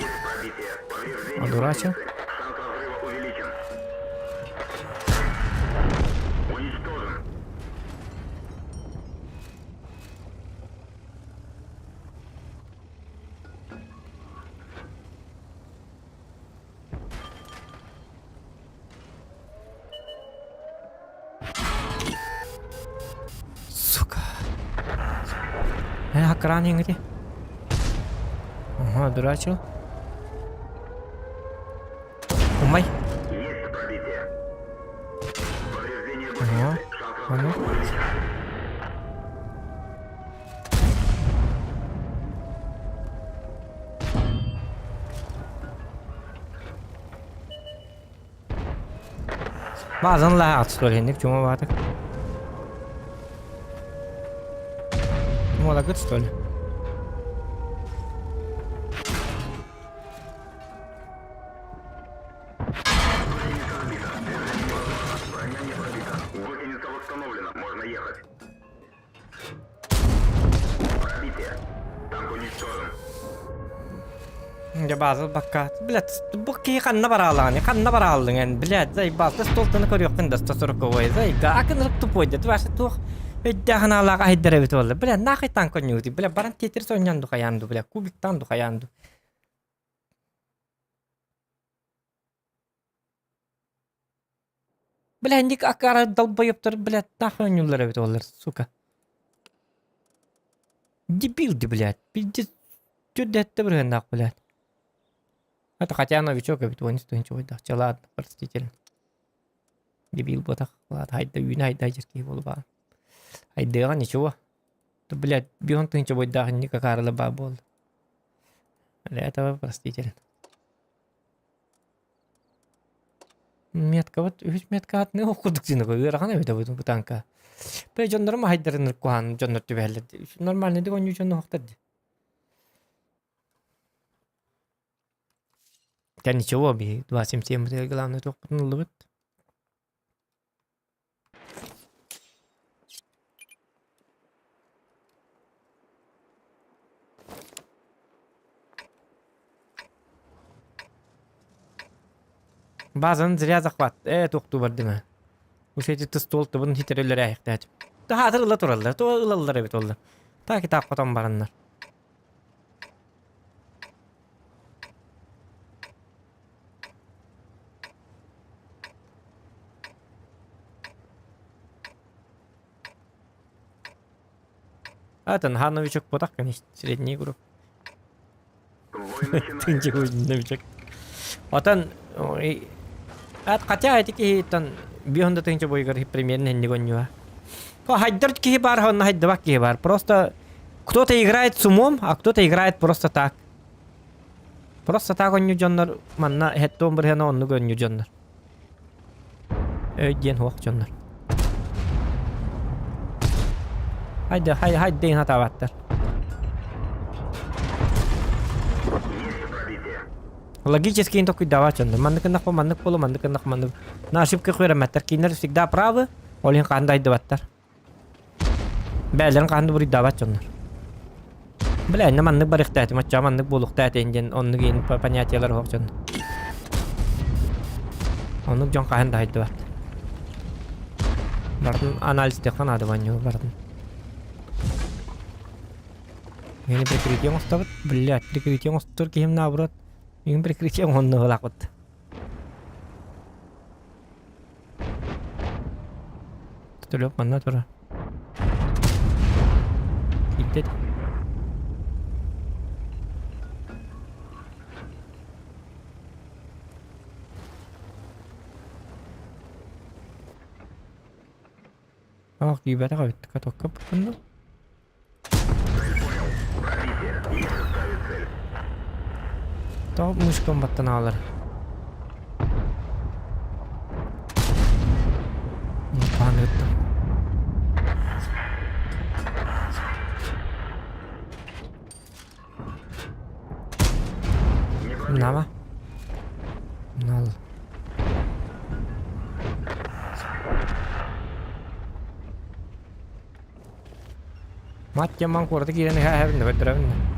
Есть пробитие. Повреждение Одурачил. гусеницы. Шанс разрыва увеличен. Уничтожен. Сука. Э, акран иҥри. Ага, дурачил. Умай. Есть пробитие. Повреждение Ага. гусеницы. Шанс А ну. разрыва увеличен. Базан лаа отстолинник чума баатык. Молокот что ли? Гусеница восстановлена, можно ехать. Пробитие. Танк уничтожен. Дьэ баазыл бакка. Блядь, бу киһи ханна бараалаҕын, ханна барааллыҥ эн, блядь, заебался столтаны көрүөххүн да 140 зайга, акынырык тупой да, тваша туох өйдөөх анаалаах аһайдар эбит буолла. Бля, нахуй танк онньуутуй, бля, баран тетрис оонньоон ду хайаан ду, бля, кубиктаан ду хайаан ду. Бля, инник акара долбоебтар, блядь, нахуй оонньууллар эбит буоллар, сука. Дебил ты, блядь, пиздец, түрдэттэ бырыһыаннаах, блядь. Это хотя новичок эбит, уон тыһыынча буойдаах, чэ ладно, простительно. Дебил буотах, ладно, хайда үүнэ хайда дьэр киһи буолбаҕа. Хайдыаҕа ничего. То, блядь, бион тыһыынча буойдаах инник акаарыла баа буолла. Для этого простительно. Меткабыт үһүс метка атыны ох курдук дьиэ ыарахан эбитэ бу танка. Бля дьоннорум аһайдарын куһаан дьоннор түбэһэллэр. Нормальный оонньуу дьон оһохтор дии. Да ничего, биһи 2.77 главное туохпутун ыллыбыт. Базаны зря захват. Э, туохтуу бардым ээ. Уж эти стол тыбын хитереллер ээхтээт. Таһаатыр ыла тураллар, то ылаллар эбит олла. Так и так хотон бараннар. Атын новичок потах, конечно, средний групп. Новичок. Отон ат хотя эти киһиттэн биһон да тыһынча бойгар примерно инник онньуа. Хайдар киһи бар, онно хайдыбак киһи бар. Просто кто-то играет с умом, а кто-то играет просто так. Просто так онньу дьоннор манна хэттон бырыһана оннук онньу дьоннор. Өй диэн хуох дьоннор. Хайда хай хайдыын хатаабаттар. Логически токуйдаабат дьоннор. Маннык ынах маннык болу, маннык ынах маннык. На ошибка хуйраматтар. Кинилэр всегда правы, ол иһин хаһан да айдыбаттар. Бээлэрин хаһан да буруйдаабат дьоннор. Бля, иннэ маннык барыахтаатым, оччоҕо маннык буолуохтаатыйын диэн оннук иин понятиелар оһох дьон. Оннук дьон хаһан да хайдыбат. Бартын анализтыахха наада банньуу бартын. Мени прикрытие оҥостобут. Блядь, прикрытие оҥостор киһим наоборот. Мин прикрытие оҥонно Төлөп манна турар. Киирдэ Ах, киирбэтэх эбит. Катокка бутунна. Тоҕо мышкам баттан аалар? Паан ыттым. Нама. Нал. Мать яман куораты киирэн иһэ эһэбин көрдөрөбүн.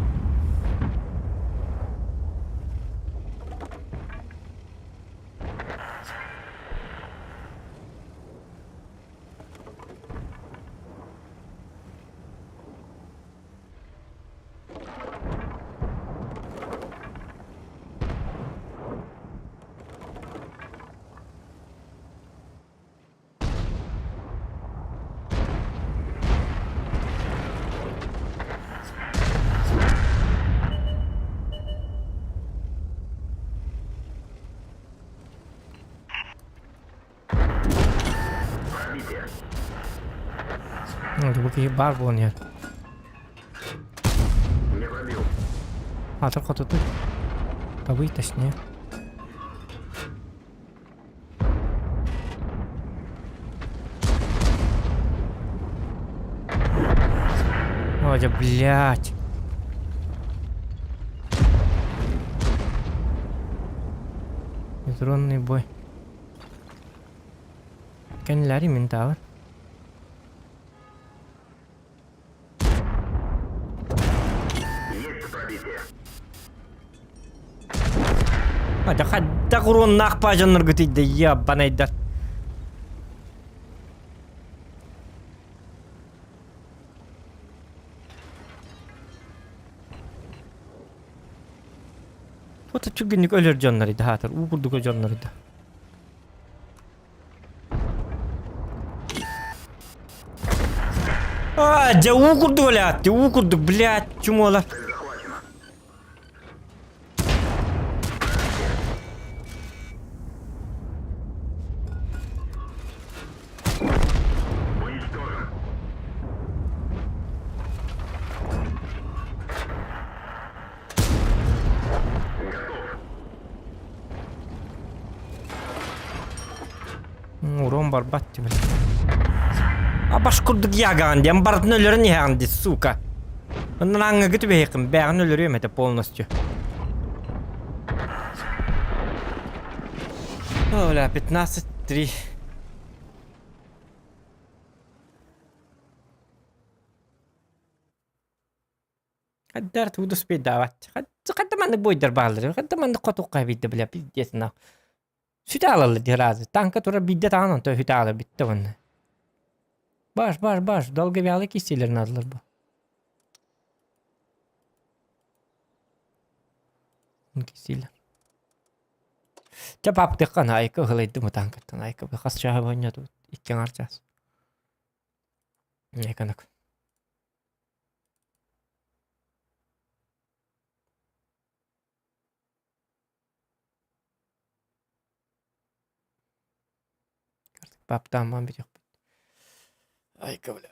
Бу киһи баар буолан иһэр. Атыр хотуту. Табый точнее. Ой, да блядь. Дронный бой. Кэннилэри мин таабар. Есть пробитие. Ата хайдах уруоннаах паажаннаргытый да ябанайдар. Тута түргэнник өлөр дьоннор иде хаатар, уу курдук дьоннор иде. А, дьэ уу курдук өлөттү, уу курдук, блядь, чумуола. Уничтожен. Готов. Урон барбат дии А баш курдук ягаан диэн барытын өлөрөн иһэҕин дии, сука. Онон ааҥҥа түбэһиэххин, бээҕин өлөрүөм этэ полностью. О, бля, 15-3. Хаддар тугу да успейдаабат. Хадда маннык буойдар бааллар. Хадда маннык хотуохха биирдэ бля пиздец нах. Сүтэ аалаллар дии разы. Танка турар биирдэ таҕан онто сүтэ аалар бүттэ уонна. Баш, баш, баш, долговялый кистиилэр наадалар бу. Кистиилэр. Чэ паптыахха айка ыһылайдым танкаттан айка хас чааһы оонньоотубут икки аҥар чаас. Эконок. Паптаамман бүтүөхпүт. Айка бля.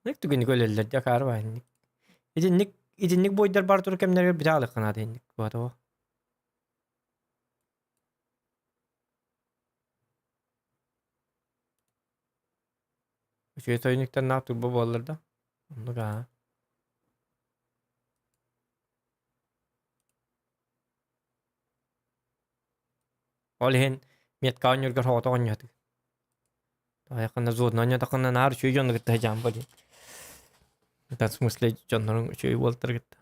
Ник түгэнник өлөллөр дьэ акаары баайынник. Итинник итинник буойдар бар тур кэмнэригэр бүтэ аалыахха наада инник буотоҕо. Үчүгэй тойонуктарнаах турба буоллар да оннук аа. Ол иһин метка оонньуургар соҕотох оонньоотуг. Таайаххына зонна оонньоотоххуна наар үчүгэй дьону кытта сыдьаан буолуо. Это в смысле дьонноруҥ үчүгэй буолтар кытта.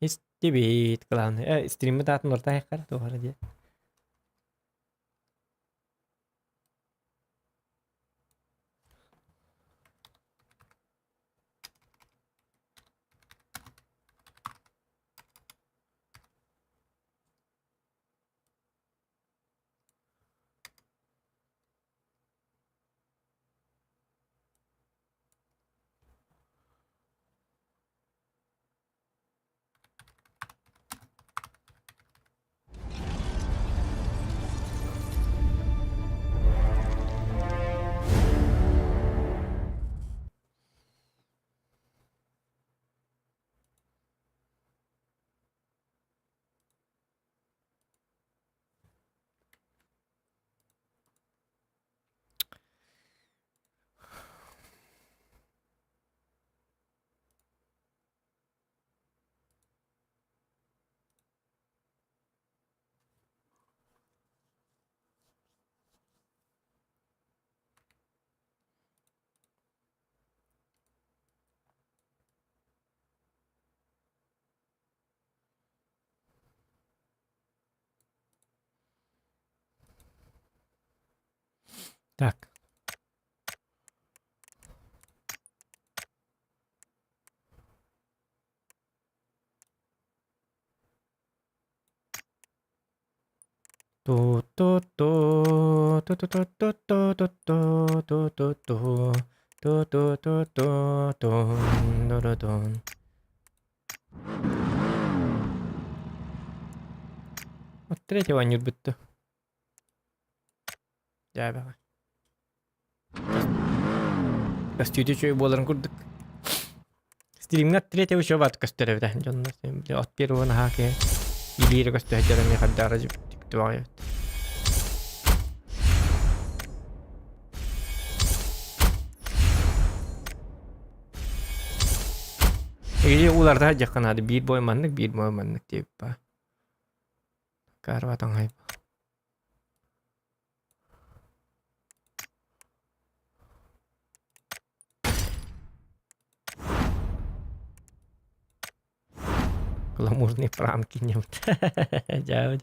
Истибит главное. Э, стриммит аатын орто айаххар туохара диye. Так. Ту-ту-ту, ту-ту-ту-ту-ту-ту-ту-ту, ту-ту-ту-ту-тун, ду-ду-дун. Вот третьего не бүттү. Дьээбэҕэ. Көстүүтэ үчүгэй буоларын курдук. Стримҥа третьего еще бат көстөр эбит дьоннор от первого наһаа киһи илиирэ көстө сылдьар эмиэ хардаара түбэҕэ эбит. Или уларда дьахха наада биир бой маннык, биир бой маннык диэбиппа. Карва таҥай. Гламурный пранки нет. Дьэ,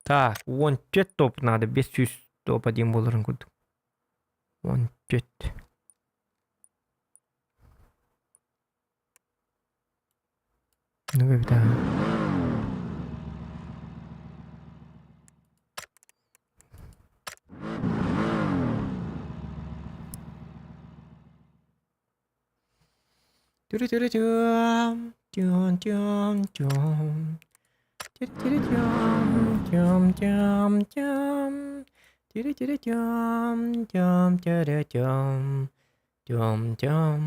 Так, 14 топ надо, 500 топ один буоларын курдук. 14. Ну эбит Түрү-түрү-түм, түм-түм-түм. Түрү-түрү-түм, түм-түм-түм. Түрү-түрү-түм, түм-түрү-түм. Түм-түм.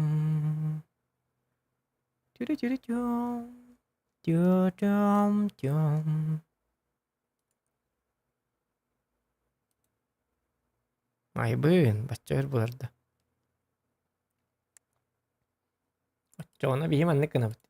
Түрү-түрү-түм, тү-түм-түм. Айбыын, бачча өр буларда. Оччоҕуна биһи маннык гынабыт.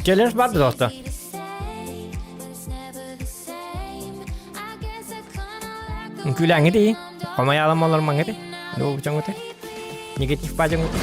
Челлендж бар доста. Күләңи дии. Хомайаалам олормаҥы дии. Ну, чоҥуты. Негатив пажаҥыты.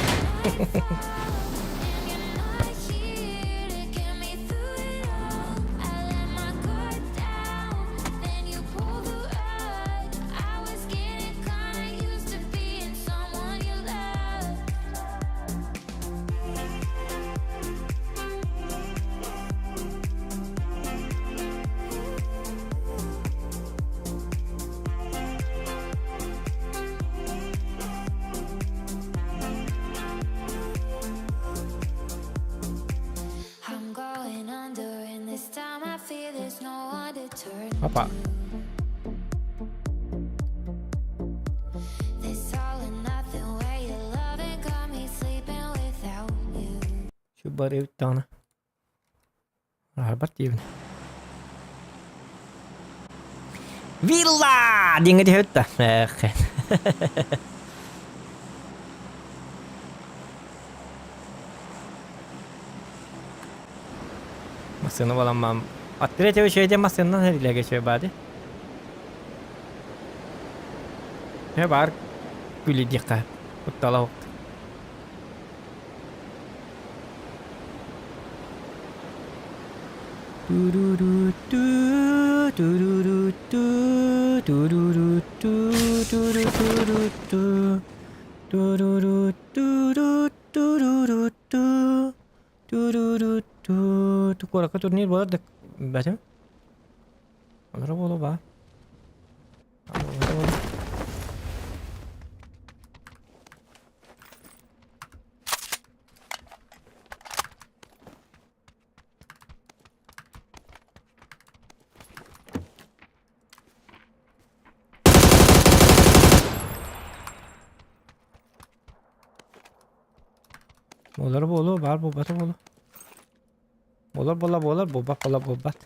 Опа. Şu бары даҕаны. Арбат диэбин. Вилла! Диэҥҥэ түһэбит да. Эх. Массыына буоламмам. Открытие үчүгэйдик массыынанан эрилэгэ үчүгэй баады. Э баар күлүдиэххэ куттала суох. Куоракка турнир буолар да бэтим. Олоро буолуо баа. Буолар буолуо, баар буолбата буолуо. Буолар буола буолар, буолбат буола буолбат.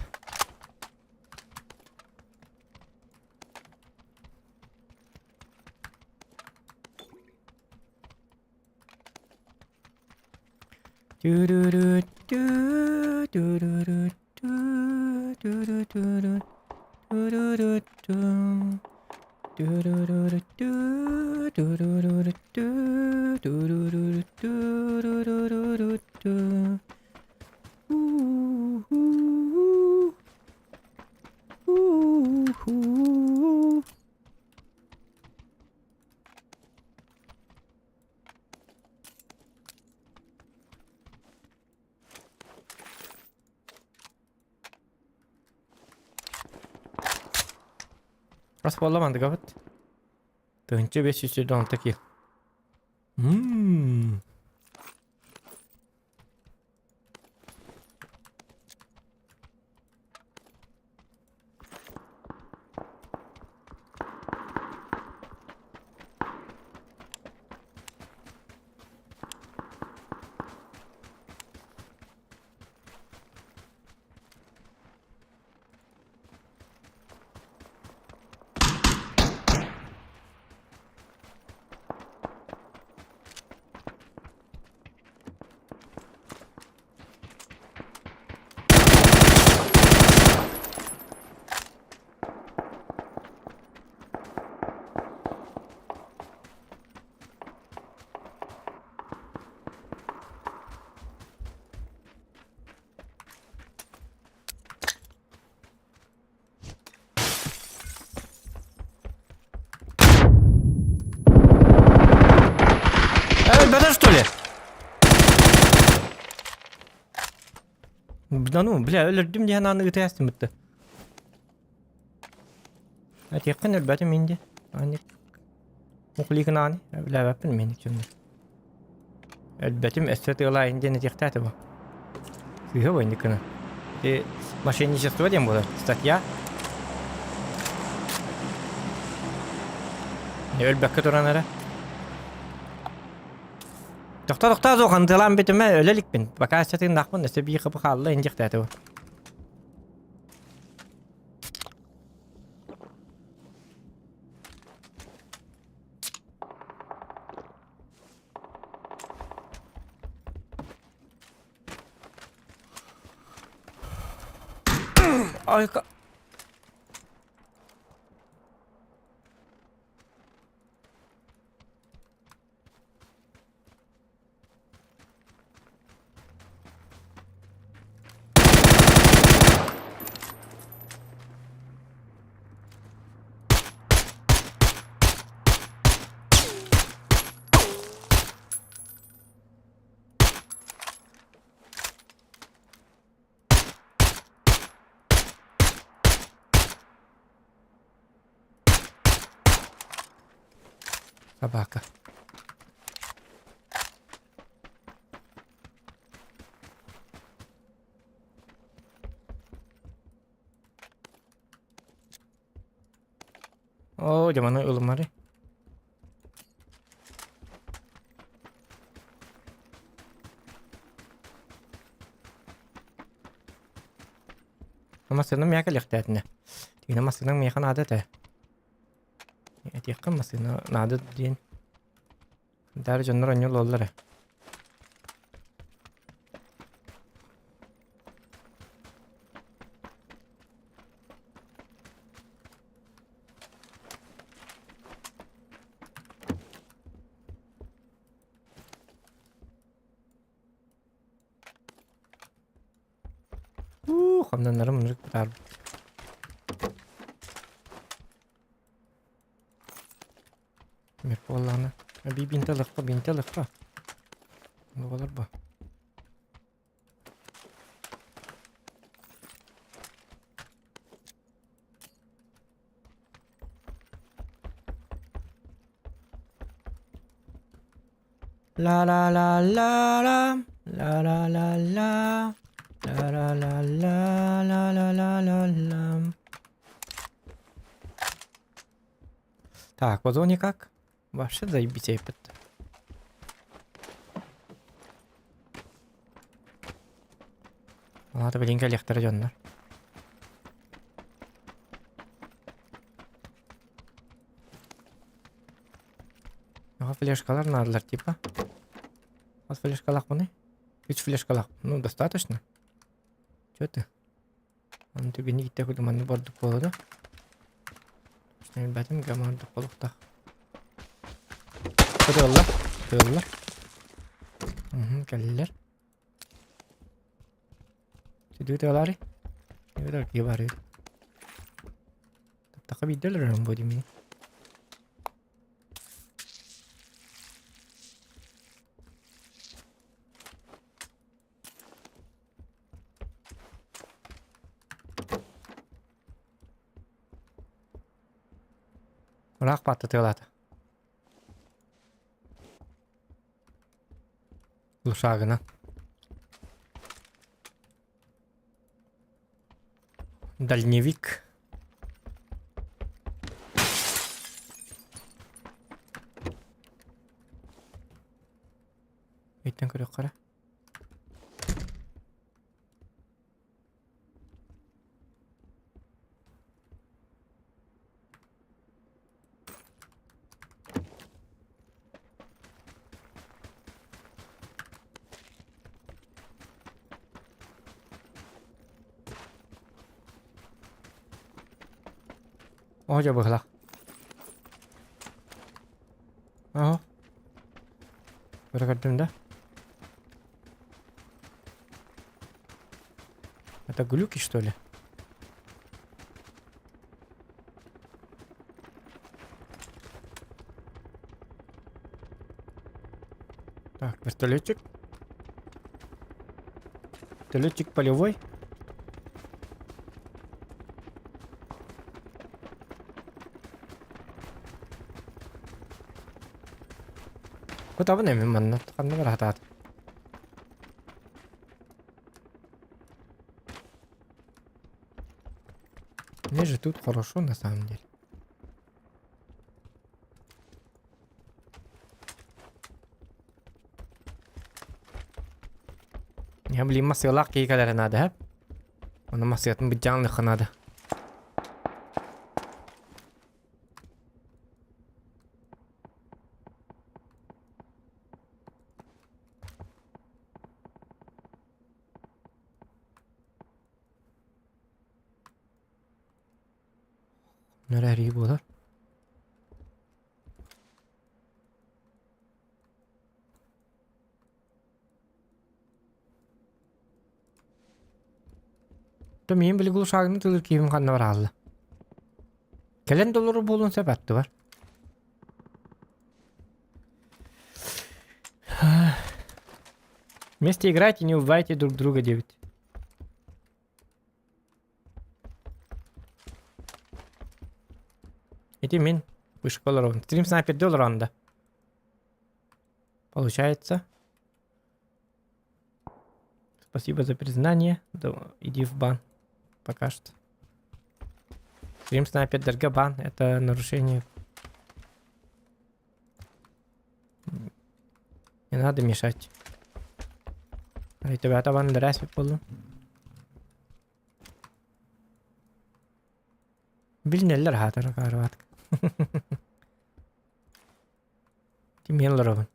Хас буолла мандыгабыт? 1526 кил. Ммм. Өлбөтө что ли? Да ну, бля, өлөрдүм диэн ааны ытыастым бытты. Этиэххин өлбөтүм инди. Ани. Мухликын ааны. Билээбэппин мин чүннү. Өлбөтүм өссө тыалаайын диэн этиэхтээтэ бу. Сыыһа бу инник гына. Ити мошенничество диэн буолар статья. Өлбөккө туран эрэ. Тохтоо тохтоо суох антылаан бүтүмэ өлө иликпин. Пока өссө тыыннаахпын өссө биир хапы хаалла индиэхтээтэ бу. Айка. Собака. Оо, дьэ маны ылымары. Массыынам миэхэ кэлиэхтээтинэ. Тигинэ массыынаҥ миэхэ наада этэ. Этиэххэ массыына наада диэн. Дары дьоннор онньу олороллор ээ. Уу, хамнанарым ынырык бытаарбыт. Мир буоллаҕына. Эбии бинтэ ылыахха, бинтэ ылыахха. Буолар бу. La la la la la la la la la la la la la la la la la la. Так, по зоне как? Вообще заебись айпад. Ладно, билин кэлиэхтэрэ дьоннор. Ага, флешкалар наадалар типа. Хас флешкалаахпыный? Үс флешкалаах. Ну, достаточно. Чё ты? Аны түгэни киттэ курдук маннык бордук буолуо да. Билбэтим гамардык буолуохтаах. Ытыаллар, ытыаллар. Угу, кэллилэр. Сүдү ытыалаары. Ытыалар киһи барыы. Таптаха биирдэ өлөрөрүм бу димини. Ыраах баатта тыалаата. Лушагына. Дальневик. Өйтөн көрүөххэ эрэ. Оо дьэ быһылах. Оһо. Көрө көрдүм да. Это глюки, что ли? Так, вертолетчик. Вертолетчик полевой. Кутабын эми манна ханна барахатаат. Мне же тут хорошо на самом деле. Я, блин, масыалаах киһи кэлэрэ наада, һэ? Ону масыатын быдьаанныхха наада. Нөрэрии буолар. То миин били глушагын тылыр киһим ханна бараалла. Кэлэн доллары буолуон сөп аттыбар. Вместе играйте, не убивайте друг друга, девять. Ити мин вышка олоробун. Стрим снайперде олорон да. Получается. Спасибо за признание. Да, иди в бан. Пока что. Стрим снайпердергэ бан. Это нарушение. Не надо мешать. Ребята, ван буоллун. Билинэллэр аһаатар акаарыбаат. Кимиэн олоробун.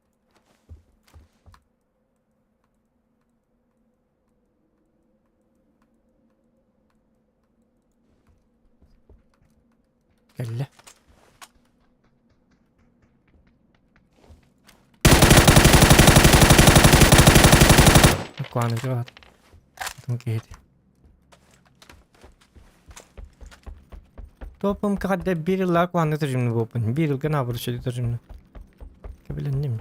Кэллэ. Куаны жуат. Атын киһити. Топом кадда бир ла куаны тажимны бопун. Бир ылга набыр шеди тажимны. Кебиленним.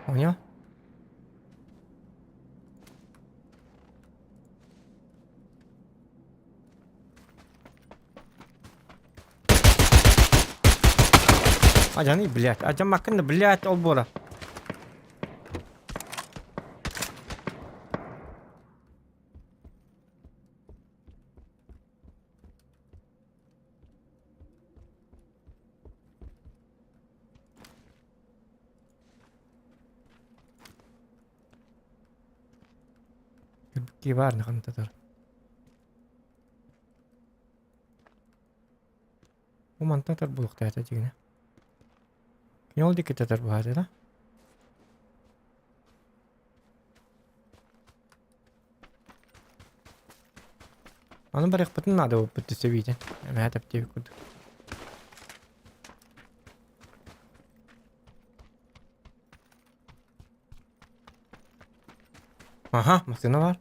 Понял? Адьаный, блядь, адьаммаккын да, блядь, ол буола. Кибарны хантатар. Бу мантан татар булуктаата дигинэ. Кини ол диэки татар буһаата да? Аны барыахпытын наада буолбут төсөбүтэн. Эмэһэ таптыыбыт курдук. Аха, массыына баар.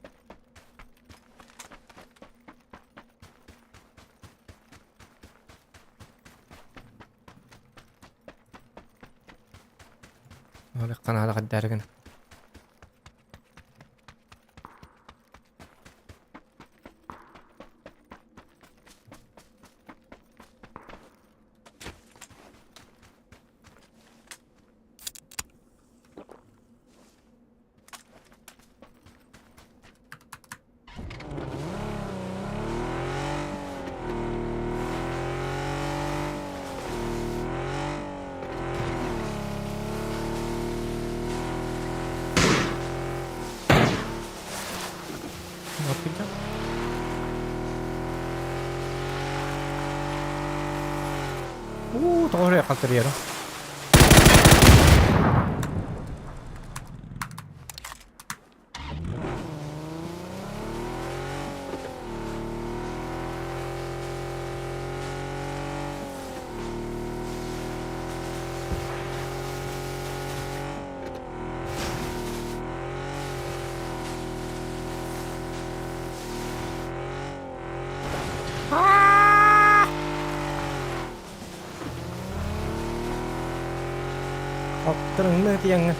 Ханаада хайдары гына. Уу, тоҕо эрэ халтарыйара. Хаптарыҥна тиэҥҥэ.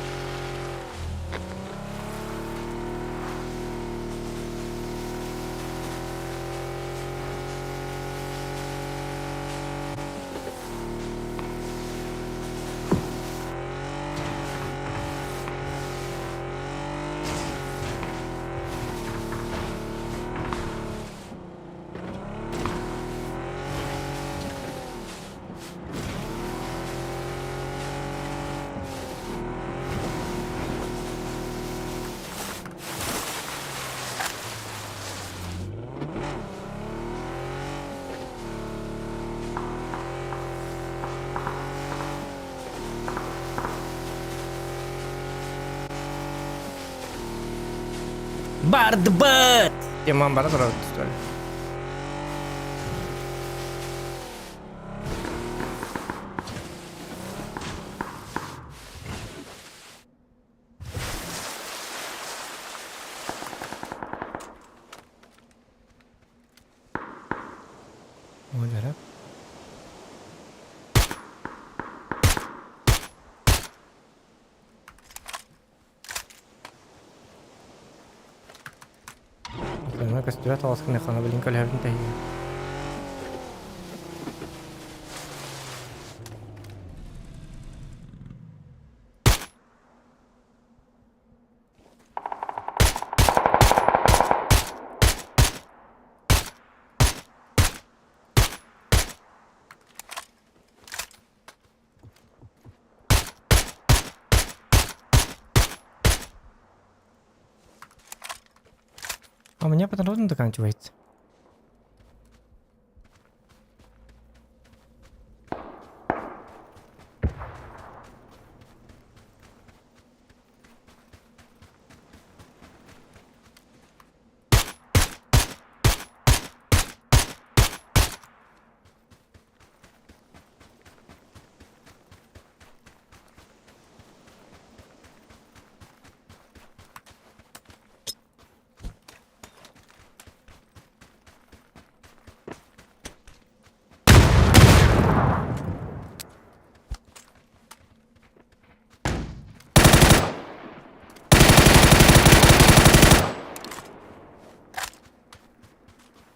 Бардыбыт! Тимон бара турар Өлөрө. Ыкына көстүбэт оҕоскун ыкана билин көлөһөбүн тэһийэ. А у меня патрон заканчивается.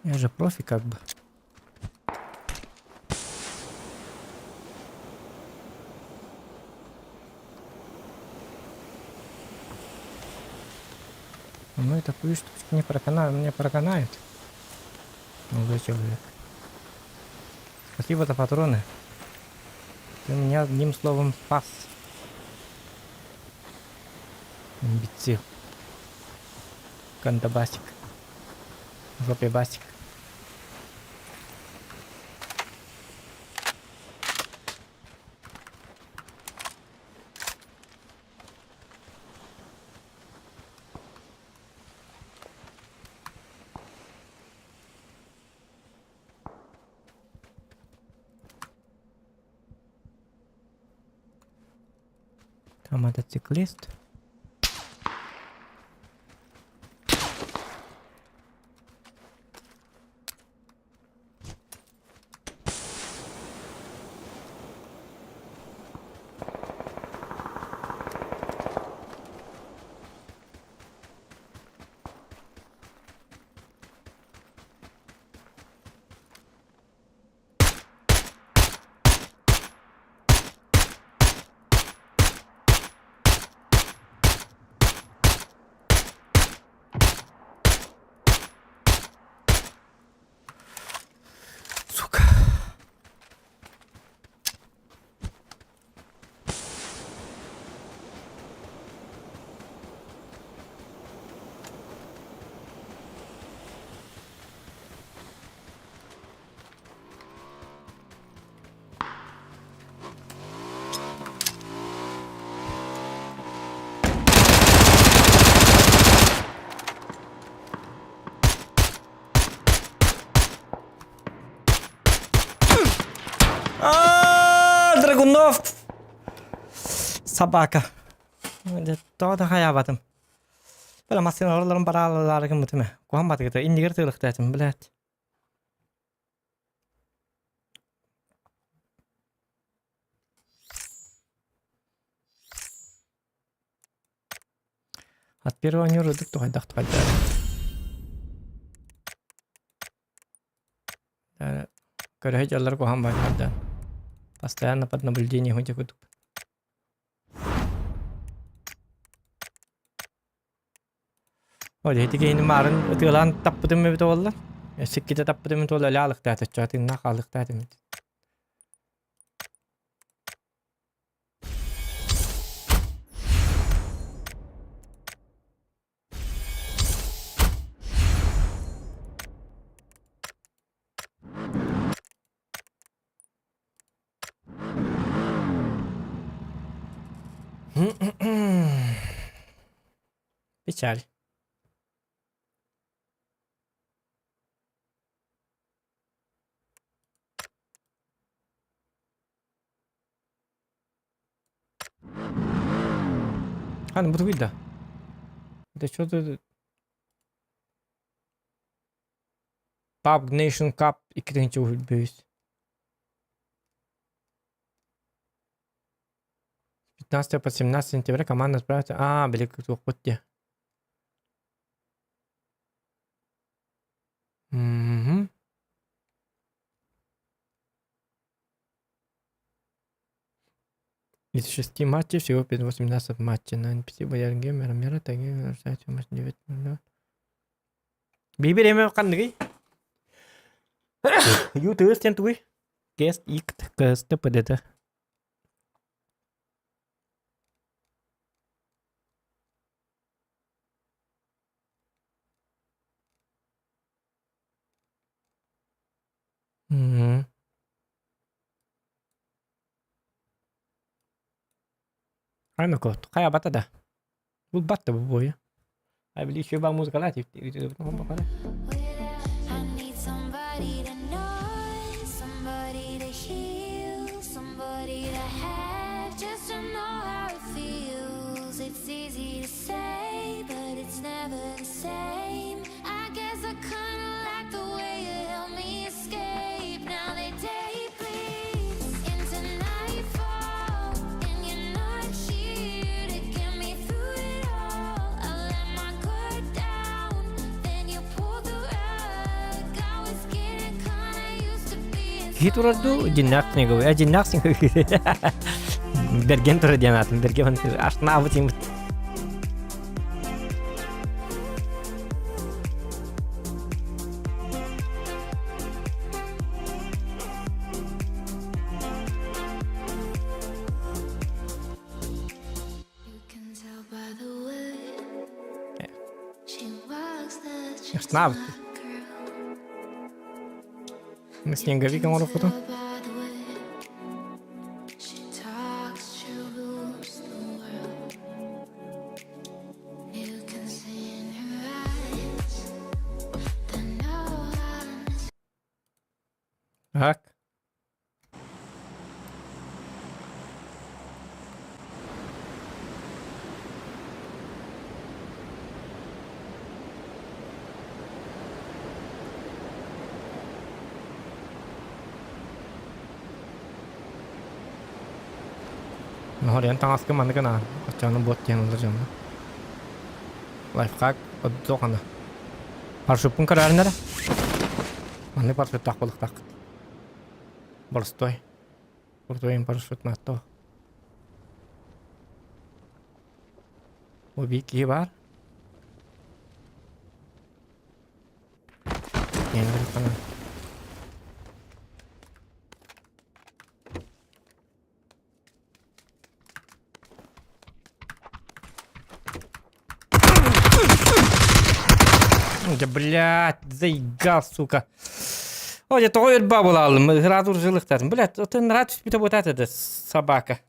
Я же профи как бы. Ну и такую штучку не проканают, не проканают. Молодой человек. Спасибо за патроны. Ты меня одним словом спас. Имбецил. Кандабасик. Жопе басик. Там мотоциклист. Оф! Собака. Тоҕо да хайаабатым. Бля, массыына орлорун бараалалаары гыммытым ээ. Куһан батыгыта иннигэр тыылыктаатым, блядь. От первого оонньуур ытык тухайдах тухайдаа. Көрөһө дьаллар куһаҕан баайдардаан. Постоянно под наблюдением хотя курдук. Ол ити киһини маарын ытыалаан таппытым эбит буолла. Сиккитэ таппытым эбит буолла, өлө алыктаата, тыыннаах хаалыктаатым. Печаль. Ханна бу тугуй да? Это что ты? PUBG Nation Cup 2025. С 15 по 17 сентября команда отправится... А, били туохпут дии. Мгм. Из шести матчей всего 18 матчей на NPC Боярге Мера Таги 9 Биир эме ханныгый? Ютуб диэн тугуй? Кест икт кст пдт. Мм. Аймакот, хайабата да. Булбат да бу буойа. I believe шөба музыкалар Киһи турар дуу, дьиннээх снеговой. Э, дьиннээх снеговой. Берген турар диэн аатын. Берген артнаабыт имит. Артнаабыт. Снеговик оҥоруохпутун. Так. Хоруйан таҥаска маннык анаан, оччоҕуна буот диэн ылар дьоҥҥо. Лайфхак отдуохана. Парашюппун көрөөрүн эрэ. Маннык парашюттаах буолуохтааххыт. Боростой. Крутой парашют нааттоо. Бу биир киһи баар. Да блядь, заигал, сука. Ой, я тоҕо өлбө буолаалым, ыраат уржылыктаатым. Блядь, это нрат түспүтэ буотаат это собака.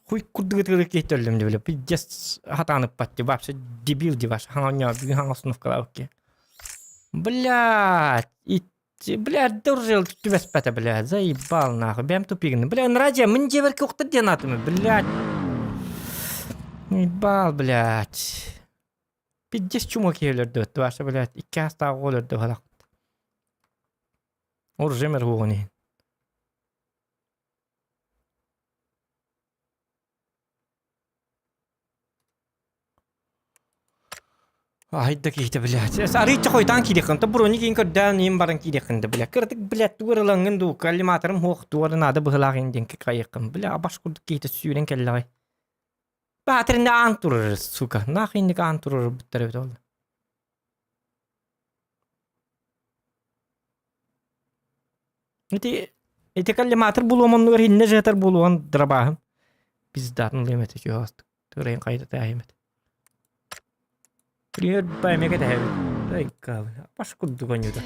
Хуй курдук ытыгылык киһи өллүм дии, бля, пиздец хатаан ыппат дии, вообще дебил дии, ваш хаҥа бүгүн хаҥа установкалаабыт киһи. Блядь, и... Блядь, дружил түбэспэтэ, блядь, заебал нахуй. Бэм тупигын. Бля, Радия, мин дьиэбэр куохтар диэн аатым, блядь. Ебал, блядь. Пиздец чума киһи өлөрдө, Ваша, блядь, икки астаах оҕо өлөрдө быһалаах. Оружие уоҕун иһин. Айда киһитэ, блядь. Арыычча хойутаан киириэххин, то брони киин көрдөөн иһин баран киириэххин да, бля. Кыратык, блядь, тугу эрэ ылаҥҥын дуу, коллиматорым суох, тугу эрэ наада быһыылаах иһин диэн кыайыаххын. Бля, абаш курдук киһитэ сүүрэн кэллэҕэй. Баатырында аан турар, сука. Нах инник аан турар буттар эбит ол. Ити ити коллиматор булуом оннугар иннэ жыатар буолуон драбааһым. Пиздатын ылыам этэ чугастык. Тырайын хайда тааһым этэ. Привет, баймеке кэтэһэбит. Ай, баш курдук онньута.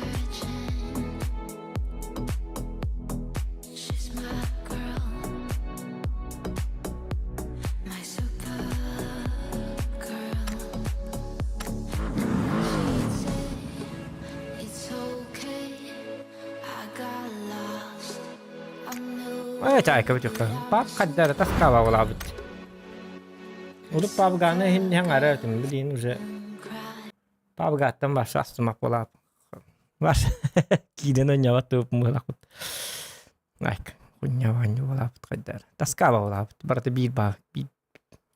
Ой, чайка бутюкка. Пап хаддара таскаба улаабыт. Урут пабганы иһин иһэн ара этим, билин уже пабгаттан баша астымак болаап. Баш киирэн онньабат туып мыылакпыт. Айк, хунньаба онньу болаапыт хайдар. Таскаба болаапыт. Барыта биир баа, биир.